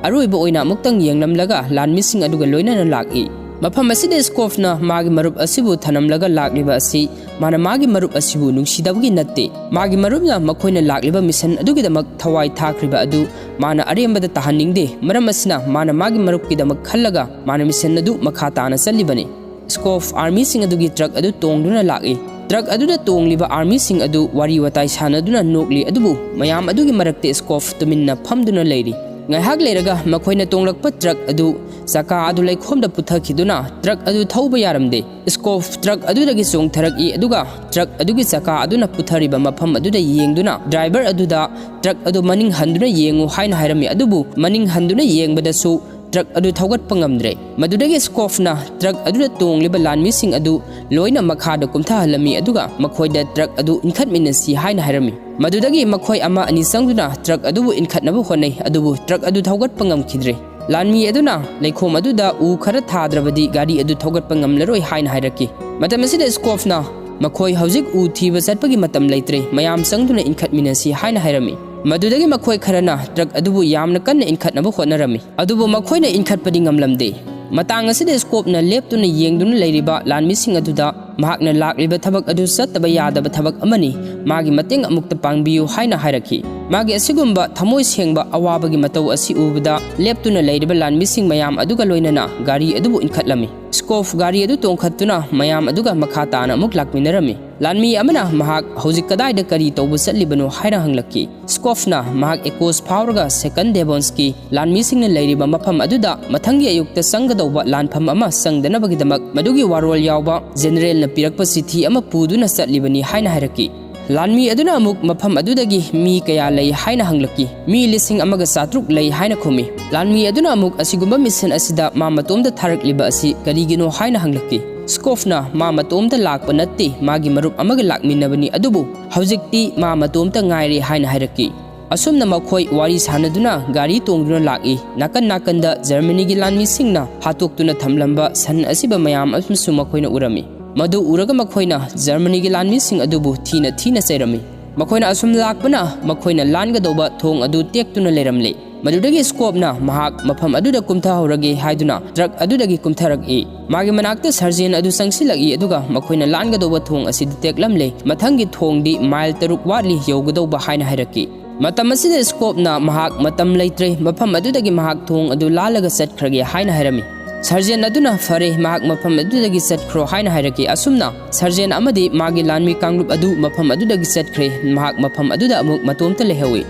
ꯑꯔꯣꯏꯕ ꯑꯣꯏꯅ ꯑꯃꯨꯛꯇꯪ ꯌꯦꯡꯂꯝꯂꯒ ꯂꯥꯟꯃꯤꯁꯤꯡ ꯑꯗꯨꯒ ꯂꯣꯏꯅꯅ ꯂꯥꯛꯏ꯫ ꯃꯐꯝ ꯑꯁꯤꯗ ꯁ꯭ꯀꯣꯐꯅ ꯃꯥꯒꯤ ꯃꯔꯨꯞ ꯑꯁꯤꯕꯨ ꯊꯅꯝꯂꯒ ꯂꯥꯛꯂꯤꯕ ꯑꯁꯤ ꯃꯥꯅ ꯃꯥꯒꯤ ꯃꯔꯨꯞ ꯑꯁꯤꯕꯨ ꯅꯨꯡꯁꯤꯗꯕꯒꯤ ꯅꯠꯇꯦ꯫ ꯃꯥꯒꯤ ꯃꯔꯨꯞꯅ ꯃꯈꯣꯏꯅ ꯂꯥꯛꯂꯤꯕ ꯃꯤꯁꯟ ꯑꯗꯨꯒꯤꯗꯃꯛ ꯊꯋꯥꯏ ꯊꯥꯈ꯭ꯔꯤꯕ ꯑꯗꯨ ꯃꯥꯅ ꯑꯔꯦꯝꯕꯗ ꯇꯥꯍꯟꯅꯤꯡꯗꯦ꯫ ꯃꯔꯝ ꯑꯁꯤꯅ ꯃꯥꯅ ꯃꯥꯒꯤ ꯃꯔꯨꯞꯀꯤꯗꯃꯛ ꯈꯜꯂꯒ ꯃꯥꯅ ꯃꯤꯁꯟ ꯑꯗꯨ ꯃꯈꯥ ꯇꯥꯅ ꯆꯠꯂꯤꯕꯅꯤ꯫ ꯁ꯭ꯀꯣꯐ ꯑꯥꯔꯃꯤꯁꯤꯡ ꯑꯗꯨꯒꯤ ꯇ꯭ꯔꯛ ꯑꯗꯨ ꯇꯣꯡꯗꯨꯅ ꯂꯥꯛꯏ꯫ ꯇ꯭ꯔꯛ ꯑꯗꯨꯗ ꯇꯣꯡꯂꯤꯕ ꯑꯥꯔꯃꯤꯁꯤꯡ ꯑꯗꯨ ꯋꯥꯔꯤ ꯋꯥꯇꯥꯏ ꯁꯥꯟꯅꯗꯨꯅ ꯅꯣꯛꯂꯤ, ꯑꯗꯨꯕꯨ ꯃꯌꯥꯝ ꯑꯗꯨꯒꯤ ꯃꯔꯛꯇ ꯁ꯭ꯀꯣꯐ ꯇꯨꯃꯤꯟꯅ ꯐꯝꯗꯨꯅ ꯂꯩꯔꯤ꯫ ꯉꯥꯏꯍꯥꯛ ꯂꯩꯔꯒ ꯃꯈꯣꯏꯅ ꯇꯣꯡꯂꯛꯄ ꯇ꯭ꯔꯛ ꯑꯗꯨ ꯆꯀꯥ ꯑꯗꯨ ꯂꯩꯈꯣꯝꯗ ꯄꯨꯊꯈꯤꯗꯨꯅ ꯇ꯭ꯔꯛ ꯑꯗꯨ ꯊꯧꯕ ꯌꯥꯔꯝꯗꯦ꯫ ꯁ꯭ꯀꯣꯐ ꯇ꯭ꯔꯛ ꯑꯗꯨꯗꯒꯤ ꯆꯣꯡꯊꯔꯛꯏ, ꯑꯗꯨꯒ ꯇ꯭ꯔꯛ ꯑꯗꯨꯒꯤ ꯆꯀꯥ ꯑꯗꯨꯅ ꯄꯨꯊꯔꯤꯕ ꯃꯐꯝ ꯑꯗꯨꯗ ꯌꯦꯡꯗꯨꯅ ꯗ꯭ꯔꯥꯏꯚꯔ ꯑꯗꯨꯗ "ꯇ꯭ꯔꯛ ꯑꯗꯨ ꯃꯅꯤꯡ ꯍꯟꯗꯨꯅ ꯌꯦꯡꯉꯨ" ꯍꯥꯏꯅ ꯍꯥꯏꯔꯝꯃꯤ꯫ ꯑꯗꯨꯕꯨ ꯃꯅꯤꯡ ꯍꯟꯗꯨꯅ ꯌꯦꯡꯕꯗꯁꯨ ꯇ꯭ꯔꯛ ꯑꯗꯨ ꯊꯧꯒꯠꯄ ꯉꯝꯗ꯭ꯔꯦ꯫ ꯃꯗꯨꯗꯒꯤ ꯁ꯭ꯀꯣꯐꯅ ꯇ꯭ꯔꯛ ꯑꯗꯨꯗ ꯇꯣꯡꯂꯤꯕ ꯂꯥꯟꯃꯤꯁꯤꯡ ꯑꯗꯨ ꯂꯣꯏꯅ ꯃꯈꯥꯗ ꯀꯨꯝꯊꯍꯜꯂꯝꯃꯤ, ꯑꯗꯨꯒ ꯃꯈꯣꯏꯗ ꯇ꯭ꯔꯛ ꯑꯗꯨ ꯏꯟꯈꯠꯃꯤꯟꯅꯁꯤ ꯍꯥꯏꯅ ꯍꯥꯏꯔꯝꯃꯤ꯫ ꯃꯗꯨꯗꯒꯤ ꯃꯈꯣꯏ ꯑꯃ ꯑꯅꯤ ꯆꯪꯗꯨꯅ ꯇ꯭ꯔꯛ ꯑꯗꯨꯕꯨ ꯏꯟꯈꯠꯅꯕ ꯍꯣꯠꯅꯩ, ꯑꯗꯨꯕꯨ ꯇ꯭ꯔꯛ ꯑꯗꯨ ꯊꯧꯒꯠꯄ ꯉꯝꯈꯤꯗ꯭ꯔꯦ꯫ ꯂꯥꯟꯃꯤ ꯑꯗꯨꯅ ꯂꯩꯈꯣꯝ ꯑꯗꯨꯗ ꯎ ꯈꯔ ꯊꯥꯗ꯭ꯔꯕꯗꯤ ꯒꯥꯔꯤ ꯑꯗꯨ ꯊꯧꯒꯠꯄ ꯉꯝꯂꯔꯣꯏ ꯍꯥꯏꯅ ꯍꯥꯏꯔꯛꯈꯤ꯫ ꯃꯇꯝ ꯑꯁꯤꯗ ꯁ꯭ꯀꯣꯐꯅ "ꯃꯈꯣꯏ ꯍꯧꯖꯤꯛ ꯎ ꯊꯤꯕ ꯆꯠꯄꯒꯤ ꯃꯇꯝ ꯂꯩꯇ꯭ꯔꯦ, ꯃꯌꯥꯝ ꯆꯪꯗꯨꯅ ꯏꯟꯈꯠꯃꯤꯟꯅꯁꯤ" ꯍꯥꯏꯅ ꯍꯥꯏꯔꯝꯃꯤ꯫ ꯃꯗꯨꯗꯒꯤ ꯃꯈꯣꯏ ꯈꯔꯅ ꯇ꯭ꯔꯛ ꯑꯗꯨꯕꯨ ꯌꯥꯝꯅ ꯀꯟꯅ ꯏꯟꯈꯠꯅꯕ ꯍꯣꯠꯅꯔꯝꯃꯤ, ꯑꯗꯨꯕꯨ ꯃꯈꯣꯏꯅ ꯏꯟꯈꯠꯄꯗꯤ ꯉꯝꯂꯝꯗꯦ꯫ ꯃꯇꯥꯡ ꯑꯁꯤꯗ ꯁ꯭ꯀꯣꯐꯅ ꯂꯦꯞꯇꯨꯅ ꯌꯦꯡꯗꯨꯅ ꯂꯩꯔꯤꯕ ꯂꯥꯟꯃꯤꯁꯤꯡ ꯑꯗꯨꯗ ꯃꯍꯥꯛꯅ "ꯂꯥꯛꯂꯤꯕ ꯊꯕꯛ ꯑꯗꯨ ꯆꯠꯇꯕ ꯌꯥꯗꯕ ꯊꯕꯛ ꯑꯃꯅꯤ, ꯃꯥꯒꯤ ꯃꯇꯦꯡ ꯑꯃꯨꯛꯇ ꯄꯥꯡꯕꯤꯌꯨ" ꯍꯥꯏꯅ ꯍꯥꯏꯔꯛꯈꯤ꯫ ꯃꯥꯒꯤ ꯑꯁꯤꯒꯨꯝꯕ ꯊꯃꯣꯏ ꯁꯦꯡꯕ ꯑꯋꯥꯕꯒꯤ ꯃꯇꯧ ꯑꯁꯤ ꯎꯕꯗ ꯂꯦꯞꯇꯨꯅ ꯂꯩꯔꯤꯕ ꯂꯥꯟꯃꯤꯁꯤꯡ ꯃꯌꯥꯝ ꯑꯗꯨꯒ ꯂꯣꯏꯅꯅ ꯒꯥꯔꯤ ꯑꯗꯨꯕꯨ ꯏꯟꯈꯠꯂꯝꯃꯤ꯫ ꯁ꯭ꯀꯣꯐ ꯒꯥꯔꯤ ꯑꯗꯨ ꯇꯣꯡꯈꯠꯇꯨꯅ ꯃꯌꯥꯝ ꯑꯗꯨꯒ ꯃꯈꯥ ꯇꯥꯅ ꯑꯃꯨꯛ ꯂꯥꯛꯃꯤꯟꯅꯔꯝꯃꯤ꯫ ꯂꯥꯟꯃꯤ ꯑꯃꯅ ꯃꯍꯥꯛ "ꯍꯧꯖꯤꯛ ꯀꯗꯥꯏꯗ ꯀꯔꯤ ꯇꯧꯕ ꯆꯠꯂꯤꯕꯅꯣ?" ꯍꯥꯏꯅ ꯍꯪꯂꯛꯈꯤ꯫ ꯁ꯭ꯀꯣꯐꯅ ꯃꯍꯥꯛ ꯑꯦꯀꯣꯁ ꯐꯥꯎꯔꯒ ꯁꯦꯀꯟ ꯗꯦꯕꯣꯟꯁꯀꯤ ꯂꯥꯟꯃꯤꯁꯤꯡꯅ ꯂꯩꯔꯤꯕ ꯃꯐꯝ ꯑꯗꯨꯗ ꯃꯊꯪꯒꯤ ꯑꯌꯨꯛꯇ ꯆꯪꯒꯗꯧꯕ ꯂꯥꯟꯐꯝ ꯑꯃ ꯆꯪꯗꯅꯕꯒꯤꯗꯃꯛ ꯃꯗꯨꯒꯤ ꯋꯥꯔꯣꯜ ꯌꯥꯎꯕ ꯖꯦꯅꯔꯦꯜꯅ ꯄꯤꯔꯛꯄ ꯆꯤꯊꯤ ꯑꯃ ꯄꯨꯗꯨꯅ ꯆꯠꯂꯤꯕꯅꯤ ꯍꯥꯏꯅ ꯍꯥꯏꯔꯛꯈꯤ꯫ ꯂꯥꯟꯃꯤ ꯑꯗꯨꯅ ꯑꯃꯨꯛ "ꯃꯐꯝ ꯑꯗꯨꯗꯒꯤ ꯃꯤ ꯀꯌꯥ ꯂꯩ?" ꯍꯥꯏꯅ ꯍꯪꯂꯛꯈꯤ꯫ "ꯃꯤ ꯂꯤꯁꯤꯡ ꯑꯃꯒ ꯆꯥꯇ꯭ꯔꯨꯛ ꯂꯩ" ꯍꯥꯏꯅ ꯈꯨꯝꯃꯤ꯫ ꯂꯥꯟꯃꯤ ꯑꯗꯨꯅ ꯑꯃꯨꯛ "ꯑꯁꯤꯒꯨꯝꯕ ꯃꯤꯁꯟ ꯑꯁꯤꯗ ꯃꯥ ꯃꯇꯣꯝꯗ ꯊꯥꯔꯛꯂꯤꯕ ꯑꯁꯤ ꯀꯔꯤꯒꯤꯅꯣ?" ꯍꯥꯏꯅ ꯍꯪꯂꯛꯈꯤ꯫ ꯁ꯭ꯀꯣꯞꯅ ꯃꯥ ꯃꯇꯣꯝꯇ ꯂꯥꯛꯄ ꯅꯠꯇꯦ, ꯃꯥꯒꯤ ꯃꯔꯨꯞ ꯑꯃꯒ ꯂꯥꯛꯃꯤꯟꯅꯕꯅꯤ, ꯑꯗꯨꯕꯨ ꯍꯧꯖꯤꯛꯇꯤ ꯃꯥ ꯃꯇꯣꯝꯇ ꯉꯥꯏꯔꯦ ꯍꯥꯏꯅ ꯍꯥꯏꯔꯛꯈꯤ꯫ ꯑꯁꯨꯝꯅ ꯃꯈꯣꯏ ꯋꯥꯔꯤ ꯁꯥꯟꯅꯗꯨꯅ ꯒꯥꯔꯤ ꯇꯣꯡꯗꯨꯅ ꯂꯥꯛꯏ꯫ ꯅꯥꯀꯟ ꯅꯥꯀꯟꯗ ꯖꯔꯃꯅꯤꯒꯤ ꯂꯥꯟꯃꯤꯁꯤꯡꯅ ꯍꯥꯠꯇꯣꯛꯇꯨꯅ ꯊꯝꯂꯝꯕ ꯁꯟ ꯑꯁꯤꯕ ꯃꯌꯥꯝ ꯑꯃꯁꯨ ꯃꯈꯣꯏꯅ ꯎꯔꯝꯃꯤ꯫ ꯃꯗꯨ ꯎꯔꯒ ꯃꯈꯣꯏꯅ ꯖꯔꯃꯅꯤꯒꯤ ꯂꯥꯟꯃꯤꯁꯤꯡ ꯑꯗꯨꯕꯨ ꯊꯤꯅ ꯊꯤꯅ ꯆꯩꯔꯝꯃꯤ꯫ ꯃꯈꯣꯏꯅ ꯑꯁꯨꯝ ꯂꯥꯛꯄꯅ ꯃꯈꯣꯏꯅ ꯂꯥꯟꯒꯗꯧꯕ ꯊꯣꯡ ꯑꯗꯨ ꯇꯦꯛꯇꯨꯅ ꯂꯩꯔꯝꯂꯦ꯫ ꯃꯗꯨꯗꯒꯤ ꯁ꯭ꯀꯣꯞꯅ ꯃꯍꯥꯛ ꯃꯐꯝ ꯑꯗꯨꯗ ꯀꯨꯝꯊꯍꯧꯔꯒꯦ ꯍꯥꯏꯗꯨꯅ ꯇ꯭ꯔꯛ ꯑꯗꯨꯗꯒꯤ ꯀꯨꯝꯊꯔꯛꯏ꯫ ꯃꯥꯒꯤ ꯃꯅꯥꯛꯇ ꯁꯔꯖꯦꯟ ꯑꯗꯨ ꯆꯪꯁꯤꯜꯂꯛꯏ, ꯑꯗꯨꯒ ꯃꯈꯣꯏꯅ ꯂꯥꯟꯒꯗꯧꯕ ꯊꯣꯡ ꯑꯁꯤꯗꯤ ꯇꯦꯛꯂꯝꯂꯦ, ꯃꯊꯪꯒꯤ ꯊꯣꯡꯗꯤ ꯃꯥꯏꯜ ꯇꯔꯨꯛ ꯋꯥꯠꯂꯤ ꯌꯧꯒꯗꯧꯕ ꯍꯥꯏꯅ ꯍꯥꯏꯔꯛꯈꯤ꯫ ꯃꯇꯝ ꯑꯁꯤꯗ ꯁ꯭ꯀꯣꯞꯅ ꯃꯍꯥꯛ ꯃꯇꯝ ꯂꯩꯇ꯭ꯔꯦ, ꯃꯐꯝ ꯑꯗꯨꯗꯒꯤ ꯃꯍꯥꯛ ꯊꯣꯡ ꯑꯗꯨ ꯂꯥꯜꯂꯒ ꯆꯠꯈ꯭ꯔꯒꯦ ꯍꯥꯏꯅ ꯍꯥꯏꯔꯝꯃꯤ꯫ ꯁꯔꯖꯦꯟ ꯑꯗꯨꯅ "ꯐꯔꯦ, ꯃꯍꯥꯛ ꯃꯐꯝ ꯑꯗꯨꯗꯒꯤ ꯆꯠꯈ꯭ꯔꯣ" ꯍꯥꯏꯅ ꯍꯥꯏꯔꯛꯈꯤ꯫ ꯑꯁꯨꯝꯅ ꯁꯔꯖꯦꯟ ꯑꯃꯗꯤ ꯃꯥꯒꯤ ꯂꯥꯟꯃꯤ ꯀꯥꯡꯂꯨꯞ ꯑꯗꯨ ꯃꯐꯝ ꯑꯗꯨꯗꯒꯤ ꯆꯠꯈ꯭ꯔꯦ꯫ ꯃꯍꯥꯛ ꯃꯐꯝ ꯑꯗꯨꯗ ꯑꯃꯨꯛ ꯃꯇꯣꯝꯇ ꯂꯩꯍꯧꯏ꯫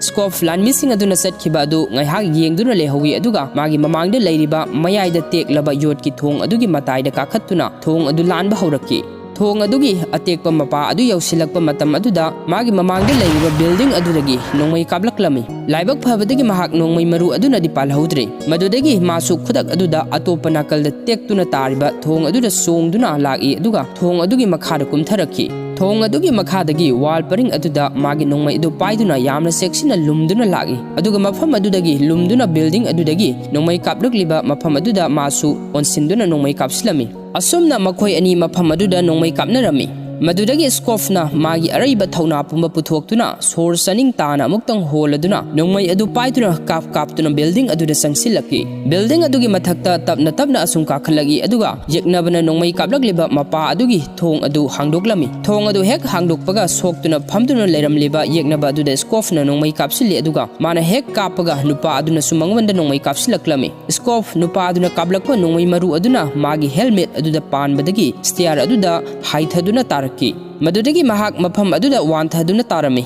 ꯁ꯭ꯀꯣꯞ ꯂꯥꯟꯃꯤꯁꯤꯡ ꯑꯗꯨꯅ ꯆꯠꯈꯤꯕ ꯑꯗꯨ ꯉꯥꯏꯍꯥꯛ ꯌꯦꯡꯗꯨꯅ ꯂꯩꯍꯧꯏ, ꯑꯗꯨꯒ ꯃꯥꯒꯤ ꯃꯃꯥꯡꯗ ꯂꯩꯔꯤꯕ ꯃꯌꯥꯏꯗ ꯇꯦꯛꯂꯕ ꯌꯣꯠꯀꯤ ꯊꯣꯡ ꯑꯗꯨꯒꯤ ꯃꯇꯥꯏꯗ ꯀꯥꯈꯠꯇꯨꯅ ꯊꯣꯡ ꯑꯗꯨ ꯂꯥꯟꯕ ꯍꯧꯔꯛꯈꯤ꯫ ꯊꯣꯡ ꯑꯗꯨꯒꯤ ꯑꯇꯦꯛꯄ ꯃꯄꯥ ꯑꯗꯨ ꯌꯧꯁꯤꯜꯂꯛꯄ ꯃꯇꯝ ꯑꯗꯨꯗ ꯃꯥꯒꯤ ꯃꯃꯥꯡꯗ ꯂꯩꯔꯤꯕ ꯕꯤꯜꯗꯤꯡ ꯑꯗꯨꯗꯒꯤ ꯅꯣꯡꯃꯩ ꯀꯥꯞꯂꯛꯂꯝꯃꯤ꯫ ꯂꯥꯏꯕꯛ ꯐꯕꯗꯒꯤ ꯃꯍꯥꯛ ꯅꯣꯡꯃꯩ ꯃꯔꯨ ꯑꯗꯨꯅꯗꯤ ꯄꯥꯜꯍꯧꯗ꯭ꯔꯦ꯫ ꯃꯗꯨꯗꯒꯤ ꯃꯥꯁꯨ ꯈꯨꯗꯛ ꯑꯗꯨꯗ ꯑꯇꯣꯞꯄ ꯅꯥꯀꯜꯗ ꯇꯦꯛꯇꯨꯅ ꯇꯥꯔꯤꯕ ꯊꯣꯡ ꯑꯗꯨꯗ ꯆꯣꯡꯗꯨꯅ ꯂꯥꯛꯏ, ꯑꯗꯨꯒ ꯊꯣꯡ ꯑꯗꯨꯒꯤ ꯃꯈꯥꯗ ꯀꯨꯝꯊꯔꯛꯈꯤ꯫ ꯊꯣꯡ ꯑꯗꯨꯒꯤ ꯃꯈꯥꯗꯒꯤ ꯋꯥꯜ ꯄꯔꯤꯡ ꯑꯗꯨꯗ ꯃꯥꯒꯤ ꯅꯣꯡꯃꯩ ꯑꯗꯨ ꯄꯥꯏꯗꯨꯅ ꯌꯥꯝꯅ ꯆꯦꯛꯁꯤꯟꯅ ꯂꯨꯝꯗꯨꯅ ꯂꯥꯛꯏ, ꯑꯗꯨꯒ ꯃꯐꯝ ꯑꯗꯨꯗꯒꯤ ꯂꯨꯝꯗꯨꯅ ꯕꯤꯜꯗꯤꯡ ꯑꯗꯨꯗꯒꯤ ꯅꯣꯡꯃꯩ ꯀꯥꯞꯂꯛꯂꯤꯕ ꯃꯐꯝ ꯑꯗꯨꯗ ꯃꯥꯁꯨ ꯑꯣꯟꯁꯤꯟꯗꯨꯅ ꯅꯣꯡꯃꯩ ꯀꯥꯞꯁꯤꯜꯂꯝꯃꯤ꯫ ꯑꯁꯨꯝꯅ ꯃꯈꯣꯏ ꯑꯅꯤ ꯃꯐꯝ ꯑꯗꯨꯗ ꯅꯣꯡꯃꯩ ꯀꯥꯞꯅꯔꯝꯃꯤ꯫ ꯃꯗꯨꯗꯒꯤ ꯁ꯭ꯀꯣꯞꯅ ꯃꯥꯒꯤ ꯑꯔꯩꯕ ꯊꯧꯅꯥ ꯄꯨꯝꯕ ꯄꯨꯊꯣꯛꯇꯨꯅ ꯁꯣꯔ ꯆꯥꯅꯤꯡ ꯇꯥꯅ ꯑꯃꯨꯛꯇꯪ ꯍꯣꯜꯂꯗꯨꯅ ꯅꯣꯡꯃꯩ ꯑꯗꯨ ꯄꯥꯏꯗꯨꯅ ꯀꯥꯞ ꯀꯥꯞꯇꯨꯅ ꯕꯤꯜꯗꯤꯡ ꯑꯗꯨꯗ ꯆꯪꯁꯤꯜꯂꯛꯈꯤ꯫ ꯕꯤꯜꯗꯤꯡ ꯑꯗꯨꯒꯤ ꯃꯊꯛꯇ ꯇꯞꯅ ꯇꯞꯅ ꯑꯁꯨꯝ ꯀꯥꯈꯠꯂꯛꯏ, ꯑꯗꯨꯒ ꯌꯦꯛꯅꯕꯅ ꯅꯣꯡꯃꯩ ꯀꯥꯞꯂꯛꯂꯤꯕ ꯃꯄꯥ ꯑꯗꯨꯒꯤ ꯊꯣꯡ ꯑꯗꯨ ꯍꯥꯡꯗꯣꯛꯂꯝꯃꯤ꯫ ꯊꯣꯡ ꯑꯗꯨ ꯍꯦꯛ ꯍꯥꯡꯗꯣꯛꯄꯒ ꯁꯣꯛꯇꯨꯅ ꯐꯝꯗꯨꯅ ꯂꯩꯔꯝꯂꯤꯕ ꯌꯦꯛꯅꯕ ꯑꯗꯨꯗ ꯁ꯭ꯀꯣꯞꯅ ꯅꯣꯡꯃꯩ ꯀꯥꯞꯁꯤꯜꯂꯤ, ꯑꯗꯨꯒ ꯃꯥꯅ ꯍꯦꯛ ꯀꯥꯞꯄꯒ ꯅꯨꯄꯥ ꯑꯗꯨꯅꯁꯨ ꯃꯉꯣꯟꯗ ꯅꯣꯡꯃꯩ ꯀꯥꯞꯁꯤꯜꯂꯛꯂꯝꯃꯤ꯫ ꯁ꯭ꯀꯣꯞ ꯅꯨꯄꯥ ꯑꯗꯨꯅ ꯀꯥꯞꯂꯛꯄ ꯅꯣꯡꯃꯩ ꯃꯔꯨ ꯑꯗꯨꯅ ꯃꯥꯒꯤ ꯍꯦꯜꯃꯦꯠ ꯑꯗꯨꯗ ꯄꯥꯟꯕꯗꯒꯤ ꯁ꯭ꯇꯤꯌꯥꯔ ꯑꯗꯨꯗ ꯍꯥꯏꯊꯗꯨꯅ ꯇꯥꯔꯛꯈꯤ꯫ ꯃꯗꯨꯗꯒꯤ ꯃꯍꯥꯛ ꯃꯐꯝ ꯑꯗꯨꯗ ꯋꯥꯟꯊꯗꯨꯅ ꯇꯥꯔꯝꯃꯤ꯫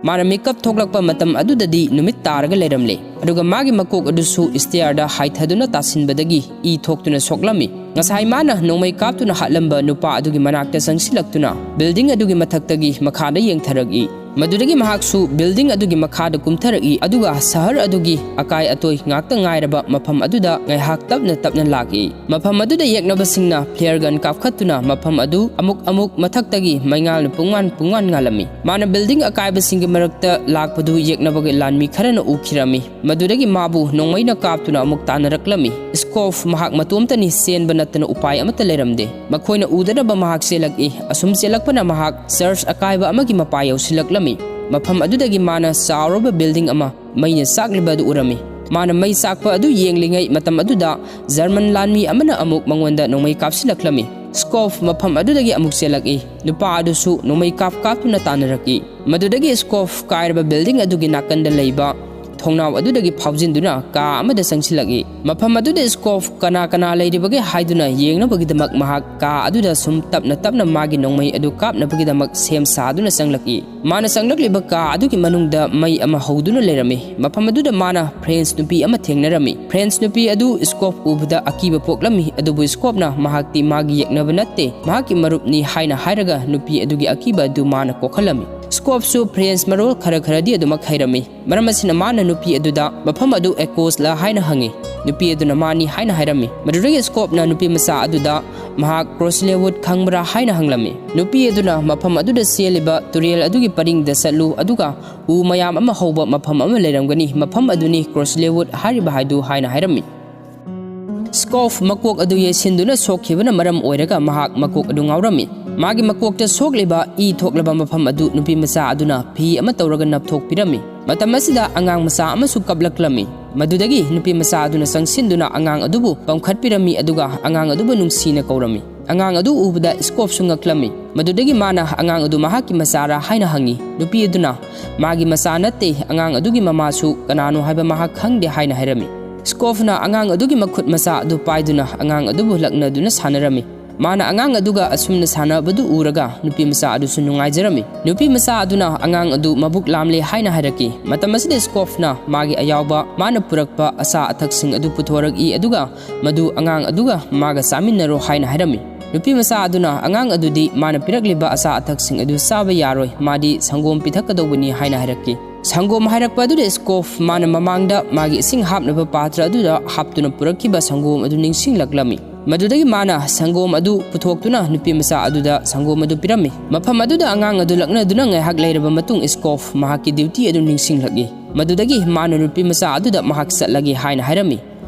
ꯃꯥꯅ ꯃꯤꯀꯞ ꯊꯣꯛꯂꯛꯄ ꯃꯇꯝ ꯑꯗꯨꯗꯗꯤ ꯅꯨꯃꯤꯠ ꯇꯥꯔꯒ ꯂꯩꯔꯝꯂꯦ꯫ ꯑꯗꯨꯒ ꯃꯥꯒꯤ ꯃꯀꯣꯛ ꯑꯗꯨꯁꯨ stairꯗ ꯍꯥꯏꯊꯗꯨꯅ ꯇꯥꯁꯤꯟꯕꯗꯒꯤ ꯏ ꯊꯣꯛꯇꯨꯅ ꯁꯣꯛꯂꯝꯃꯤ꯫ ꯉꯁꯥꯏ ꯃꯥꯅ ꯅꯣꯡꯃꯩ ꯀꯥꯞꯇꯨꯅ ꯍꯥꯠꯂꯝꯕ ꯅꯨꯄꯥ ꯑꯗꯨꯒꯤ ꯃꯅꯥꯛꯇ ꯆꯪꯁꯤꯜꯂꯛꯇꯨꯅ building ꯑꯗꯨꯒꯤ ꯃꯊꯛꯇꯒꯤ ꯃꯈꯥꯗ ꯌꯦꯡꯊꯔꯛꯏ꯫ ꯃꯗꯨꯗꯒꯤ ꯃꯍꯥꯛꯁꯨ building ꯑꯗꯨꯒꯤ ꯃꯈꯥꯗ ꯀꯨꯝꯊꯔꯛꯏ, ꯑꯗꯨꯒ ꯁꯍꯔ ꯑꯗꯨꯒꯤ ꯑꯀꯥꯏ ꯑꯇꯣꯏ ꯉꯥꯛꯇ ꯉꯥꯏꯔꯕ ꯃꯐꯝ ꯑꯗꯨꯗ ꯉꯥꯏꯍꯥꯛ ꯇꯞꯅ ꯇꯞꯅ ꯂꯥꯛꯏ꯫ ꯃꯐꯝ ꯑꯗꯨꯗ ꯌꯦꯛꯅꯕꯁꯤꯡꯅ flare gun ꯀꯥꯞꯈꯠꯇꯨꯅ ꯃꯐꯝ ꯑꯗꯨ ꯑꯃꯨꯛ ꯑꯃꯨꯛ ꯃꯊꯛꯇꯒꯤ ꯃꯩꯉꯥꯜꯅ ꯄꯨꯡꯉꯥꯟ ꯄꯨꯡꯉꯥꯟ ꯉꯥꯜꯂꯝꯃꯤ꯫ ꯃꯥꯅ building ꯑꯀꯥꯏꯕꯁꯤꯡꯒꯤ ꯃꯔꯛꯇ ꯂꯥꯛꯄꯗꯨ ꯌꯦꯛꯅꯕꯒꯤ ꯂꯥꯟꯃꯤ ꯈꯔꯅ ꯎꯈꯤꯔꯝꯃꯤ꯫ ꯃꯗꯨꯗꯒꯤ ꯃꯥꯕꯨ ꯅꯣꯡꯃꯩꯅ ꯀꯥꯞꯇꯨꯅ ꯑꯃꯨꯛ ꯇꯥꯟꯅꯔꯛꯂꯝꯃꯤ꯫ Scoff ꯃꯍꯥꯛ ꯃꯇꯣꯝꯇꯅꯤ, ꯆꯦꯟꯕ ꯅꯠꯇꯅ ꯎꯄꯥꯏ ꯑꯃꯠꯇ ꯂꯩꯔꯝꯗꯦ꯫ ꯃꯈꯣꯏꯅ ꯎꯗꯅꯕ ꯃꯍꯥꯛ ꯆꯦꯜꯂꯛꯏ꯫ ꯑꯁꯨꯝ ꯆꯦꯜꯂꯛꯄꯅ ꯃꯍꯥꯛ church ꯑꯀꯥꯏꯕ ꯑꯃꯒꯤ ꯃꯄꯥ ꯌꯧꯁꯤꯜꯂꯛꯂꯝꯃꯤ꯫ ꯃꯐꯝ ꯑꯗꯨꯗꯒꯤ ꯃꯥꯅ ꯆꯥꯎꯔꯕ building ꯑꯃ ꯃꯩꯅ ꯆꯥꯛꯂꯤꯕ ꯑꯗꯨ ꯎꯔꯝꯃꯤ꯫ ꯃꯥꯅ ꯃꯩ ꯆꯥꯛꯄ ꯑꯗꯨ ꯌꯦꯡꯂꯤꯉꯩ ꯃꯇꯝ ꯑꯗꯨꯗ German ꯂꯥꯟꯃꯤ ꯑꯃꯅ ꯑꯃꯨꯛ ꯃꯉꯣꯟꯗ ꯅꯣꯡꯃꯩ ꯀꯥꯞꯁꯤꯜꯂꯛꯂꯝꯃꯤ꯫ Scoff ꯃꯐꯝ ꯑꯗꯨꯗꯒꯤ ꯑꯃꯨꯛ ꯆꯦꯜꯂꯛꯏ꯫ ꯅꯨꯄꯥ ꯑꯗꯨꯁꯨ ꯅꯣꯡꯃꯩ ꯀꯥꯞ ꯀꯥꯞꯇꯨꯅ ꯇꯥꯟꯅꯔꯛꯏ꯫ ꯃꯗꯨꯗꯒꯤ Scoff ꯀꯥꯏꯔꯕ building ꯑꯗꯨꯒꯤ ꯅꯥꯀꯟꯗ ꯂꯩꯕ ꯊꯣꯡꯅꯥꯎ ꯑꯗꯨꯗꯒꯤ ꯐꯥꯎꯖꯤꯟꯗꯨꯅ ꯀꯥ ꯑꯃꯗ ꯆꯪꯁꯤꯜꯂꯛꯏ꯫ ꯃꯐꯝ ꯑꯗꯨꯗ Scoff ꯀꯅꯥ ꯀꯅꯥ ꯂꯩꯔꯤꯕꯒꯦ ꯍꯥꯏꯗꯨꯅ ꯌꯦꯡꯅꯕꯒꯤꯗꯃꯛ ꯃꯍꯥꯛ ꯀꯥ ꯑꯗꯨꯗ ꯁꯨꯝ ꯇꯞꯅ ꯇꯞꯅ ꯃꯥꯒꯤ ꯅꯣꯡꯃꯩ ꯑꯗꯨ ꯀꯥꯞꯅꯕꯒꯤꯗꯃꯛ ꯁꯦꯝ ꯁꯥꯗꯨꯅ ꯆꯪꯂꯛꯏ꯫ ꯃꯥꯅ ꯆꯪꯂꯛꯂꯤꯕ ꯀꯥ ꯑꯗꯨꯒꯤ ꯃꯅꯨꯡꯗ ꯃꯩ ꯑꯃ ꯍꯧꯗꯨꯅ ꯂꯩꯔꯝꯃꯤ꯫ ꯃꯐꯝ ꯑꯗꯨꯗ ꯃꯥꯅ French ꯅꯨꯄꯤ ꯑꯃ ꯊꯦꯡꯅꯔꯝꯃꯤ꯫ French ꯅꯨꯄꯤ ꯑꯗꯨ Scoff ꯎꯕꯗ ꯑꯀꯤꯕ ꯄꯣꯛꯂꯝꯃꯤ, ꯑꯗꯨꯕꯨ Scoffꯅ ꯃꯍꯥꯛꯇꯤ ꯃꯥꯒꯤ ꯌꯦꯛꯅꯕ ꯅꯠꯇꯦ, ꯃꯍꯥꯛꯀꯤ ꯃꯔꯨꯞꯅꯤ ꯍꯥꯏꯅ ꯍꯥꯏꯔꯒ ꯅꯨꯄꯤ ꯑꯗꯨꯒꯤ ꯑꯀꯤꯕ ꯑꯗꯨ ꯃꯥꯅ ꯀꯣꯛꯍꯜꯂꯝꯃꯤ꯫ Scoffꯁꯨ French ꯃꯔꯣꯜ ꯈꯔ ꯈꯔꯗꯤ ꯑꯗꯨꯃꯛ ꯍꯩꯔꯝꯃꯤ꯫ ꯃꯔꯝ ꯑꯁꯤꯅ ꯃꯥꯅ ꯅꯨꯄꯤ ꯑꯗꯨꯗ ꯃꯐꯝ ꯑꯗꯨ Ecosꯂ ꯍꯥꯏꯅ ꯍꯪꯉꯤ꯫ ꯅꯨꯄꯤ ꯑꯗꯨꯅ ꯃꯥꯅꯤ ꯍꯥꯏꯅ ꯍꯥꯏꯔꯝꯃꯤ꯫ ꯃꯗꯨꯗꯒꯤ Scoffꯅ ꯅꯨꯄꯤ ꯃꯆꯥ ꯑꯗꯨꯗ ꯃꯍꯥꯛ Courcelles Wood ꯈꯪꯕ꯭ꯔꯥ ꯍꯥꯏꯅ ꯍꯪꯂꯝꯃꯤ꯫ ꯅꯨꯄꯤ ꯑꯗꯨꯅ ꯃꯐꯝ ꯑꯗꯨꯗ ꯆꯦꯜꯂꯤꯕ ꯇꯨꯔꯦꯜ ꯑꯗꯨꯒꯤ ꯄꯔꯤꯡꯗ ꯆꯠꯂꯨ, ꯑꯗꯨꯒ ꯎ ꯃꯌꯥꯝ ꯑꯃ ꯍꯧꯕ ꯃꯐꯝ ꯑꯃ ꯂꯩꯔꯝꯒꯅꯤ, ꯃꯐꯝ ꯑꯗꯨꯅꯤ Courcelles Wood ꯍꯥꯏꯔꯤꯕ ꯍꯥꯏꯗꯨ ꯍꯥꯏꯅ ꯍꯥꯏꯔꯝꯃꯤ꯫ Scoff ꯃꯀꯣꯛ ꯑꯗꯨ ꯌꯩꯁꯤꯟꯗꯨꯅ ꯁꯣꯛꯈꯤꯕꯅ ꯃꯔꯝ ꯑꯣꯏꯔꯒ ꯃꯍꯥꯛ ꯃꯀꯣꯛ ꯑꯗꯨ ꯉꯥꯎꯔꯝꯃꯤ꯫ ꯃꯥꯒꯤ ꯃꯀꯣꯛꯇ ꯁꯣꯛꯂꯤꯕ ꯏ ꯊꯣꯛꯂꯕ ꯃꯐꯝ ꯑꯗꯨ ꯅꯨꯄꯤ ꯃꯆꯥ ꯑꯗꯨꯅ ꯐꯤ ꯑꯃ ꯇꯧꯔꯒ ꯅꯞꯊꯣꯛꯄꯤꯔꯝꯃꯤ꯫ ꯃꯇꯝ ꯑꯁꯤꯗ ꯑꯉꯥꯡ ꯃꯆꯥ ꯑꯃꯁꯨ ꯀꯞꯂꯛꯂꯝꯃꯤ꯫ ꯃꯗꯨꯗꯒꯤ ꯅꯨꯄꯤ ꯃꯆꯥ ꯑꯗꯨꯅ ꯆꯪꯁꯤꯟꯗꯨꯅ ꯑꯉꯥꯡ ꯑꯗꯨꯕꯨ ꯄꯝꯈꯠꯄꯤꯔꯝꯃꯤ, ꯑꯗꯨꯒ ꯑꯉꯥꯡ ꯑꯗꯨꯕꯨ ꯅꯨꯡꯁꯤꯅ ꯀꯧꯔꯝꯃꯤ꯫ ꯑꯉꯥꯡ ꯑꯗꯨ ꯎꯕꯗ Scoffꯁꯨ ꯉꯛꯂꯝꯃꯤ꯫ ꯃꯗꯨꯗꯒꯤ ꯃꯥꯅ ꯑꯉꯥꯡ ꯑꯗꯨ ꯃꯍꯥꯛꯀꯤ ꯃꯆꯥꯔꯥ ꯍꯥꯏꯅ ꯍꯪꯉꯤ꯫ ꯅꯨꯄꯤ ꯑꯗꯨꯅ ꯃꯥꯒꯤ ꯃꯆꯥ ꯅꯠꯇꯦ, ꯑꯉꯥꯡ ꯑꯗꯨꯒꯤ ꯃꯃꯥꯁꯨ ꯀꯅꯥꯅꯣ ꯍꯥꯏꯕ ꯃꯍꯥꯛ ꯈꯪꯗꯦ ꯍꯥꯏꯅ ꯍꯥꯏꯔꯝꯃꯤ꯫ Scoffꯅ ꯑꯉꯥꯡ ꯑꯗꯨꯒꯤ ꯃꯈꯨꯠ ꯃꯆꯥ ꯑꯗꯨ ꯄꯥꯏꯗꯨꯅ ꯑꯉꯥꯡ ꯑꯗꯨꯕꯨ ꯂꯛꯅꯗꯨꯅ ꯁꯥꯟꯅꯔꯝꯃꯤ꯫ ꯃꯥꯅ ꯑꯉꯥꯡ ꯑꯗꯨꯒ ꯑꯁꯨꯝꯅ ꯁꯥꯟꯅꯕꯗꯨ ꯎꯔꯒ ꯅꯨꯄꯤ ꯃꯆꯥ ꯑꯗꯨꯁꯨ ꯅꯨꯡꯉꯥꯏꯖꯔꯝꯃꯤ꯫ ꯅꯨꯄꯤ ꯃꯆꯥ ꯑꯗꯨꯅ ꯑꯉꯥꯡ ꯑꯗꯨ ꯃꯕꯨꯛ ꯂꯥꯝꯂꯦ ꯍꯥꯏꯅ ꯍꯥꯏꯔꯛꯈꯤ꯫ ꯃꯇꯝ ꯑꯁꯤꯗ ꯁ꯭ꯀꯣꯐꯅ ꯃꯥꯒꯤ ꯑꯌꯥꯎꯕ ꯃꯥꯅ ꯄꯨꯔꯛꯄ ꯑꯆꯥ ꯑꯊꯛꯁꯤꯡ ꯑꯗꯨ ꯄꯨꯊꯣꯔꯛꯏ, ꯑꯗꯨꯒ ꯃꯗꯨ ꯑꯉꯥꯡ ꯑꯗꯨꯒ ꯃꯥꯒ ꯆꯥꯃꯤꯟꯅꯔꯣ ꯍꯥꯏꯅ ꯍꯥꯏꯔꯝꯃꯤ꯫ ꯅꯨꯄꯤ ꯃꯆꯥ ꯑꯗꯨꯅ ꯑꯉꯥꯡ ꯑꯗꯨꯗꯤ ꯃꯥꯅ ꯄꯤꯔꯛꯂꯤꯕ ꯑꯆꯥ ꯑꯊꯛꯁꯤꯡ ꯑꯗꯨ ꯆꯥꯕ ꯌꯥꯔꯣꯏ, ꯃꯥꯗꯤ ꯁꯪꯒꯣꯝ ꯄꯤꯊꯛꯀꯗꯧꯕꯅꯤ ꯍꯥꯏꯅ ꯍꯥꯏꯔꯛꯈꯤ꯫ ꯁꯪꯒꯣꯝ ꯍꯥꯏꯔꯛꯄ ꯑꯗꯨꯗ ꯁ꯭ꯀꯣꯐ ꯃꯥꯅ ꯃꯃꯥꯡꯗ ꯃꯥꯒꯤ ꯏꯁꯤꯡ ꯍꯥꯞꯅꯕ ꯄꯥꯇ꯭ꯔ ꯑꯗꯨꯗ ꯍꯥꯞꯇꯨꯅ ꯄꯨꯔꯛꯈꯤꯕ ꯁꯪꯒꯣꯝ ꯑꯗꯨ ꯅꯤꯡꯁꯤꯡꯂꯛꯂꯝꯃꯤ꯫ ꯃꯗꯨꯗꯒꯤ ꯃꯥꯅ ꯁꯪꯒꯣꯝ ꯑꯗꯨ ꯄꯨꯊꯣꯛꯇꯨꯅ ꯅꯨꯄꯤ ꯃꯆꯥ ꯑꯗꯨꯗ ꯁꯪꯒꯣꯝ ꯑꯗꯨ ꯄꯤꯔꯝꯃꯤ꯫ ꯃꯐꯝ ꯑꯗꯨꯗ ꯑꯉꯥꯡ ꯑꯗꯨ ꯂꯛꯅꯗꯨꯅ ꯉꯥꯏꯍꯥꯛ ꯂꯩꯔꯕ ꯃꯇꯨꯡ ꯁ꯭ꯀꯣꯐ ꯃꯍꯥꯛꯀꯤ ꯗ꯭ꯌꯨꯇꯤ ꯑꯗꯨ ꯅꯤꯡꯁꯤꯡꯂꯛꯏ꯫ ꯃꯗꯨꯗꯒꯤ ꯃꯥꯅ ꯅꯨꯄꯤ ꯃꯆꯥ ꯑꯗꯨꯗ ꯃꯍꯥꯛ ꯆꯠꯂꯒꯦ ꯍꯥꯏꯅ ꯍꯥꯏꯔꯝꯃꯤ꯫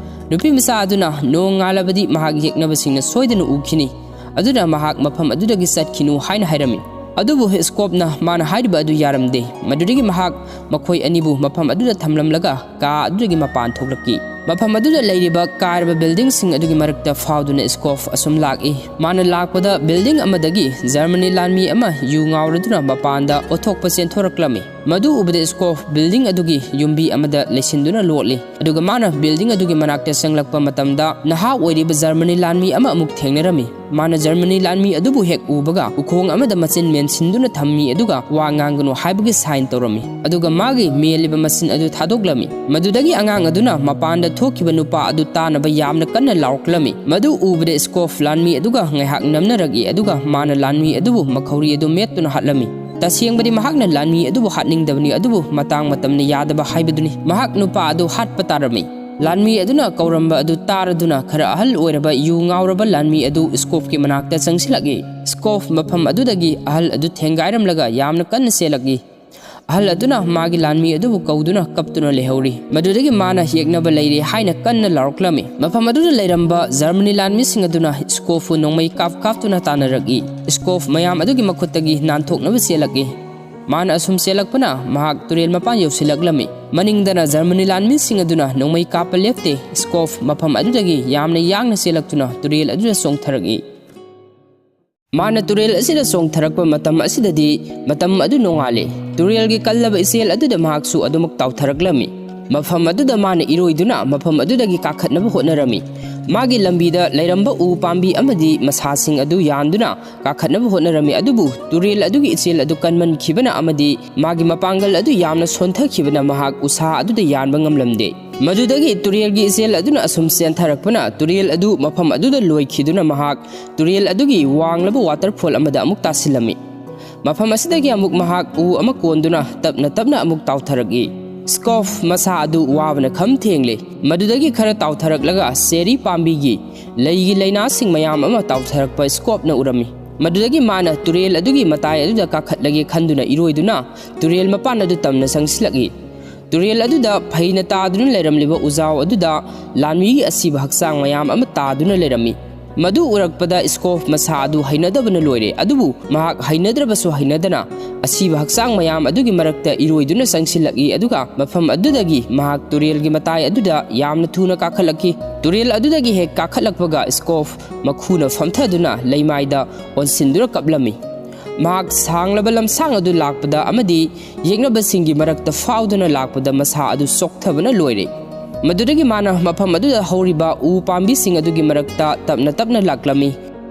ꯅꯨꯄꯤ ꯃꯆꯥ ꯑꯗꯨꯅ ꯅꯣꯡ ꯉꯥꯜꯂꯕꯗꯤ ꯃꯍꯥꯛ ꯌꯦꯛꯅꯕꯁꯤꯡꯅ ꯁꯣꯏꯗꯅ ꯎꯈꯤꯅꯤ, ꯑꯗꯨꯅ ꯃꯍꯥꯛ ꯃꯐꯝ ꯑꯗꯨꯗꯒꯤ ꯆꯠꯈꯤꯅꯨ ꯍꯥꯏꯅ ꯍꯥꯏꯔꯝꯃꯤ꯫ ꯑꯗꯨꯕꯨ ꯁ꯭ꯀꯣꯞꯅ ꯃꯥꯅ ꯍꯥꯏꯔꯤꯕ ꯑꯗꯨ ꯌꯥꯔꯝꯗꯦ꯫ ꯃꯗꯨꯗꯒꯤ ꯃꯍꯥꯛ ꯃꯈꯣꯏ ꯑꯅꯤꯕꯨ ꯃꯐꯝ ꯑꯗꯨꯗ ꯊꯝꯂꯝꯂꯒ ꯀꯥ ꯑꯗꯨꯗꯒꯤ ꯃꯄꯥꯟ ꯊꯣꯛꯂꯛꯈꯤ꯫ ꯃꯐꯝ ꯑꯗꯨꯗ ꯂꯩꯔꯤꯕ ꯀꯥꯏꯔꯕ ꯕꯤꯜꯗꯤꯡꯁꯤꯡ ꯑꯗꯨꯒꯤ ꯃꯔꯛꯇ ꯐꯥꯎꯗꯨꯅ ꯁ꯭ꯀꯣꯞ ꯑꯁꯨꯝ ꯂꯥꯛꯏ꯫ ꯃꯥꯅ ꯂꯥꯛꯄꯗ ꯕꯤꯜꯗꯤꯡ ꯑꯃꯗꯒꯤ ꯖꯔꯃꯅꯤ ꯂꯥꯟꯃꯤ ꯑꯃ ꯌꯨ ꯉꯥꯎꯔꯗꯨꯅ ꯃꯄꯥꯟꯗ ꯑꯣꯊꯣꯛꯄ ꯆꯦꯟꯊꯣꯔꯛꯂꯝꯃꯤ꯫ ꯃꯗꯨ ꯎꯕꯗ ꯁ꯭ꯀꯣꯞ ꯕꯤꯜꯗꯤꯡ ꯑꯗꯨꯒꯤ ꯌꯨꯝꯕꯤ ꯑꯃꯗ ꯂꯩꯁꯤꯟꯗꯨꯅ ꯂꯣꯠꯂꯤ꯫ ꯑꯗꯨꯒ ꯃꯥꯅ ꯕꯤꯜꯗꯤꯡ ꯑꯗꯨꯒꯤ ꯃꯅꯥꯛꯇ ꯆꯪꯂꯛꯄ ꯃꯇꯝꯗ ꯅꯍꯥ ꯑꯣꯏꯔꯤꯕ ꯖꯔꯃꯅꯤ ꯂꯥꯟꯃꯤ ꯑꯃ ꯑꯃꯨꯛ ꯊꯦꯡꯅꯔꯝꯃꯤ꯫ ꯃꯥꯅ ꯖꯔꯃꯅꯤ ꯂꯥꯟꯃꯤ ꯑꯗꯨꯕꯨ ꯍꯦꯛ ꯎꯕꯒ ꯎꯈꯣꯡ ꯑꯃꯗ ꯃꯆꯤꯟ ꯃꯦꯟꯁꯤꯟꯗꯨꯅ ꯊꯝꯃꯤ, ꯑꯗꯨꯒ ꯋꯥ ꯉꯥꯡꯒꯅꯨ ꯍꯥꯏꯕꯒꯤ ꯁꯥꯏꯟ ꯇꯧꯔꯝꯃꯤ꯫ ꯑꯗꯨꯒ ꯃꯥꯒꯤ ꯃꯦꯜꯂꯤꯕ ꯃꯆꯤꯟ ꯑꯗꯨ ꯊꯥꯗꯣꯛꯂꯝꯃꯤ꯫ ꯃꯗꯨꯗꯒꯤ ꯑꯉꯥꯡ ꯑꯗꯨꯅ ꯃꯄꯥꯟꯗ ꯊꯣꯛꯈꯤꯕ ꯅꯨꯄꯥ ꯑꯗꯨ ꯇꯥꯅꯕ ꯌꯥꯝꯅ ꯀꯟꯅ ꯂꯥꯎꯔꯛꯂꯝꯃꯤ꯫ ꯃꯗꯨ ꯎꯕꯗ ꯁ꯭ꯀꯣꯞ ꯂꯥꯟꯃꯤ ꯑꯗꯨꯒ ꯉꯥꯏꯍꯥꯛ ꯅꯝꯅꯔꯛꯏ, ꯑꯗꯨꯒ ꯃꯥꯅ ꯂꯥꯟꯃꯤ ꯑꯗꯨꯕꯨ ꯃꯈꯧꯔꯤ ꯑꯗꯨ ꯃꯦꯠꯇꯨꯅ ꯍꯥꯠꯂꯝꯃꯤ꯫ ꯇꯁꯦꯡꯕꯗꯤ ꯃꯍꯥꯛꯅ ꯂꯥꯟꯃꯤ ꯑꯗꯨꯕꯨ ꯍꯥꯠꯅꯤꯡꯗꯕꯅꯤ, ꯑꯗꯨꯕꯨ ꯃꯇꯥꯡ ꯃꯇꯝꯅ ꯌꯥꯗꯕ ꯍꯥꯏꯕꯗꯨꯅꯤ꯫ ꯃꯍꯥꯛ ꯅꯨꯄꯥ ꯑꯗꯨ ꯍꯥꯠꯄ ꯇꯥꯔꯝꯃꯤ꯫ ꯂꯥꯟꯃꯤ ꯑꯗꯨꯅ ꯀꯧꯔꯝꯕ ꯑꯗꯨ ꯇꯥꯔꯗꯨꯅ ꯈꯔ ꯑꯍꯜ ꯑꯣꯏꯔꯕ ꯌꯨ ꯉꯥꯎꯔꯕ ꯂꯥꯟꯃꯤ ꯑꯗꯨ ꯁ꯭ꯀꯣꯞꯀꯤ ꯃꯅꯥꯛꯇ ꯆꯪꯁꯤꯜꯂꯛꯏ꯫ ꯁ꯭ꯀꯣꯞ ꯃꯐꯝ ꯑꯗꯨꯗꯒꯤ ꯑꯍꯜ ꯑꯗꯨ ꯊꯦꯡꯒꯥꯏꯔꯝꯂꯒ ꯌꯥꯝꯅ ꯀꯟꯅ ꯆꯦꯜꯂꯛꯏ꯫ ꯑꯍꯜ ꯑꯗꯨꯅ ꯃꯥꯒꯤ ꯂꯥꯟꯃꯤ ꯑꯗꯨꯕꯨ ꯀꯧꯗꯨꯅ ꯀꯞꯇꯨꯅ ꯂꯩꯍꯧꯔꯤ꯫ ꯃꯗꯨꯗꯒꯤ ꯃꯥꯅ ꯌꯦꯛꯅꯕ ꯂꯩꯔꯦ ꯍꯥꯏꯅ ꯀꯟꯅ ꯂꯥꯎꯔꯛꯂꯝꯃꯤ꯫ ꯃꯐꯝ ꯑꯗꯨꯗ ꯂꯩꯔꯝꯕ ꯖꯔꯃꯅꯤ ꯂꯥꯟꯃꯤꯁꯤꯡ ꯑꯗꯨꯅ ꯁ꯭ꯀꯣꯞꯄꯨ ꯅꯣꯡꯃꯩ ꯀꯥꯞ ꯀꯥꯞꯇꯨꯅ ꯇꯥꯟꯅꯔꯛꯏ꯫ ꯁ꯭ꯀꯣꯞ ꯃꯌꯥꯝ ꯑꯗꯨꯒꯤ ꯃꯈꯨꯠꯇꯒꯤ ꯅꯥꯟꯊꯣꯛꯅꯕ ꯆꯦꯜꯂꯛꯏ꯫ ꯃꯥꯅ ꯑꯁꯨꯝ ꯆꯦꯜꯂꯛꯄꯅ ꯃꯍꯥꯛ ꯇꯨꯔꯦꯜ ꯃꯄꯥꯟ ꯌꯧꯁꯤꯜꯂꯛꯂꯝꯃꯤ꯫ ꯃꯅꯤꯡꯗꯅ ꯖꯔꯃꯅꯤ ꯂꯥꯟꯃꯤꯁꯤꯡ ꯑꯗꯨꯅ ꯅꯣꯡꯃꯩ ꯀꯥꯞꯄ ꯂꯦꯞꯇꯦ꯫ ꯁ꯭ꯀꯣꯞ ꯃꯐꯝ ꯑꯗꯨꯗꯒꯤ ꯌꯥꯝꯅ ꯌꯥꯡꯅ ꯆꯦꯜꯂꯛꯇꯨꯅ ꯇꯨꯔꯦꯜ ꯑꯗꯨꯗ ꯆꯣꯡꯊꯔꯛꯏ꯫ ꯃꯥꯅ ꯇꯨꯔꯦꯜ ꯑꯁꯤꯗ ꯆꯣꯡꯊꯔꯛꯄ ꯃꯇꯝ ꯑꯁꯤꯗꯗꯤ ꯃꯇꯝ ꯑꯗꯨ ꯅꯣꯡꯉꯥꯜꯂꯦ꯫ ꯇꯨꯔꯦꯜꯒꯤ ꯀꯜꯂꯕ ꯏꯆꯦꯜ ꯑꯗꯨꯗ ꯃꯍꯥꯛꯁꯨ ꯑꯗꯨꯃꯛ ꯇꯥꯎꯊꯔꯛꯂꯝꯃꯤ꯫ ꯃꯐꯝ ꯑꯗꯨꯗ ꯃꯥꯅ ꯏꯔꯣꯏꯗꯨꯅ ꯃꯐꯝ ꯑꯗꯨꯗꯒꯤ ꯀꯥꯈꯠꯅꯕ ꯍꯣꯠꯅꯔꯝꯃꯤ꯫ ꯃꯥꯒꯤ ꯂꯝꯕꯤꯗ ꯂꯩꯔꯝꯕ ꯎ ꯄꯥꯝꯕꯤ ꯑꯃꯗꯤ ꯃꯁꯥꯁꯤꯡ ꯑꯗꯨ ꯌꯥꯟꯗꯨꯅ ꯀꯥꯈꯠꯅꯕ ꯍꯣꯠꯅꯔꯝꯃꯤ, ꯑꯗꯨꯕꯨ ꯇꯨꯔꯦꯜ ꯑꯗꯨꯒꯤ ꯏꯆꯦꯜ ꯑꯗꯨ ꯀꯟꯃꯟꯈꯤꯕꯅ ꯑꯃꯗꯤ ꯃꯥꯒꯤ ꯃꯄꯥꯡꯒꯜ ꯑꯗꯨ ꯌꯥꯝꯅ ꯁꯣꯟꯊꯈꯤꯕꯅ ꯃꯍꯥꯛ ꯎꯁꯥ ꯑꯗꯨꯗ ꯌꯥꯟꯕ ꯉꯝꯂꯝꯗꯦ꯫ ꯃꯗꯨꯗꯒꯤ ꯇꯨꯔꯦꯜꯒꯤ ꯏꯆꯦꯜ ꯑꯗꯨꯅ ꯑꯁꯨꯝ ꯆꯦꯟꯊꯔꯛꯄꯅ ꯇꯨꯔꯦꯜ ꯑꯗꯨ ꯃꯐꯝ ꯑꯗꯨꯗ ꯂꯣꯏꯈꯤꯗꯨꯅ ꯃꯍꯥꯛ ꯇꯨꯔꯦꯜ ꯑꯗꯨꯒꯤ ꯋꯥꯡꯂꯕ ꯋꯥꯇꯔꯐꯣꯜ ꯑꯃꯗ ꯑꯃꯨꯛ ꯇꯥꯁꯤꯜꯂꯝꯃꯤ꯫ ꯃꯐꯝ ꯑꯁꯤꯗꯒꯤ ꯑꯃꯨꯛ ꯃꯍꯥꯛ ꯎ ꯑꯃ ꯀꯣꯟꯗꯨꯅ ꯇꯞꯅ ꯇꯞꯅ ꯑꯃꯨꯛ ꯇꯥꯎꯊꯔꯛꯏ꯫ ꯁ꯭ꯀꯣꯞ ꯃꯁꯥ ꯑꯗꯨ ꯋꯥꯕꯅ ꯈꯝ ꯊꯦꯡꯂꯦ꯫ ꯃꯗꯨꯗꯒꯤ ꯈꯔ ꯇꯥꯎꯊꯔꯛꯂꯒ ꯆꯦꯔꯤ ꯄꯥꯝꯕꯤꯒꯤ ꯂꯩꯒꯤ ꯂꯩꯅꯥꯁꯤꯡ ꯃꯌꯥꯝ ꯑꯃ ꯇꯥꯎꯊꯔꯛꯄ ꯁ꯭ꯀꯣꯞꯅ ꯎꯔꯝꯃꯤ꯫ ꯃꯗꯨꯗꯒꯤ ꯃꯥꯅ ꯇꯨꯔꯦꯜ ꯑꯗꯨꯒꯤ ꯃꯇꯥꯏ ꯑꯗꯨꯗ ꯀꯥꯈꯠꯂꯒꯦ ꯈꯟꯗꯨꯅ ꯏꯔꯣꯏꯗꯨꯅ ꯇꯨꯔꯦꯜ ꯃꯄꯥꯟ ꯑꯗꯨ ꯇꯝꯅ ꯆꯪꯁꯤꯜꯂꯛꯏ꯫ ꯇꯨꯔꯦꯜ ꯑꯗꯨꯗ ꯐꯩꯅ ꯇꯥꯗꯨꯅ ꯂꯩꯔꯝꯂꯤꯕ ꯎꯖꯥꯎ ꯑꯗꯨꯗ ꯂꯥꯟꯃꯤꯒꯤ ꯑꯁꯤꯕ ꯍꯛꯆꯥꯡ ꯃꯌꯥꯝ ꯑꯃ ꯇꯥꯗꯨꯅ ꯂꯩꯔꯝꯃꯤ꯫ ꯃꯗꯨ ꯎꯔꯛꯄꯗ ꯁ꯭ꯀꯣꯞ ꯃꯁꯥ ꯑꯗꯨ ꯍꯩꯅꯗꯕꯅ ꯂꯣꯏꯔꯦ, ꯑꯗꯨꯕꯨ ꯃꯍꯥꯛ ꯍꯩꯅꯗ꯭ꯔꯕꯁꯨ ꯍꯩꯅꯗꯅ ꯑꯁꯤꯕ ꯍꯛꯆꯥꯡ ꯃꯌꯥꯝ ꯑꯗꯨꯒꯤ ꯃꯔꯛꯇ ꯏꯔꯣꯏꯗꯨꯅ ꯆꯪꯁꯤꯜꯂꯛꯏ, ꯑꯗꯨꯒ ꯃꯐꯝ ꯑꯗꯨꯗꯒꯤ ꯃꯍꯥꯛ ꯇꯨꯔꯦꯜꯒꯤ ꯃꯇꯥꯏ ꯑꯗꯨꯗ ꯌꯥꯝꯅ ꯊꯨꯅ ꯀꯥꯈꯠꯂꯛꯈꯤ꯫ ꯇꯨꯔꯦꯜ ꯑꯗꯨꯗꯒꯤ ꯍꯦꯛ ꯀꯥꯈꯠꯂꯛꯄꯒ ꯁ꯭ꯀꯣꯞ ꯃꯈꯨꯅ ꯐꯝꯊꯗꯨꯅ ꯂꯩꯃꯥꯏꯗ ꯑꯣꯟꯁꯤꯟꯗꯨꯅ ꯀꯞꯂꯝꯃꯤ꯫ ꯃꯍꯥꯛ ꯁꯥꯡꯂꯕ ꯂꯝꯁꯥꯡ ꯑꯗꯨ ꯂꯥꯛꯄꯗ ꯑꯃꯗꯤ ꯌꯦꯛꯅꯕꯁꯤꯡꯒꯤ ꯃꯔꯛꯇ ꯐꯥꯎꯗꯨꯅ ꯂꯥꯛꯄꯗ ꯃꯁꯥ ꯑꯗꯨ ꯆꯣꯛꯊꯕꯅ ꯂꯣꯏꯔꯦ꯫ ꯃꯗꯨꯗꯒꯤ ꯃꯥꯅ ꯃꯐꯝ ꯑꯗꯨꯗ ꯍꯧꯔꯤꯕ ꯎ ꯄꯥꯝꯕꯤꯁꯤꯡ ꯑꯗꯨꯒꯤ ꯃꯔꯛꯇ ꯇꯞꯅ ꯇꯞꯅ ꯂꯥꯛꯂꯝꯃꯤ꯫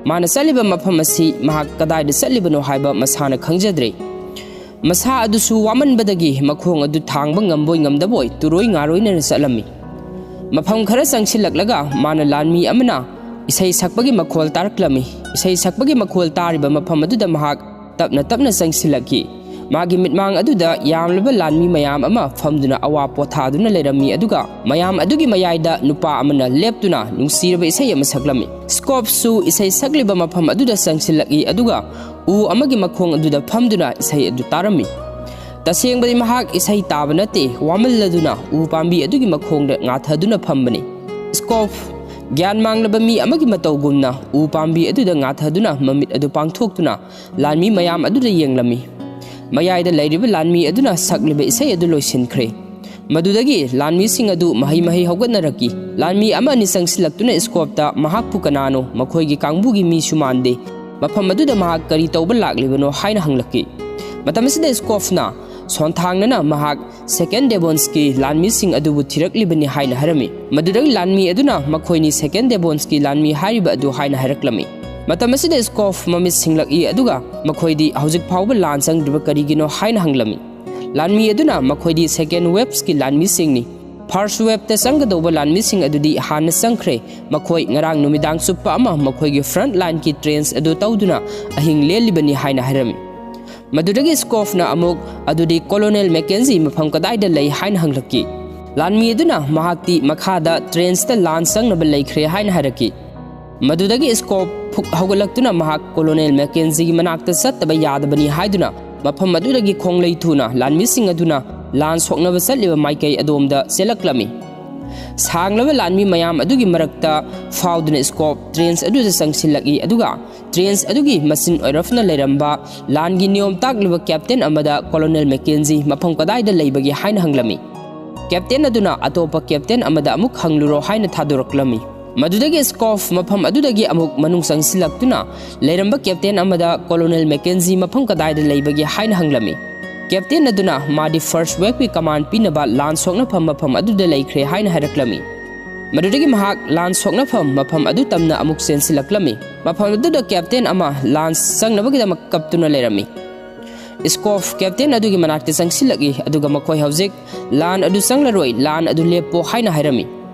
ꯃꯥꯅ ꯆꯠꯂꯤꯕ ꯃꯐꯝ ꯑꯁꯤ ꯃꯍꯥꯛ ꯀꯗꯥꯏꯗ ꯆꯠꯂꯤꯕꯅꯣ ꯍꯥꯏꯕ ꯃꯁꯥꯅ ꯈꯪꯖꯗ꯭ꯔꯦ꯫ ꯃꯁꯥ ꯑꯗꯨꯁꯨ ꯋꯥꯃꯟꯕꯗꯒꯤ ꯃꯈꯣꯡ ꯑꯗꯨ ꯊꯥꯡꯕ ꯉꯝꯕꯣꯏ ꯉꯝꯗꯕꯣꯏ ꯇꯨꯔꯣꯏ ꯉꯥꯔꯣꯏꯅꯅ ꯆꯠꯂꯝꯃꯤ꯫ ꯃꯐꯝ ꯈꯔ ꯆꯪꯁꯤꯜꯂꯛꯂꯒ ꯃꯥꯅ ꯂꯥꯟꯃꯤ ꯑꯃꯅ ꯏꯁꯩ ꯁꯛꯄꯒꯤ ꯃꯈꯣꯜ ꯇꯥꯔꯛꯂꯝꯃꯤ꯫ ꯏꯁꯩ ꯁꯛꯄꯒꯤ ꯃꯈꯣꯜ ꯇꯥꯔꯤꯕ ꯃꯐꯝ ꯑꯗꯨꯗ ꯃꯍꯥꯛ ꯇꯞꯅ ꯇꯞꯅ ꯆꯪꯁꯤꯜꯂꯛꯈꯤ꯫ ꯃꯥꯒꯤ ꯃꯤꯠꯃꯥꯡ ꯑꯗꯨꯗ ꯌꯥꯝꯂꯕ ꯂꯥꯟꯃꯤ ꯃꯌꯥꯝ ꯑꯃ ꯐꯝꯗꯨꯅ ꯑꯋꯥ ꯄꯣꯊꯥꯗꯨꯅ ꯂꯩꯔꯝꯃꯤ, ꯑꯗꯨꯒ ꯃꯌꯥꯝ ꯑꯗꯨꯒꯤ ꯃꯌꯥꯏꯗ ꯅꯨꯄꯥ ꯑꯃꯅ ꯂꯦꯞꯇꯨꯅ ꯅꯨꯡꯁꯤꯔꯕ ꯏꯁꯩ ꯑꯃ ꯁꯛꯂꯝꯃꯤ꯫ ꯁ꯭ꯀꯣꯞꯁꯨ ꯏꯁꯩ ꯁꯛꯂꯤꯕ ꯃꯐꯝ ꯑꯗꯨꯗ ꯆꯪꯁꯤꯜꯂꯛꯏ, ꯑꯗꯨꯒ ꯎ ꯑꯃꯒꯤ ꯃꯈꯣꯡ ꯑꯗꯨꯗ ꯐꯝꯗꯨꯅ ꯏꯁꯩ ꯑꯗꯨ ꯇꯥꯔꯝꯃꯤ꯫ ꯇꯁꯦꯡꯕꯗꯤ ꯃꯍꯥꯛ ꯏꯁꯩ ꯇꯥꯕ ꯅꯠꯇꯦ, ꯋꯥꯃꯜꯂꯗꯨꯅ ꯎ ꯄꯥꯝꯕꯤ ꯑꯗꯨꯒꯤ ꯃꯈꯣꯡꯗ ꯉꯥꯊꯗꯨꯅ ꯐꯝꯕꯅꯤ꯫ ꯁ꯭ꯀꯣꯞ ꯒ꯭ꯌꯥꯟ ꯃꯥꯡꯂꯕ ꯃꯤ ꯑꯃꯒꯤ ꯃꯇꯧꯒꯨꯝꯅ ꯎ ꯄꯥꯝꯕꯤ ꯑꯗꯨꯗ ꯉꯥꯊꯗꯨꯅ ꯃꯃꯤꯠ ꯑꯗꯨ ꯄꯥꯡꯊꯣꯛꯇꯨꯅ ꯂꯥꯟꯃꯤ ꯃꯌꯥꯝ ꯑꯗꯨꯗ ꯌꯦꯡꯂꯝꯃꯤ꯫ ꯃꯌꯥꯏꯗ ꯂꯩꯔꯤꯕ ꯂꯥꯟꯃꯤ ꯑꯗꯨꯅ ꯁꯛꯂꯤꯕ ꯏꯁꯩ ꯑꯗꯨ ꯂꯣꯏꯁꯤꯟꯈ꯭ꯔꯦ꯫ ꯃꯗꯨꯗꯒꯤ ꯂꯥꯟꯃꯤꯁꯤꯡ ꯑꯗꯨ ꯃꯍꯩ ꯃꯍꯩ ꯍꯧꯒꯠꯅꯔꯛꯈꯤ꯫ ꯂꯥꯟꯃꯤ ꯑꯃ ꯑꯅꯤ ꯆꯪꯁꯤꯜꯂꯛꯇꯨꯅ ꯁ꯭ꯀꯣꯞꯇ ꯃꯍꯥꯛꯄꯨ ꯀꯅꯥꯅꯣ, ꯃꯈꯣꯏꯒꯤ ꯀꯥꯡꯕꯨꯒꯤ ꯃꯤꯁꯨ ꯃꯥꯟꯗꯦ, ꯃꯐꯝ ꯑꯗꯨꯗ ꯃꯍꯥꯛ ꯀꯔꯤ ꯇꯧꯕ ꯂꯥꯛꯂꯤꯕꯅꯣ ꯍꯥꯏꯅ ꯍꯪꯂꯛꯈꯤ꯫ ꯃꯇꯝ ꯑꯁꯤꯗ ꯁ꯭ꯀꯣꯞꯅ ꯁꯣꯟꯊꯥꯡꯅꯅ ꯃꯍꯥꯛ ꯁꯦꯀꯦꯟ ꯗꯦꯕꯣꯟꯁꯀꯤ ꯂꯥꯟꯃꯤꯁꯤꯡ ꯑꯗꯨꯕꯨ ꯊꯤꯔꯛꯂꯤꯕꯅꯤ ꯍꯥꯏꯅ ꯍꯥꯏꯔꯝꯃꯤ꯫ ꯃꯗꯨꯗꯒꯤ ꯂꯥꯟꯃꯤ ꯑꯗꯨꯅ ꯃꯈꯣꯏꯅꯤ ꯁꯦꯀꯦꯟ ꯗꯦꯕꯣꯟꯁꯀꯤ ꯂꯥꯟꯃꯤ ꯍꯥꯏꯔꯤꯕ ꯑꯗꯨ ꯍꯥꯏꯅ ꯍꯥꯏꯔꯛꯂꯝꯃꯤ꯫ ꯃꯇꯝ ꯑꯁꯤꯗ ꯁ꯭ꯀꯣꯐ ꯃꯃꯤꯠ ꯁꯤꯡꯂꯛꯏ, ꯑꯗꯨꯒ ꯃꯈꯣꯏꯗꯤ ꯍꯧꯖꯤꯛ ꯐꯥꯎꯕ ꯂꯥꯟ ꯆꯪꯗ꯭ꯔꯤꯕ ꯀꯔꯤꯒꯤꯅꯣ ꯍꯥꯏꯅ ꯍꯪꯂꯝꯃꯤ꯫ ꯂꯥꯟꯃꯤ ꯑꯗꯨꯅ ꯃꯈꯣꯏꯗꯤ ꯁꯦꯀꯦꯟ ꯋꯦꯕꯁꯀꯤ ꯂꯥꯟꯃꯤꯁꯤꯡꯅꯤ, ꯐꯥꯔꯁ ꯋꯦꯕꯇ ꯆꯪꯒꯗꯧꯕ ꯂꯥꯟꯃꯤꯁꯤꯡ ꯑꯗꯨꯗꯤ ꯍꯥꯟꯅ ꯆꯪꯈ꯭ꯔꯦ, ꯃꯈꯣꯏ ꯉꯔꯥꯡ ꯅꯨꯃꯤꯗꯥꯡ ꯆꯨꯞꯄ ꯑꯃ ꯃꯈꯣꯏꯒꯤ ꯐ꯭ꯔꯟꯠ ꯂꯥꯏꯟꯒꯤ ꯇ꯭ꯔꯦꯟꯁ ꯑꯗꯨ ꯇꯧꯗꯨꯅ ꯑꯍꯤꯡ ꯂꯦꯜꯂꯤꯕꯅꯤ ꯍꯥꯏꯅ ꯍꯥꯏꯔꯝꯃꯤ꯫ ꯃꯗꯨꯗꯒꯤ ꯁ꯭ꯀꯣꯐꯅ ꯑꯃꯨꯛ ꯑꯗꯨꯗꯤ ꯀꯣꯂꯣꯅꯦꯜ ꯃꯦꯀꯦꯟꯖꯤ ꯃꯐꯝ ꯀꯗꯥꯏꯗ ꯂꯩ ꯍꯥꯏꯅ ꯍꯪꯂꯛꯈꯤ꯫ ꯂꯥꯟꯃꯤ ꯑꯗꯨꯅ ꯃꯍꯥꯛꯇꯤ ꯃꯈꯥꯗ ꯇ꯭ꯔꯦꯟꯁꯇ ꯂꯥꯟ ꯆꯪꯅꯕ ꯂꯩꯈ꯭ꯔꯦ ꯍꯥꯏꯅ ꯍꯥꯏꯔꯛꯈꯤ꯫ ꯃꯗꯨꯗꯒꯤ ꯁ꯭ꯀꯣꯐ ꯐꯨꯛ ꯍꯧꯒꯠꯂꯛꯇꯨꯅ ꯃꯍꯥꯛ ꯀꯣꯂꯣꯅꯦꯜ ꯃꯦꯀꯦꯟꯖꯤꯒꯤ ꯃꯅꯥꯛꯇ ꯆꯠꯇꯕ ꯌꯥꯗꯕꯅꯤ ꯍꯥꯏꯗꯨꯅ ꯃꯐꯝ ꯑꯗꯨꯗꯒꯤ ꯈꯣꯡꯂꯩ ꯊꯨꯅ ꯂꯥꯟꯃꯤꯁꯤꯡ ꯑꯗꯨꯅ ꯂꯥꯟ ꯁꯣꯛꯅꯕ ꯆꯠꯂꯤꯕ ꯃꯥꯏꯀꯩ ꯑꯗꯣꯝꯗ ꯆꯦꯜꯂꯛꯂꯝꯃꯤ꯫ ꯁꯥꯡꯂꯕ ꯂꯥꯟꯃꯤ ꯃꯌꯥꯝ ꯑꯗꯨꯒꯤ ꯃꯔꯛꯇ ꯐꯥꯎꯗꯨꯅ ꯁ꯭ꯀꯣꯐ ꯇ꯭ꯔꯦꯟꯁ ꯑꯗꯨꯗ ꯆꯪꯁꯤꯜꯂꯛꯏ, ꯑꯗꯨꯒ ꯇ꯭ꯔꯦꯟꯁ ꯑꯗꯨꯒꯤ ꯃꯆꯤꯟ ꯑꯣꯏꯔꯞꯅ ꯂꯩꯔꯝꯕ ꯂꯥꯟꯒꯤ ꯅꯤꯌꯣꯝ ꯇꯥꯛꯂꯤꯕ ꯀꯦꯞꯇꯦꯟ ꯑꯃꯗ ꯀꯣꯂꯣꯅꯦꯜ ꯃꯦꯀꯦꯟꯖꯤ ꯃꯐꯝ ꯀꯗꯥꯏꯗ ꯂꯩꯕꯒꯦ ꯍꯥꯏꯅ ꯍꯪꯂꯝꯃꯤ꯫ ꯀꯦꯞꯇꯦꯟ ꯑꯗꯨꯅ ꯑꯇꯣꯞꯄ ꯀꯦꯞꯇꯦꯟ ꯑꯃꯗ ꯑꯃꯨꯛ ꯍꯪꯂꯨꯔꯣ ꯍꯥꯏꯅ ꯊꯥꯗꯣꯔꯛꯂꯝꯃꯤ꯫ ꯃꯗꯨꯗꯒꯤ ꯁ꯭ꯀꯣꯐ ꯃꯐꯝ ꯑꯗꯨꯗꯒꯤ ꯑꯃꯨꯛ ꯃꯅꯨꯡ ꯆꯪꯁꯤꯜꯂꯛꯇꯨꯅ ꯂꯩꯔꯝꯕ ꯀꯦꯞꯇꯦꯟ ꯑꯃꯗ ꯀꯣꯂꯣꯅꯦꯜ ꯃꯦꯀꯦꯟꯖꯤ ꯃꯐꯝ ꯀꯗꯥꯏꯗ ꯂꯩꯕꯒꯦ ꯍꯥꯏꯅ ꯍꯪꯂꯝꯃꯤ꯫ ꯀꯦꯞꯇꯦꯟ ꯑꯗꯨꯅ ꯃꯥꯗꯤ ꯐꯥꯔꯁ ꯋꯦꯕꯀꯤ ꯀꯃꯥꯟ ꯄꯤꯅꯕ ꯂꯥꯟ ꯁꯣꯛꯅꯐꯝ ꯃꯐꯝ ꯑꯗꯨꯗ ꯂꯩꯈ꯭ꯔꯦ ꯍꯥꯏꯅ ꯍꯥꯏꯔꯛꯂꯝꯃꯤ꯫ ꯃꯗꯨꯗꯒꯤ ꯃꯍꯥꯛ ꯂꯥꯟ ꯁꯣꯛꯅꯐꯝ ꯃꯐꯝ ꯑꯗꯨ ꯇꯝꯅ ꯑꯃꯨꯛ ꯆꯦꯟꯁꯤꯜꯂꯛꯂꯝꯃꯤ꯫ ꯃꯐꯝ ꯑꯗꯨꯗ ꯀꯦꯞꯇꯦꯟ ꯑꯃ ꯂꯥꯟ ꯆꯪꯅꯕꯒꯤꯗꯃꯛ ꯀꯞꯇꯨꯅ ꯂꯩꯔꯝꯃꯤ꯫ ꯁ꯭ꯀꯣꯐ ꯀꯦꯞꯇꯦꯟ ꯑꯗꯨꯒꯤ ꯃꯅꯥꯛꯇ ꯆꯪꯁꯤꯜꯂꯛꯏ, ꯑꯗꯨꯒ ꯃꯈꯣꯏ ꯍꯧꯖꯤꯛ ꯂꯥꯟ ꯑꯗꯨ ꯆꯪꯂꯔꯣꯏ, ꯂꯥꯟ ꯑꯗꯨ ꯂꯦꯞꯄꯣ ꯍꯥꯏꯅ ꯍꯥꯏꯔꯝꯃꯤ꯫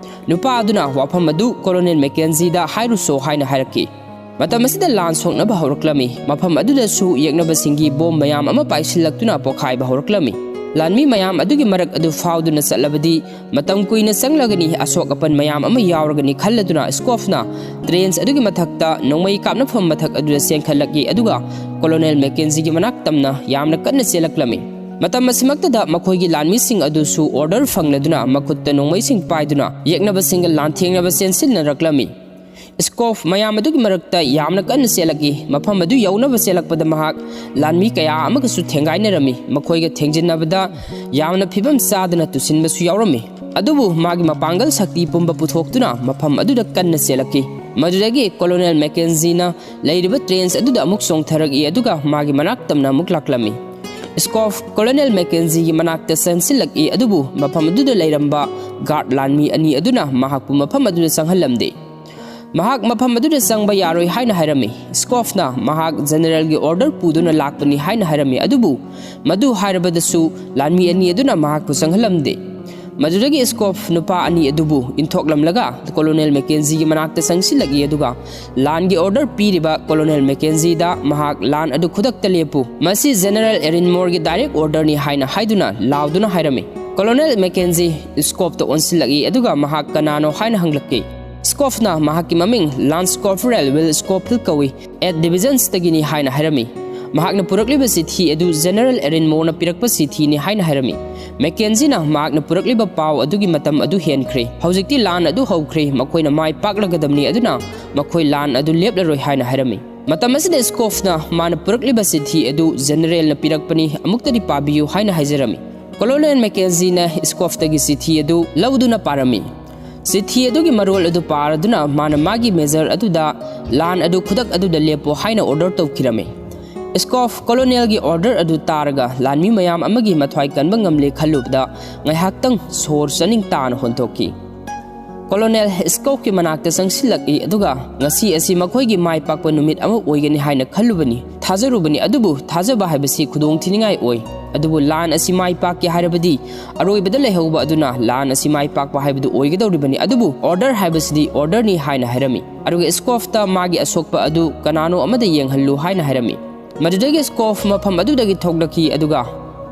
ꯅꯨꯄꯥ ꯑꯗꯨꯅ ꯋꯥꯐꯝ ꯑꯗꯨ ꯀꯣꯂꯣꯅꯦꯜ ꯃꯦꯀꯦꯟꯖꯤꯗ ꯍꯥꯏꯔꯨꯁꯣ ꯍꯥꯏꯅ ꯍꯥꯏꯔꯛꯈꯤ꯫ ꯃꯇꯝ ꯑꯁꯤꯗ ꯂꯥꯟ ꯁꯣꯛꯅꯕ ꯍꯧꯔꯛꯂꯝꯃꯤ꯫ ꯃꯐꯝ ꯑꯗꯨꯗꯁꯨ ꯌꯦꯛꯅꯕꯁꯤꯡꯒꯤ ꯕꯣꯝ ꯃꯌꯥꯝ ꯑꯃ ꯄꯥꯏꯁꯤꯜꯂꯛꯇꯨꯅ ꯄꯣꯈꯥꯏꯕ ꯍꯧꯔꯛꯂꯝꯃꯤ꯫ ꯂꯥꯟꯃꯤ ꯃꯌꯥꯝ ꯑꯗꯨꯒꯤ ꯃꯔꯛ ꯑꯗꯨ ꯐꯥꯎꯗꯨꯅ ꯆꯠꯂꯕꯗꯤ ꯃꯇꯝ ꯀꯨꯏꯅ ꯆꯪꯂꯒꯅꯤ, ꯑꯁꯣꯛ ꯑꯄꯟ ꯃꯌꯥꯝ ꯑꯃ ꯌꯥꯎꯔꯒꯅꯤ ꯈꯜꯂꯗꯨꯅ ꯁ꯭ꯀꯣꯐꯅ ꯇ꯭ꯔꯦꯟꯁ ꯑꯗꯨꯒꯤ ꯃꯊꯛꯇ ꯅꯣꯡꯃꯩ ꯀꯥꯞꯅꯐꯝ ꯃꯊꯛ ꯑꯗꯨꯗ ꯆꯦꯟꯈꯠꯂꯛꯏ, ꯑꯗꯨꯒ ꯀꯣꯂꯣꯅꯦꯜ ꯃꯦꯀꯦꯟꯖꯤꯒꯤ ꯃꯅꯥꯛ ꯇꯝꯅ ꯌꯥꯝꯅ ꯀꯟꯅ ꯆꯦꯜꯂꯛꯂꯝꯃꯤ꯫ ꯃꯇꯝ ꯑꯁꯤꯃꯛꯇꯗ ꯃꯈꯣꯏꯒꯤ ꯂꯥꯟꯃꯤꯁꯤꯡ ꯑꯗꯨꯁꯨ ꯑꯣꯔꯗꯔ ꯐꯪꯂꯗꯨꯅ ꯃꯈꯨꯠꯇ ꯅꯣꯡꯃꯩꯁꯤꯡ ꯄꯥꯏꯗꯨꯅ ꯌꯦꯛꯅꯕꯁꯤꯡꯒ ꯂꯥꯟꯊꯦꯡꯅꯕ ꯆꯦꯟꯁꯤꯟꯅꯔꯛꯂꯝꯃꯤ꯫ ꯁ꯭ꯀꯣꯐ ꯃꯌꯥꯝ ꯑꯗꯨꯒꯤ ꯃꯔꯛꯇ ꯌꯥꯝꯅ ꯀꯟꯅ ꯆꯦꯜꯂꯛꯏ꯫ ꯃꯐꯝ ꯑꯗꯨ ꯌꯧꯅꯕ ꯆꯦꯜꯂꯛꯄꯗ ꯃꯍꯥꯛ ꯂꯥꯟꯃꯤ ꯀꯌꯥ ꯑꯃꯒꯁꯨ ꯊꯦꯡꯒꯥꯏꯅꯔꯝꯃꯤ꯫ ꯃꯈꯣꯏꯒ ꯊꯦꯡꯖꯤꯟꯅꯕꯗ ꯌꯥꯝꯅ ꯐꯤꯕꯝ ꯆꯥꯗꯅ ꯇꯨꯁꯤꯟꯕꯁꯨ ꯌꯥꯎꯔꯝꯃꯤ꯫ ꯑꯗꯨꯕꯨ ꯃꯥꯒꯤ ꯃꯄꯥꯡꯒꯜ ꯁꯛꯇꯤ ꯄꯨꯝꯕ ꯄꯨꯊꯣꯛꯇꯨꯅ ꯃꯐꯝ ꯑꯗꯨꯗ ꯀꯟꯅ ꯆꯦꯜꯂꯛꯈꯤ꯫ ꯃꯗꯨꯗꯒꯤ ꯀꯣꯂꯣꯅꯦꯜ ꯃꯦꯀꯦꯟꯖꯤꯅ ꯂꯩꯔꯤꯕ ꯇ꯭ꯔꯦꯟꯁ ꯑꯗꯨꯗ ꯑꯃꯨꯛ ꯆꯣꯡꯊꯔꯛꯏ, ꯑꯗꯨꯒ ꯃꯥꯒꯤ ꯃꯅꯥꯛ ꯇꯝꯅ ꯑꯃꯨꯛ ꯂꯥꯛꯂꯝꯃꯤ꯫ ꯁ꯭ꯀꯣꯐ ꯀꯣꯂꯣꯅꯦꯜ ꯃꯦꯀꯦꯟꯖꯤꯒꯤ ꯃꯅꯥꯛꯇ ꯆꯪꯁꯤꯜꯂꯛꯏ, ꯑꯗꯨꯕꯨ ꯃꯐꯝ ꯑꯗꯨꯗ ꯂꯩꯔꯝꯕ ꯒꯥꯔꯗ ꯂꯥꯟꯃꯤ ꯑꯅꯤ ꯑꯗꯨꯅ ꯃꯍꯥꯛꯄꯨ ꯃꯐꯝ ꯑꯗꯨꯗ ꯆꯪꯍꯜꯂꯝꯗꯦ꯫ ꯃꯍꯥꯛ ꯃꯐꯝ ꯑꯗꯨꯗ ꯆꯪꯕ ꯌꯥꯔꯣꯏ ꯍꯥꯏꯅ ꯍꯥꯏꯔꯝꯃꯤ꯫ ꯁ꯭ꯀꯣꯐꯅ ꯃꯍꯥꯛ ꯖꯦꯅꯔꯦꯜꯒꯤ ꯑꯣꯔꯗꯔ ꯄꯨꯗꯨꯅ ꯂꯥꯛꯄꯅꯤ ꯍꯥꯏꯅ ꯍꯥꯏꯔꯝꯃꯤ, ꯑꯗꯨꯕꯨ ꯃꯗꯨ ꯍꯥꯏꯔꯕꯗꯁꯨ ꯂꯥꯟꯃꯤ ꯑꯅꯤ ꯑꯗꯨꯅ ꯃꯍꯥꯛꯄꯨ ꯆꯪꯍꯜꯂꯝꯗꯦ꯫ ꯃꯗꯨꯗꯒꯤ ꯁ꯭ꯀꯣꯐ ꯅꯨꯄꯥ ꯑꯅꯤ ꯑꯗꯨꯕꯨ ꯏꯟꯊꯣꯛꯂꯝꯂꯒ ꯀꯣꯂꯣꯅꯦꯜ ꯃꯦꯀꯦꯟꯖꯤꯒꯤ ꯃꯅꯥꯛꯇ ꯆꯪꯁꯤꯜꯂꯛꯏ, ꯑꯗꯨꯒ ꯂꯥꯟꯒꯤ ꯑꯣꯔꯗꯔ ꯄꯤꯔꯤꯕ ꯀꯣꯂꯣꯅꯦꯜ ꯃꯦꯀꯦꯟꯖꯤꯗ ꯃꯍꯥꯛ ꯂꯥꯟ ꯑꯗꯨ ꯈꯨꯗꯛꯇ ꯂꯦꯞꯄꯨ, ꯃꯁꯤ ꯖꯦꯅꯔꯦꯜ ꯑꯦꯔꯤꯟꯃꯣꯔꯒꯤ ꯗꯥꯏꯔꯦꯛ ꯑꯣꯔꯗꯔꯅꯤ ꯍꯥꯏꯅ ꯍꯥꯏꯗꯨꯅ ꯂꯥꯎꯗꯨꯅ ꯍꯥꯏꯔꯝꯃꯤ꯫ ꯀꯣꯂꯣꯅꯦꯜ ꯃꯦꯀꯦꯟꯖꯤ ꯁ꯭ꯀꯣꯐꯇ ꯑꯣꯟꯁꯤꯜꯂꯛꯏ, ꯑꯗꯨꯒ ꯃꯍꯥꯛ ꯀꯅꯥꯅꯣ ꯍꯥꯏꯅ ꯍꯪꯂꯛꯏ꯫ ꯁ꯭ꯀꯣꯐꯅ ꯃꯍꯥꯛꯀꯤ ꯃꯃꯤꯡ ꯂꯥꯟꯁ ꯀꯣꯔꯄꯣꯔꯦꯜ ꯋꯤꯜ ꯁ꯭ꯀꯣꯐꯤꯜ ꯀꯧꯏ, ꯑꯦꯠ ꯗꯤꯕꯤꯖꯟꯁꯇꯒꯤꯅꯤ ꯍꯥꯏꯅ ꯍꯥꯏꯔꯝꯃꯤ꯫ ꯃꯍꯥꯛꯅ ꯄꯨꯔꯛꯂꯤꯕ ꯆꯤꯊꯤ ꯑꯗꯨ ꯖꯦꯅꯔꯦꯜ ꯑꯦꯔꯤꯟꯃꯣꯔꯅ ꯄꯤꯔꯛꯄ ꯆꯤꯊꯤꯅꯤ ꯍꯥꯏꯅ ꯍꯥꯏꯔꯝꯃꯤ꯫ ꯃꯦꯀꯦꯟꯖꯤꯅ ꯃꯍꯥꯛꯅ ꯄꯨꯔꯛꯂꯤꯕ ꯄꯥꯎ ꯑꯗꯨꯒꯤ ꯃꯇꯝ ꯑꯗꯨ ꯍꯦꯟꯈ꯭ꯔꯦ, ꯍꯧꯖꯤꯛꯇꯤ ꯂꯥꯟ ꯑꯗꯨ ꯍꯧꯈ꯭ꯔꯦ, ꯃꯈꯣꯏꯅ ꯃꯥꯏ ꯄꯥꯛꯂꯒꯗꯕꯅꯤ, ꯑꯗꯨꯅ ꯃꯈꯣꯏ ꯂꯥꯟ ꯑꯗꯨ ꯂꯦꯞꯂꯔꯣꯏ ꯍꯥꯏꯅ ꯍꯥꯏꯔꯝꯃꯤ꯫ ꯃꯇꯝ ꯑꯁꯤꯗ ꯁ꯭ꯀꯣꯐꯅ ꯃꯥꯅ ꯄꯨꯔꯛꯂꯤꯕ ꯆꯤꯊꯤ ꯑꯗꯨ ꯖꯦꯅꯔꯦꯜꯅ ꯄꯤꯔꯛꯄꯅꯤ, ꯑꯃꯨꯛꯇꯗꯤ ꯄꯥꯕꯤꯌꯨ ꯍꯥꯏꯅ ꯍꯥꯏꯖꯔꯝꯃꯤ꯫ ꯀꯣꯂꯣꯅꯦꯜ ꯃꯦꯀꯦꯟꯖꯤꯅ ꯁ꯭ꯀꯣꯐꯇꯒꯤ ꯆꯤꯊꯤ ꯑꯗꯨ ꯂꯧꯗꯨꯅ ꯄꯥꯔꯝꯃꯤ꯫ ꯆꯤꯊꯤ ꯑꯗꯨꯒꯤ ꯃꯔꯣꯜ ꯑꯗꯨ ꯄꯥꯔꯗꯨꯅ ꯃꯥꯅ ꯃꯥꯒꯤ ꯃꯦꯖꯔ ꯑꯗꯨꯗ ꯂꯥꯟ ꯑꯗꯨ ꯈꯨꯗꯛ ꯑꯗꯨꯗ ꯂꯦꯞꯄꯣ ꯍꯥꯏꯅ ꯑꯣꯔꯗꯔ ꯇꯧꯈꯤꯔꯝꯃꯤ꯫ ꯁ꯭ꯀꯣꯐ ꯀꯣꯂꯣꯅꯦꯜꯒꯤ ꯑꯣꯔꯗꯔ ꯑꯗꯨ ꯇꯥꯔꯒ ꯂꯥꯟꯃꯤ ꯃꯌꯥꯝ ꯑꯃꯒꯤ ꯃꯊ꯭ꯋꯥꯏ ꯀꯟꯕ ꯉꯝꯂꯦ ꯈꯜꯂꯨꯕꯗ ꯉꯥꯏꯍꯥꯛꯇꯪ ꯁꯣꯔ ꯆꯥꯅꯤꯡ ꯇꯥꯅ ꯍꯣꯟꯊꯣꯛꯈꯤ꯫ ꯀꯣꯂꯣꯅꯦꯜ ꯁ꯭ꯀꯣꯐꯀꯤ ꯃꯅꯥꯛꯇ ꯆꯪꯁꯤꯜꯂꯛꯏ, ꯑꯗꯨꯒ ꯉꯁꯤ ꯑꯁꯤ ꯃꯈꯣꯏꯒꯤ ꯃꯥꯏ ꯄꯥꯛꯄ ꯅꯨꯃꯤꯠ ꯑꯃ ꯑꯣꯏꯒꯅꯤ ꯍꯥꯏꯅ ꯈꯜꯂꯨꯕꯅꯤ, ꯊꯥꯖꯔꯨꯕꯅꯤ, ꯑꯗꯨꯕꯨ ꯊꯥꯖꯕ ꯍꯥꯏꯕꯁꯤ ꯈꯨꯗꯣꯡꯊꯤꯅꯤꯡꯉꯥꯏ ꯑꯣꯏ꯫ ꯑꯗꯨꯕꯨ ꯂꯥꯟ ꯑꯁꯤ ꯃꯥꯏ ꯄꯥꯛꯀꯦ ꯍꯥꯏꯔꯕꯗꯤ ꯑꯔꯣꯏꯕꯗ ꯂꯩꯍꯧꯕ ꯑꯗꯨꯅ ꯂꯥꯟ ꯑꯁꯤ ꯃꯥꯏ ꯄꯥꯛꯄ ꯍꯥꯏꯕꯗꯨ ꯑꯣꯏꯒꯗꯧꯔꯤꯕꯅꯤ, ꯑꯗꯨꯕꯨ ꯑꯣꯔꯗꯔ ꯍꯥꯏꯕꯁꯤꯗꯤ ꯑꯣꯔꯗꯔꯅꯤ ꯍꯥꯏꯅ ꯍꯥꯏꯔꯝꯃꯤ꯫ ꯑꯗꯨꯒ ꯁ꯭ꯀꯣꯐꯇ ꯃꯥꯒꯤ ꯑꯁꯣꯛꯄ ꯑꯗꯨ ꯀꯅꯥꯅꯣ ꯑꯃꯗ ꯌꯦꯡꯍꯜꯂꯨ ꯍꯥꯏꯅ ꯍꯥꯏꯔꯝꯃꯤ꯫ ꯃꯗꯨꯗꯒꯤ ꯁ꯭ꯀꯣꯐ ꯃꯐꯝ ꯑꯗꯨꯗꯒꯤ ꯊꯣꯛꯂꯛꯈꯤ, ꯑꯗꯨꯒ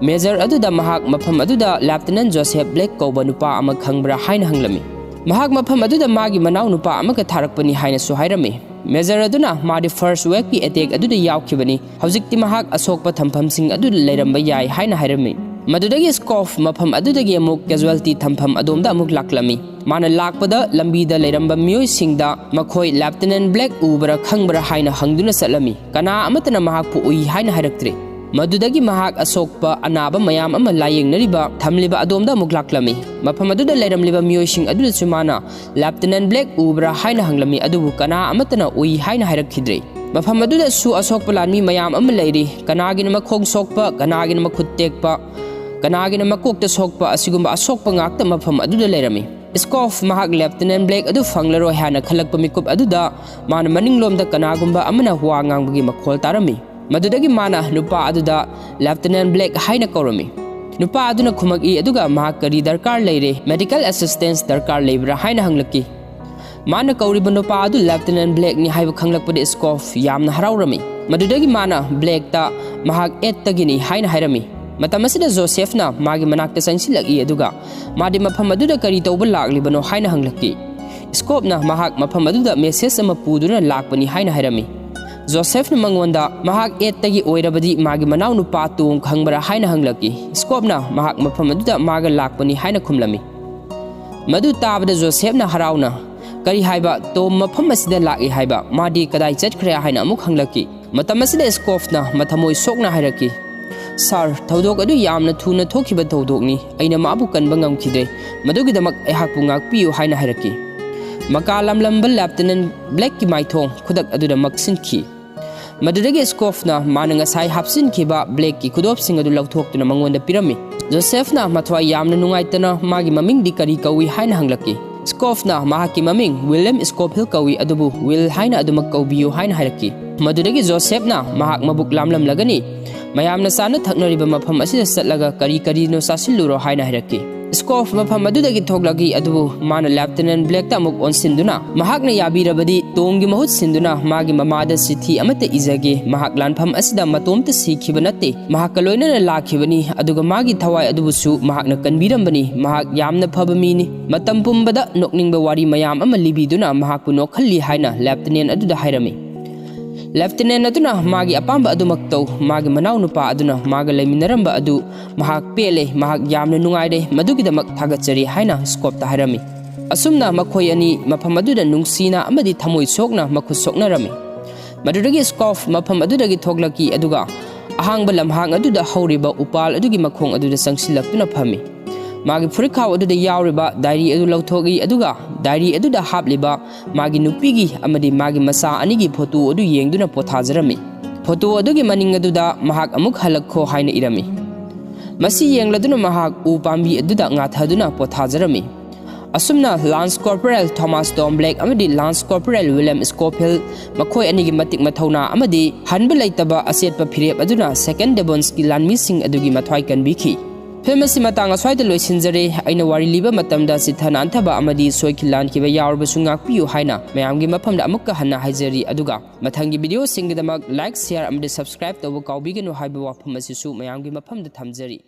ꯃꯦꯖꯔ ꯑꯗꯨꯗ ꯃꯍꯥꯛ ꯃꯐꯝ ꯑꯗꯨꯗ ꯂꯦꯐꯇꯤꯅꯦꯟꯠ ꯖꯣꯁꯦꯐ ꯕ꯭ꯂꯦꯛ ꯀꯧꯕ ꯅꯨꯄꯥ ꯑꯃ ꯈꯪꯕ꯭ꯔꯥ ꯍꯥꯏꯅ ꯍꯪꯂꯝꯃꯤ꯫ ꯃꯍꯥꯛ ꯃꯐꯝ ꯑꯗꯨꯗ ꯃꯥꯒꯤ ꯃꯅꯥꯎ ꯅꯨꯄꯥ ꯑꯃꯒ ꯊꯥꯔꯛꯄꯅꯤ ꯍꯥꯏꯅꯁꯨ ꯍꯥꯏꯔꯝꯃꯤ꯫ ꯃꯦꯖꯔ ꯑꯗꯨꯅ ꯃꯥꯗꯤ ꯐꯥꯔꯁ ꯋꯦꯕꯀꯤ ꯑꯦꯇꯦꯛ ꯑꯗꯨꯗ ꯌꯥꯎꯈꯤꯕꯅꯤ, ꯍꯧꯖꯤꯛꯇꯤ ꯃꯍꯥꯛ ꯑꯁꯣꯛꯄ ꯊꯝꯐꯝꯁꯤꯡ ꯑꯗꯨꯗ ꯂꯩꯔꯝꯕ ꯌꯥꯏ ꯍꯥꯏꯅ ꯍꯥꯏꯔꯝꯃꯤ꯫ ꯃꯗꯨꯗꯒꯤ ꯁ꯭ꯀꯣꯐ ꯃꯐꯝ ꯑꯗꯨꯗꯒꯤ ꯑꯃꯨꯛ ꯀꯦꯖꯨꯋꯦꯜꯇꯤ ꯊꯝꯐꯝ ꯑꯗꯣꯝꯗ ꯑꯃꯨꯛ ꯂꯥꯛꯂꯝꯃꯤ꯫ ꯃꯥꯅ ꯂꯥꯛꯄꯗ ꯂꯝꯕꯤꯗ ꯂꯩꯔꯝꯕ ꯃꯤꯑꯣꯏꯁꯤꯡꯗ ꯃꯈꯣꯏ ꯂꯦꯐꯇꯤꯅꯦꯟꯠ ꯕ꯭ꯂꯦꯛ ꯎꯕ꯭ꯔꯥ ꯈꯪꯕ꯭ꯔꯥ ꯍꯥꯏꯅ ꯍꯪꯗꯨꯅ ꯆꯠꯂꯝꯃꯤ꯫ ꯀꯅꯥ ꯑꯃꯠꯇꯅ ꯃꯍꯥꯛꯄꯨ ꯎꯏ ꯍꯥꯏꯅ ꯍꯥꯏꯔꯛꯇ꯭ꯔꯤ꯫ ꯃꯗꯨꯗꯒꯤ ꯃꯍꯥꯛ ꯑꯁꯣꯛꯄ ꯑꯅꯥꯕ ꯃꯌꯥꯝ ꯑꯃ ꯂꯥꯌꯦꯡꯅꯔꯤꯕ ꯊꯝꯂꯤꯕ ꯑꯗꯣꯝꯗ ꯑꯃꯨꯛ ꯂꯥꯛꯂꯝꯃꯤ꯫ ꯃꯐꯝ ꯑꯗꯨꯗ ꯂꯩꯔꯝꯂꯤꯕ ꯃꯤꯑꯣꯏꯁꯤꯡ ꯑꯗꯨꯗꯁꯨ ꯃꯥꯅ ꯂꯦꯐꯇꯤꯅꯦꯟꯠ ꯕ꯭ꯂꯦꯛ ꯎꯕ꯭ꯔꯥ ꯍꯥꯏꯅ ꯍꯪꯂꯝꯃꯤ, ꯑꯗꯨꯕꯨ ꯀꯅꯥ ꯑꯃꯠꯇꯅ ꯎꯏ ꯍꯥꯏꯅ ꯍꯥꯏꯔꯛꯈꯤꯗ꯭ꯔꯦ꯫ ꯃꯐꯝ ꯑꯗꯨꯗꯁꯨ ꯑꯁꯣꯛꯄ ꯂꯥꯟꯃꯤ ꯃꯌꯥꯝ ꯑꯃ ꯂꯩꯔꯤ꯫ ꯀꯅꯥꯒꯤꯅ ꯃꯈꯣꯡ ꯁꯣꯛꯄ, ꯀꯅꯥꯒꯤꯅ ꯃꯈꯨꯠ ꯇꯦꯛꯄ, ꯀꯅꯥꯒꯤꯅ ꯃꯀꯣꯛꯇ ꯁꯣꯛꯄ, ꯑꯁꯤꯒꯨꯝꯕ ꯑꯁꯣꯛꯄ ꯉꯥꯛꯇ ꯃꯐꯝ ꯑꯗꯨꯗ ꯂꯩꯔꯝꯃꯤ꯫ ꯁ꯭ꯀꯣꯐ ꯃꯍꯥꯛ ꯂꯦꯐꯇꯤꯅꯦꯟ ꯕ꯭ꯂꯦꯛ ꯑꯗꯨ ꯐꯪꯂꯔꯣꯏ ꯍꯥꯏꯅ ꯈꯜꯂꯛꯄ ꯃꯤꯀꯨꯞ ꯑꯗꯨꯗ ꯃꯥꯅ ꯃꯅꯤꯡꯂꯣꯝꯗ ꯀꯅꯥꯒꯨꯝꯕ ꯑꯃꯅ ꯋꯥ ꯉꯥꯡꯕꯒꯤ ꯃꯈꯣꯜ ꯇꯥꯔꯝꯃꯤ꯫ ꯃꯗꯨꯗꯒꯤ ꯃꯥꯅ ꯅꯨꯄꯥ ꯑꯗꯨꯗ ꯂꯦꯐꯇꯤꯅꯦꯟ ꯕ꯭ꯂꯦꯛ ꯍꯥꯏꯅ ꯀꯧꯔꯝꯃꯤ꯫ ꯅꯨꯄꯥ ꯑꯗꯨꯅ ꯈꯨꯝꯃꯛꯏ, ꯑꯗꯨꯒ ꯃꯍꯥꯛ ꯀꯔꯤ ꯗꯔꯀꯥꯔ ꯂꯩꯔꯦ, ꯃꯦꯗꯤꯀꯦꯜ ꯑꯦꯁꯤꯁꯇꯦꯟꯁ ꯗꯔꯀꯥꯔ ꯂꯩꯕ꯭ꯔꯥ ꯍꯥꯏꯅ ꯍꯪꯂꯛꯈꯤ꯫ ꯃꯥꯅ ꯀꯧꯔꯤꯕ ꯅꯨꯄꯥ ꯑꯗꯨ ꯂꯦꯐꯇꯤꯅꯦꯟ ꯕ꯭ꯂꯦꯛꯅꯤ ꯍꯥꯏꯕ ꯈꯪꯂꯛꯄꯗ ꯁ꯭ꯀꯣꯐ ꯌꯥꯝꯅ ꯍꯔꯥꯎꯔꯝꯃꯤ꯫ ꯃꯗꯨꯗꯒꯤ ꯃꯥꯅ ꯕ꯭ꯂꯦꯛꯇ ꯃꯍꯥꯛ ꯑꯦꯠꯇꯒꯤꯅꯤ ꯍꯥꯏꯅ ꯍꯥꯏꯔꯝꯃꯤ꯫ ꯃꯇꯝ ꯑꯁꯤꯗ ꯖꯣꯁꯦꯐꯅ ꯃꯥꯒꯤ ꯃꯅꯥꯛꯇ ꯆꯪꯁꯤꯜꯂꯛꯏ, ꯑꯗꯨꯒ ꯃꯥꯗꯤ ꯃꯐꯝ ꯑꯗꯨꯗ ꯀꯔꯤ ꯇꯧꯕ ꯂꯥꯛꯂꯤꯕꯅꯣ ꯍꯥꯏꯅ ꯍꯪꯂꯛꯈꯤ꯫ ꯁ꯭ꯀꯣꯐꯅ ꯃꯍꯥꯛ ꯃꯐꯝ ꯑꯗꯨꯗ ꯃꯦꯁꯦꯖ ꯑꯃ ꯄꯨꯗꯨꯅ ꯂꯥꯛꯄꯅꯤ ꯍꯥꯏꯅ ꯍꯥꯏꯔꯝꯃꯤ꯫ ꯖꯣꯁꯦꯐꯅ ꯃꯉꯣꯟꯗ ꯃꯍꯥꯛ ꯑꯦꯠꯇꯒꯤ ꯑꯣꯏꯔꯕꯗꯤ ꯃꯥꯒꯤ ꯃꯅꯥꯎꯅꯨꯄꯥ ꯇꯣꯝ ꯈꯪꯕ꯭ꯔꯥ ꯍꯥꯏꯅ ꯍꯪꯂꯛꯈꯤ꯫ ꯁ꯭ꯀꯣꯐꯅ ꯃꯍꯥꯛ ꯃꯐꯝ ꯑꯗꯨꯗ ꯃꯥꯒ ꯂꯥꯛꯄꯅꯤ ꯍꯥꯏꯅ ꯈꯨꯝꯂꯝꯃꯤ꯫ ꯃꯗꯨ ꯇꯥꯕꯗ ꯖꯣꯁꯦꯐꯅ ꯍꯔꯥꯎꯅ, "ꯀꯔꯤ ꯍꯥꯏꯕ? ꯇꯣꯝ ꯃꯐꯝ ꯑꯁꯤꯗ ꯂꯥꯛꯏ ꯍꯥꯏꯕ? ꯃꯥꯗꯤ ꯀꯗꯥꯏ ꯆꯠꯈ꯭ꯔꯦ?" ꯍꯥꯏꯅ ꯑꯃꯨꯛ ꯍꯪꯂꯛꯈꯤ꯫ ꯃꯇꯝ ꯑꯁꯤꯗ ꯁ꯭ꯀꯣꯐꯅ ꯃꯊꯃꯣꯏ ꯁꯣꯛꯅ ꯍꯥꯏꯔꯛꯈꯤ, "ꯁꯥꯔ, ꯊꯧꯗꯣꯛ ꯑꯗꯨ ꯌꯥꯝꯅ ꯊꯨꯅ ꯊꯣꯛꯈꯤꯕ ꯊꯧꯗꯣꯛꯅꯤ꯫ ꯑꯩꯅ ꯃꯥꯕꯨ ꯀꯟꯕ ꯉꯝꯈꯤꯗ꯭ꯔꯦ꯫ ꯃꯗꯨꯒꯤꯗꯃꯛ ꯑꯩꯍꯥꯛꯄꯨ ꯉꯥꯛꯄꯤꯌꯨ" ꯍꯥꯏꯅ ꯍꯥꯏꯔꯛꯈꯤ꯫ ꯃꯀꯥ ꯂꯥꯝꯂꯝꯕ ꯂꯦꯐꯇꯤꯅꯦꯟ ꯕ꯭ꯂꯦꯛꯀꯤ ꯃꯥꯏꯊꯣꯡ ꯈꯨꯗꯛ ꯑꯗꯨꯗ ꯃꯛꯁꯤꯟꯈꯤ꯫ ꯃꯗꯨꯗꯒꯤ ꯁ꯭ꯀꯣꯐꯅ ꯃꯥꯅ ꯉꯁꯥꯏ ꯍꯥꯞꯆꯤꯟꯈꯤꯕ ꯕ꯭ꯂꯦꯛꯀꯤ ꯈꯨꯗꯣꯞꯁꯤꯡ ꯑꯗꯨ ꯂꯧꯊꯣꯛꯇꯨꯅ ꯃꯉꯣꯟꯗ ꯄꯤꯔꯝꯃꯤ꯫ ꯖꯣꯁꯦꯐꯅ ꯃꯊ꯭ꯋꯥꯏ ꯌꯥꯝꯅ ꯅꯨꯡꯉꯥꯏꯇꯅ ꯃꯥꯒꯤ ꯃꯃꯤꯡꯗꯤ ꯀꯔꯤ ꯀꯧꯏ ꯍꯥꯏꯅ ꯍꯪꯂꯛꯈꯤ꯫ ꯁ꯭ꯀꯣꯐꯅ ꯃꯍꯥꯛꯀꯤ ꯃꯃꯤꯡ ꯋꯤꯂꯤꯌꯝ ꯁ꯭ꯀꯣꯐꯤꯜ ꯀꯧꯏ, ꯑꯗꯨꯕꯨ ꯋꯤꯜ ꯍꯥꯏꯅ ꯑꯗꯨꯃꯛ ꯀꯧꯕꯤꯌꯨ ꯍꯥꯏꯅ ꯍꯥꯏꯔꯛꯈꯤ꯫ ꯃꯗꯨꯗꯒꯤ ꯖꯣꯁꯦꯐꯅ ꯃꯍꯥꯛ ꯃꯕꯨꯛ ꯂꯥꯝꯂꯝꯂꯒꯅꯤ, ꯃꯌꯥꯝꯅ ꯆꯥꯅ ꯊꯛꯅꯔꯤꯕ ꯃꯐꯝ ꯑꯁꯤꯗ ꯆꯠꯂꯒ ꯀꯔꯤ ꯀꯔꯤꯅꯣ ꯆꯥꯁꯤꯜꯂꯨꯔꯣ ꯍꯥꯏꯅ ꯍꯥꯏꯔꯛꯈꯤ꯫ ꯁ꯭ꯀꯣꯐ ꯃꯐꯝ ꯑꯗꯨꯗꯒꯤ ꯊꯣꯛꯂꯛꯈꯤ, ꯑꯗꯨꯕꯨ ꯃꯥꯅ ꯂꯦꯐꯇꯤꯅꯦꯟ ꯕ꯭ꯂꯦꯛꯇ ꯑꯃꯨꯛ ꯑꯣꯟꯁꯤꯟꯗꯨꯅ, ꯃꯍꯥꯛꯅ ꯌꯥꯕꯤꯔꯕꯗꯤ ꯇꯣꯝꯒꯤ ꯃꯍꯨꯠ ꯁꯤꯟꯗꯨꯅ ꯃꯥꯒꯤ ꯃꯃꯥꯗ ꯆꯤꯊꯤ ꯑꯃꯠꯇ ꯏꯖꯒꯦ꯫ ꯃꯍꯥꯛ ꯂꯥꯟꯐꯝ ꯑꯁꯤꯗ ꯃꯇꯣꯝꯇ ꯁꯤꯈꯤꯕ ꯅꯠꯇꯦ, ꯃꯍꯥꯛꯀ ꯂꯣꯏꯅꯅ ꯂꯥꯛꯈꯤꯕꯅꯤ, ꯑꯗꯨꯒ ꯃꯥꯒꯤ ꯊꯋꯥꯏ ꯑꯗꯨꯕꯨꯁꯨ ꯃꯍꯥꯛꯅ ꯀꯟꯕꯤꯔꯝꯕꯅꯤ꯫ ꯃꯍꯥꯛ ꯌꯥꯝꯅ ꯐꯕ ꯃꯤꯅꯤ꯫ ꯃꯇꯝ ꯄꯨꯝꯕꯗ ꯅꯣꯛꯅꯤꯡꯕ ꯋꯥꯔꯤ ꯃꯌꯥꯝ ꯑꯃ ꯂꯤꯕꯤꯗꯨꯅ ꯃꯍꯥꯛꯄꯨ ꯅꯣꯛꯍꯜꯂꯤ ꯍꯥꯏꯅ ꯂꯦꯐꯇꯤꯅꯦꯟ ꯑꯗꯨꯗ ꯍꯥꯏꯔꯝꯃꯤ꯫ ꯂꯦꯐꯇꯤꯅꯦꯟ ꯑꯗꯨꯅ ꯃꯥꯒꯤ ꯑꯄꯥꯝꯕ ꯑꯗꯨꯃꯛ ꯇꯧ, ꯃꯥꯒꯤ ꯃꯅꯥꯎꯅꯨꯄꯥ ꯑꯗꯨꯅ ꯃꯥꯒ ꯂꯩꯃꯤꯟꯅꯔꯝꯕ ꯑꯗꯨ ꯃꯍꯥꯛ ꯄꯦꯜꯂꯦ, ꯃꯍꯥꯛ ꯌꯥꯝꯅ ꯅꯨꯡꯉꯥꯏꯔꯦ, ꯃꯗꯨꯒꯤꯗꯃꯛ ꯊꯥꯒꯠꯆꯔꯤ ꯍꯥꯏꯅ ꯁ꯭ꯀꯣꯐꯇ ꯍꯥꯏꯔꯝꯃꯤ꯫ ꯑꯁꯨꯝꯅ ꯃꯈꯣꯏ ꯑꯅꯤ ꯃꯐꯝ ꯑꯗꯨꯗ ꯅꯨꯡꯁꯤꯅ ꯑꯃꯗꯤ ꯊꯃꯣꯏ ꯁꯣꯛꯅ ꯃꯈꯨꯠ ꯁꯣꯛꯅꯔꯝꯃꯤ꯫ ꯃꯗꯨꯗꯒꯤ ꯁ꯭ꯀꯣꯐ ꯃꯐꯝ ꯑꯗꯨꯗꯒꯤ ꯊꯣꯛꯂꯛꯈꯤ, ꯑꯗꯨꯒ ꯑꯍꯥꯡꯕ ꯂꯝꯍꯥꯡ ꯑꯗꯨꯗ ꯍꯧꯔꯤꯕ ꯎꯄꯥꯜ ꯑꯗꯨꯒꯤ ꯃꯈꯣꯡ ꯑꯗꯨꯗ ꯆꯪꯁꯤꯜꯂꯛꯇꯨꯅ ꯐꯝꯃꯤ꯫ ꯃꯥꯒꯤ ꯐꯨꯔꯤꯠꯈꯥꯎ ꯑꯗꯨꯗ ꯌꯥꯎꯔꯤꯕ ꯗꯥꯏꯔꯤ ꯑꯗꯨ ꯂꯧꯊꯣꯛꯏ, ꯑꯗꯨꯒ ꯗꯥꯏꯔꯤ ꯑꯗꯨꯗ ꯍꯥꯞꯂꯤꯕ ꯃꯥꯒꯤ ꯅꯨꯄꯤꯒꯤ ꯑꯃꯗꯤ ꯃꯥꯒꯤ ꯃꯆꯥ ꯑꯅꯤꯒꯤ ꯐꯣꯇꯣ ꯑꯗꯨ ꯌꯦꯡꯗꯨꯅ ꯄꯣꯊꯥꯖꯔꯝꯃꯤ꯫ ꯐꯣꯇꯣ ꯑꯗꯨꯒꯤ ꯃꯅꯤꯡ ꯑꯗꯨꯗ "ꯃꯍꯥꯛ ꯑꯃꯨꯛ ꯍꯜꯂꯛꯈꯣ" ꯍꯥꯏꯅ ꯏꯔꯝꯃꯤ꯫ ꯃꯁꯤ ꯌꯦꯡꯂꯗꯨꯅ ꯃꯍꯥꯛ ꯎ ꯄꯥꯝꯕꯤ ꯑꯗꯨꯗ ꯉꯥꯊꯗꯨꯅ ꯄꯣꯊꯥꯖꯔꯝꯃꯤ꯫ ꯑꯁꯨꯝꯅ ꯂꯥꯟꯁ ꯀꯣꯔꯄꯣꯔꯦꯜ ꯊꯣꯃꯥꯁ ꯇꯣꯝ ꯕ꯭ꯂꯦꯛ ꯑꯃꯗꯤ ꯂꯥꯟꯁ ꯀꯣꯔꯄꯣꯔꯦꯜ ꯋꯤꯂꯤꯌꯝ ꯁ꯭ꯀꯣꯐꯤꯜ, ꯃꯈꯣꯏ ꯑꯅꯤꯒꯤ ꯃꯇꯤꯛ ꯃꯊꯧꯅꯥ ꯑꯃꯗꯤ ꯍꯟꯕ ꯂꯩꯇꯕ ꯑꯆꯦꯠꯄ ꯐꯤꯔꯦꯞ ꯑꯗꯨꯅ ꯁꯦꯀꯦꯟ ꯗꯦꯕꯣꯟꯁꯀꯤ ꯂꯥꯟꯃꯤꯁꯤꯡ ꯑꯗꯨꯒꯤ ꯃꯊ꯭ꯋꯥꯏ ꯀꯟꯕꯤꯈꯤ꯫ ꯐꯤꯜꯝ ꯑꯁꯤ ꯃꯇꯥꯡ ꯑꯁ꯭ꯋꯥꯏꯗ ꯂꯣꯏꯁꯤꯟꯖꯔꯦ꯫ ꯑꯩꯅ ꯋꯥꯔꯤ ꯂꯤꯕ ꯃꯇꯝꯗ ꯆꯤꯠꯊ ꯅꯥꯟꯊꯕ ꯑꯃꯗꯤ ꯁꯣꯏꯈꯤ ꯂꯥꯟꯈꯤꯕ ꯌꯥꯎꯔꯕꯁꯨ ꯉꯥꯛꯄꯤꯌꯨ ꯍꯥꯏꯅ ꯃꯌꯥꯝꯒꯤ ꯃꯐꯝꯗ ꯑꯃꯨꯛꯀ ꯍꯟꯅ ꯍꯥꯏꯖꯔꯤ꯫ ꯑꯗꯨꯒ ꯃꯊꯪꯒꯤ ꯚꯤꯗꯤꯑꯣꯁꯤꯡꯒꯤꯗꯃꯛ ꯂꯥꯏꯛ, ꯁꯤꯌꯥꯔ ꯑꯃꯗꯤ ꯁꯕꯁꯀ꯭ꯔꯥꯏꯕ ꯇꯧꯕ ꯀꯥꯎꯕꯤꯒꯅꯨ ꯍꯥꯏꯕ ꯋꯥꯐꯝ ꯑꯁꯤꯁꯨ ꯃꯌꯥꯝꯒꯤ ꯃꯐꯝꯗ ꯊꯝꯖꯔꯤ꯫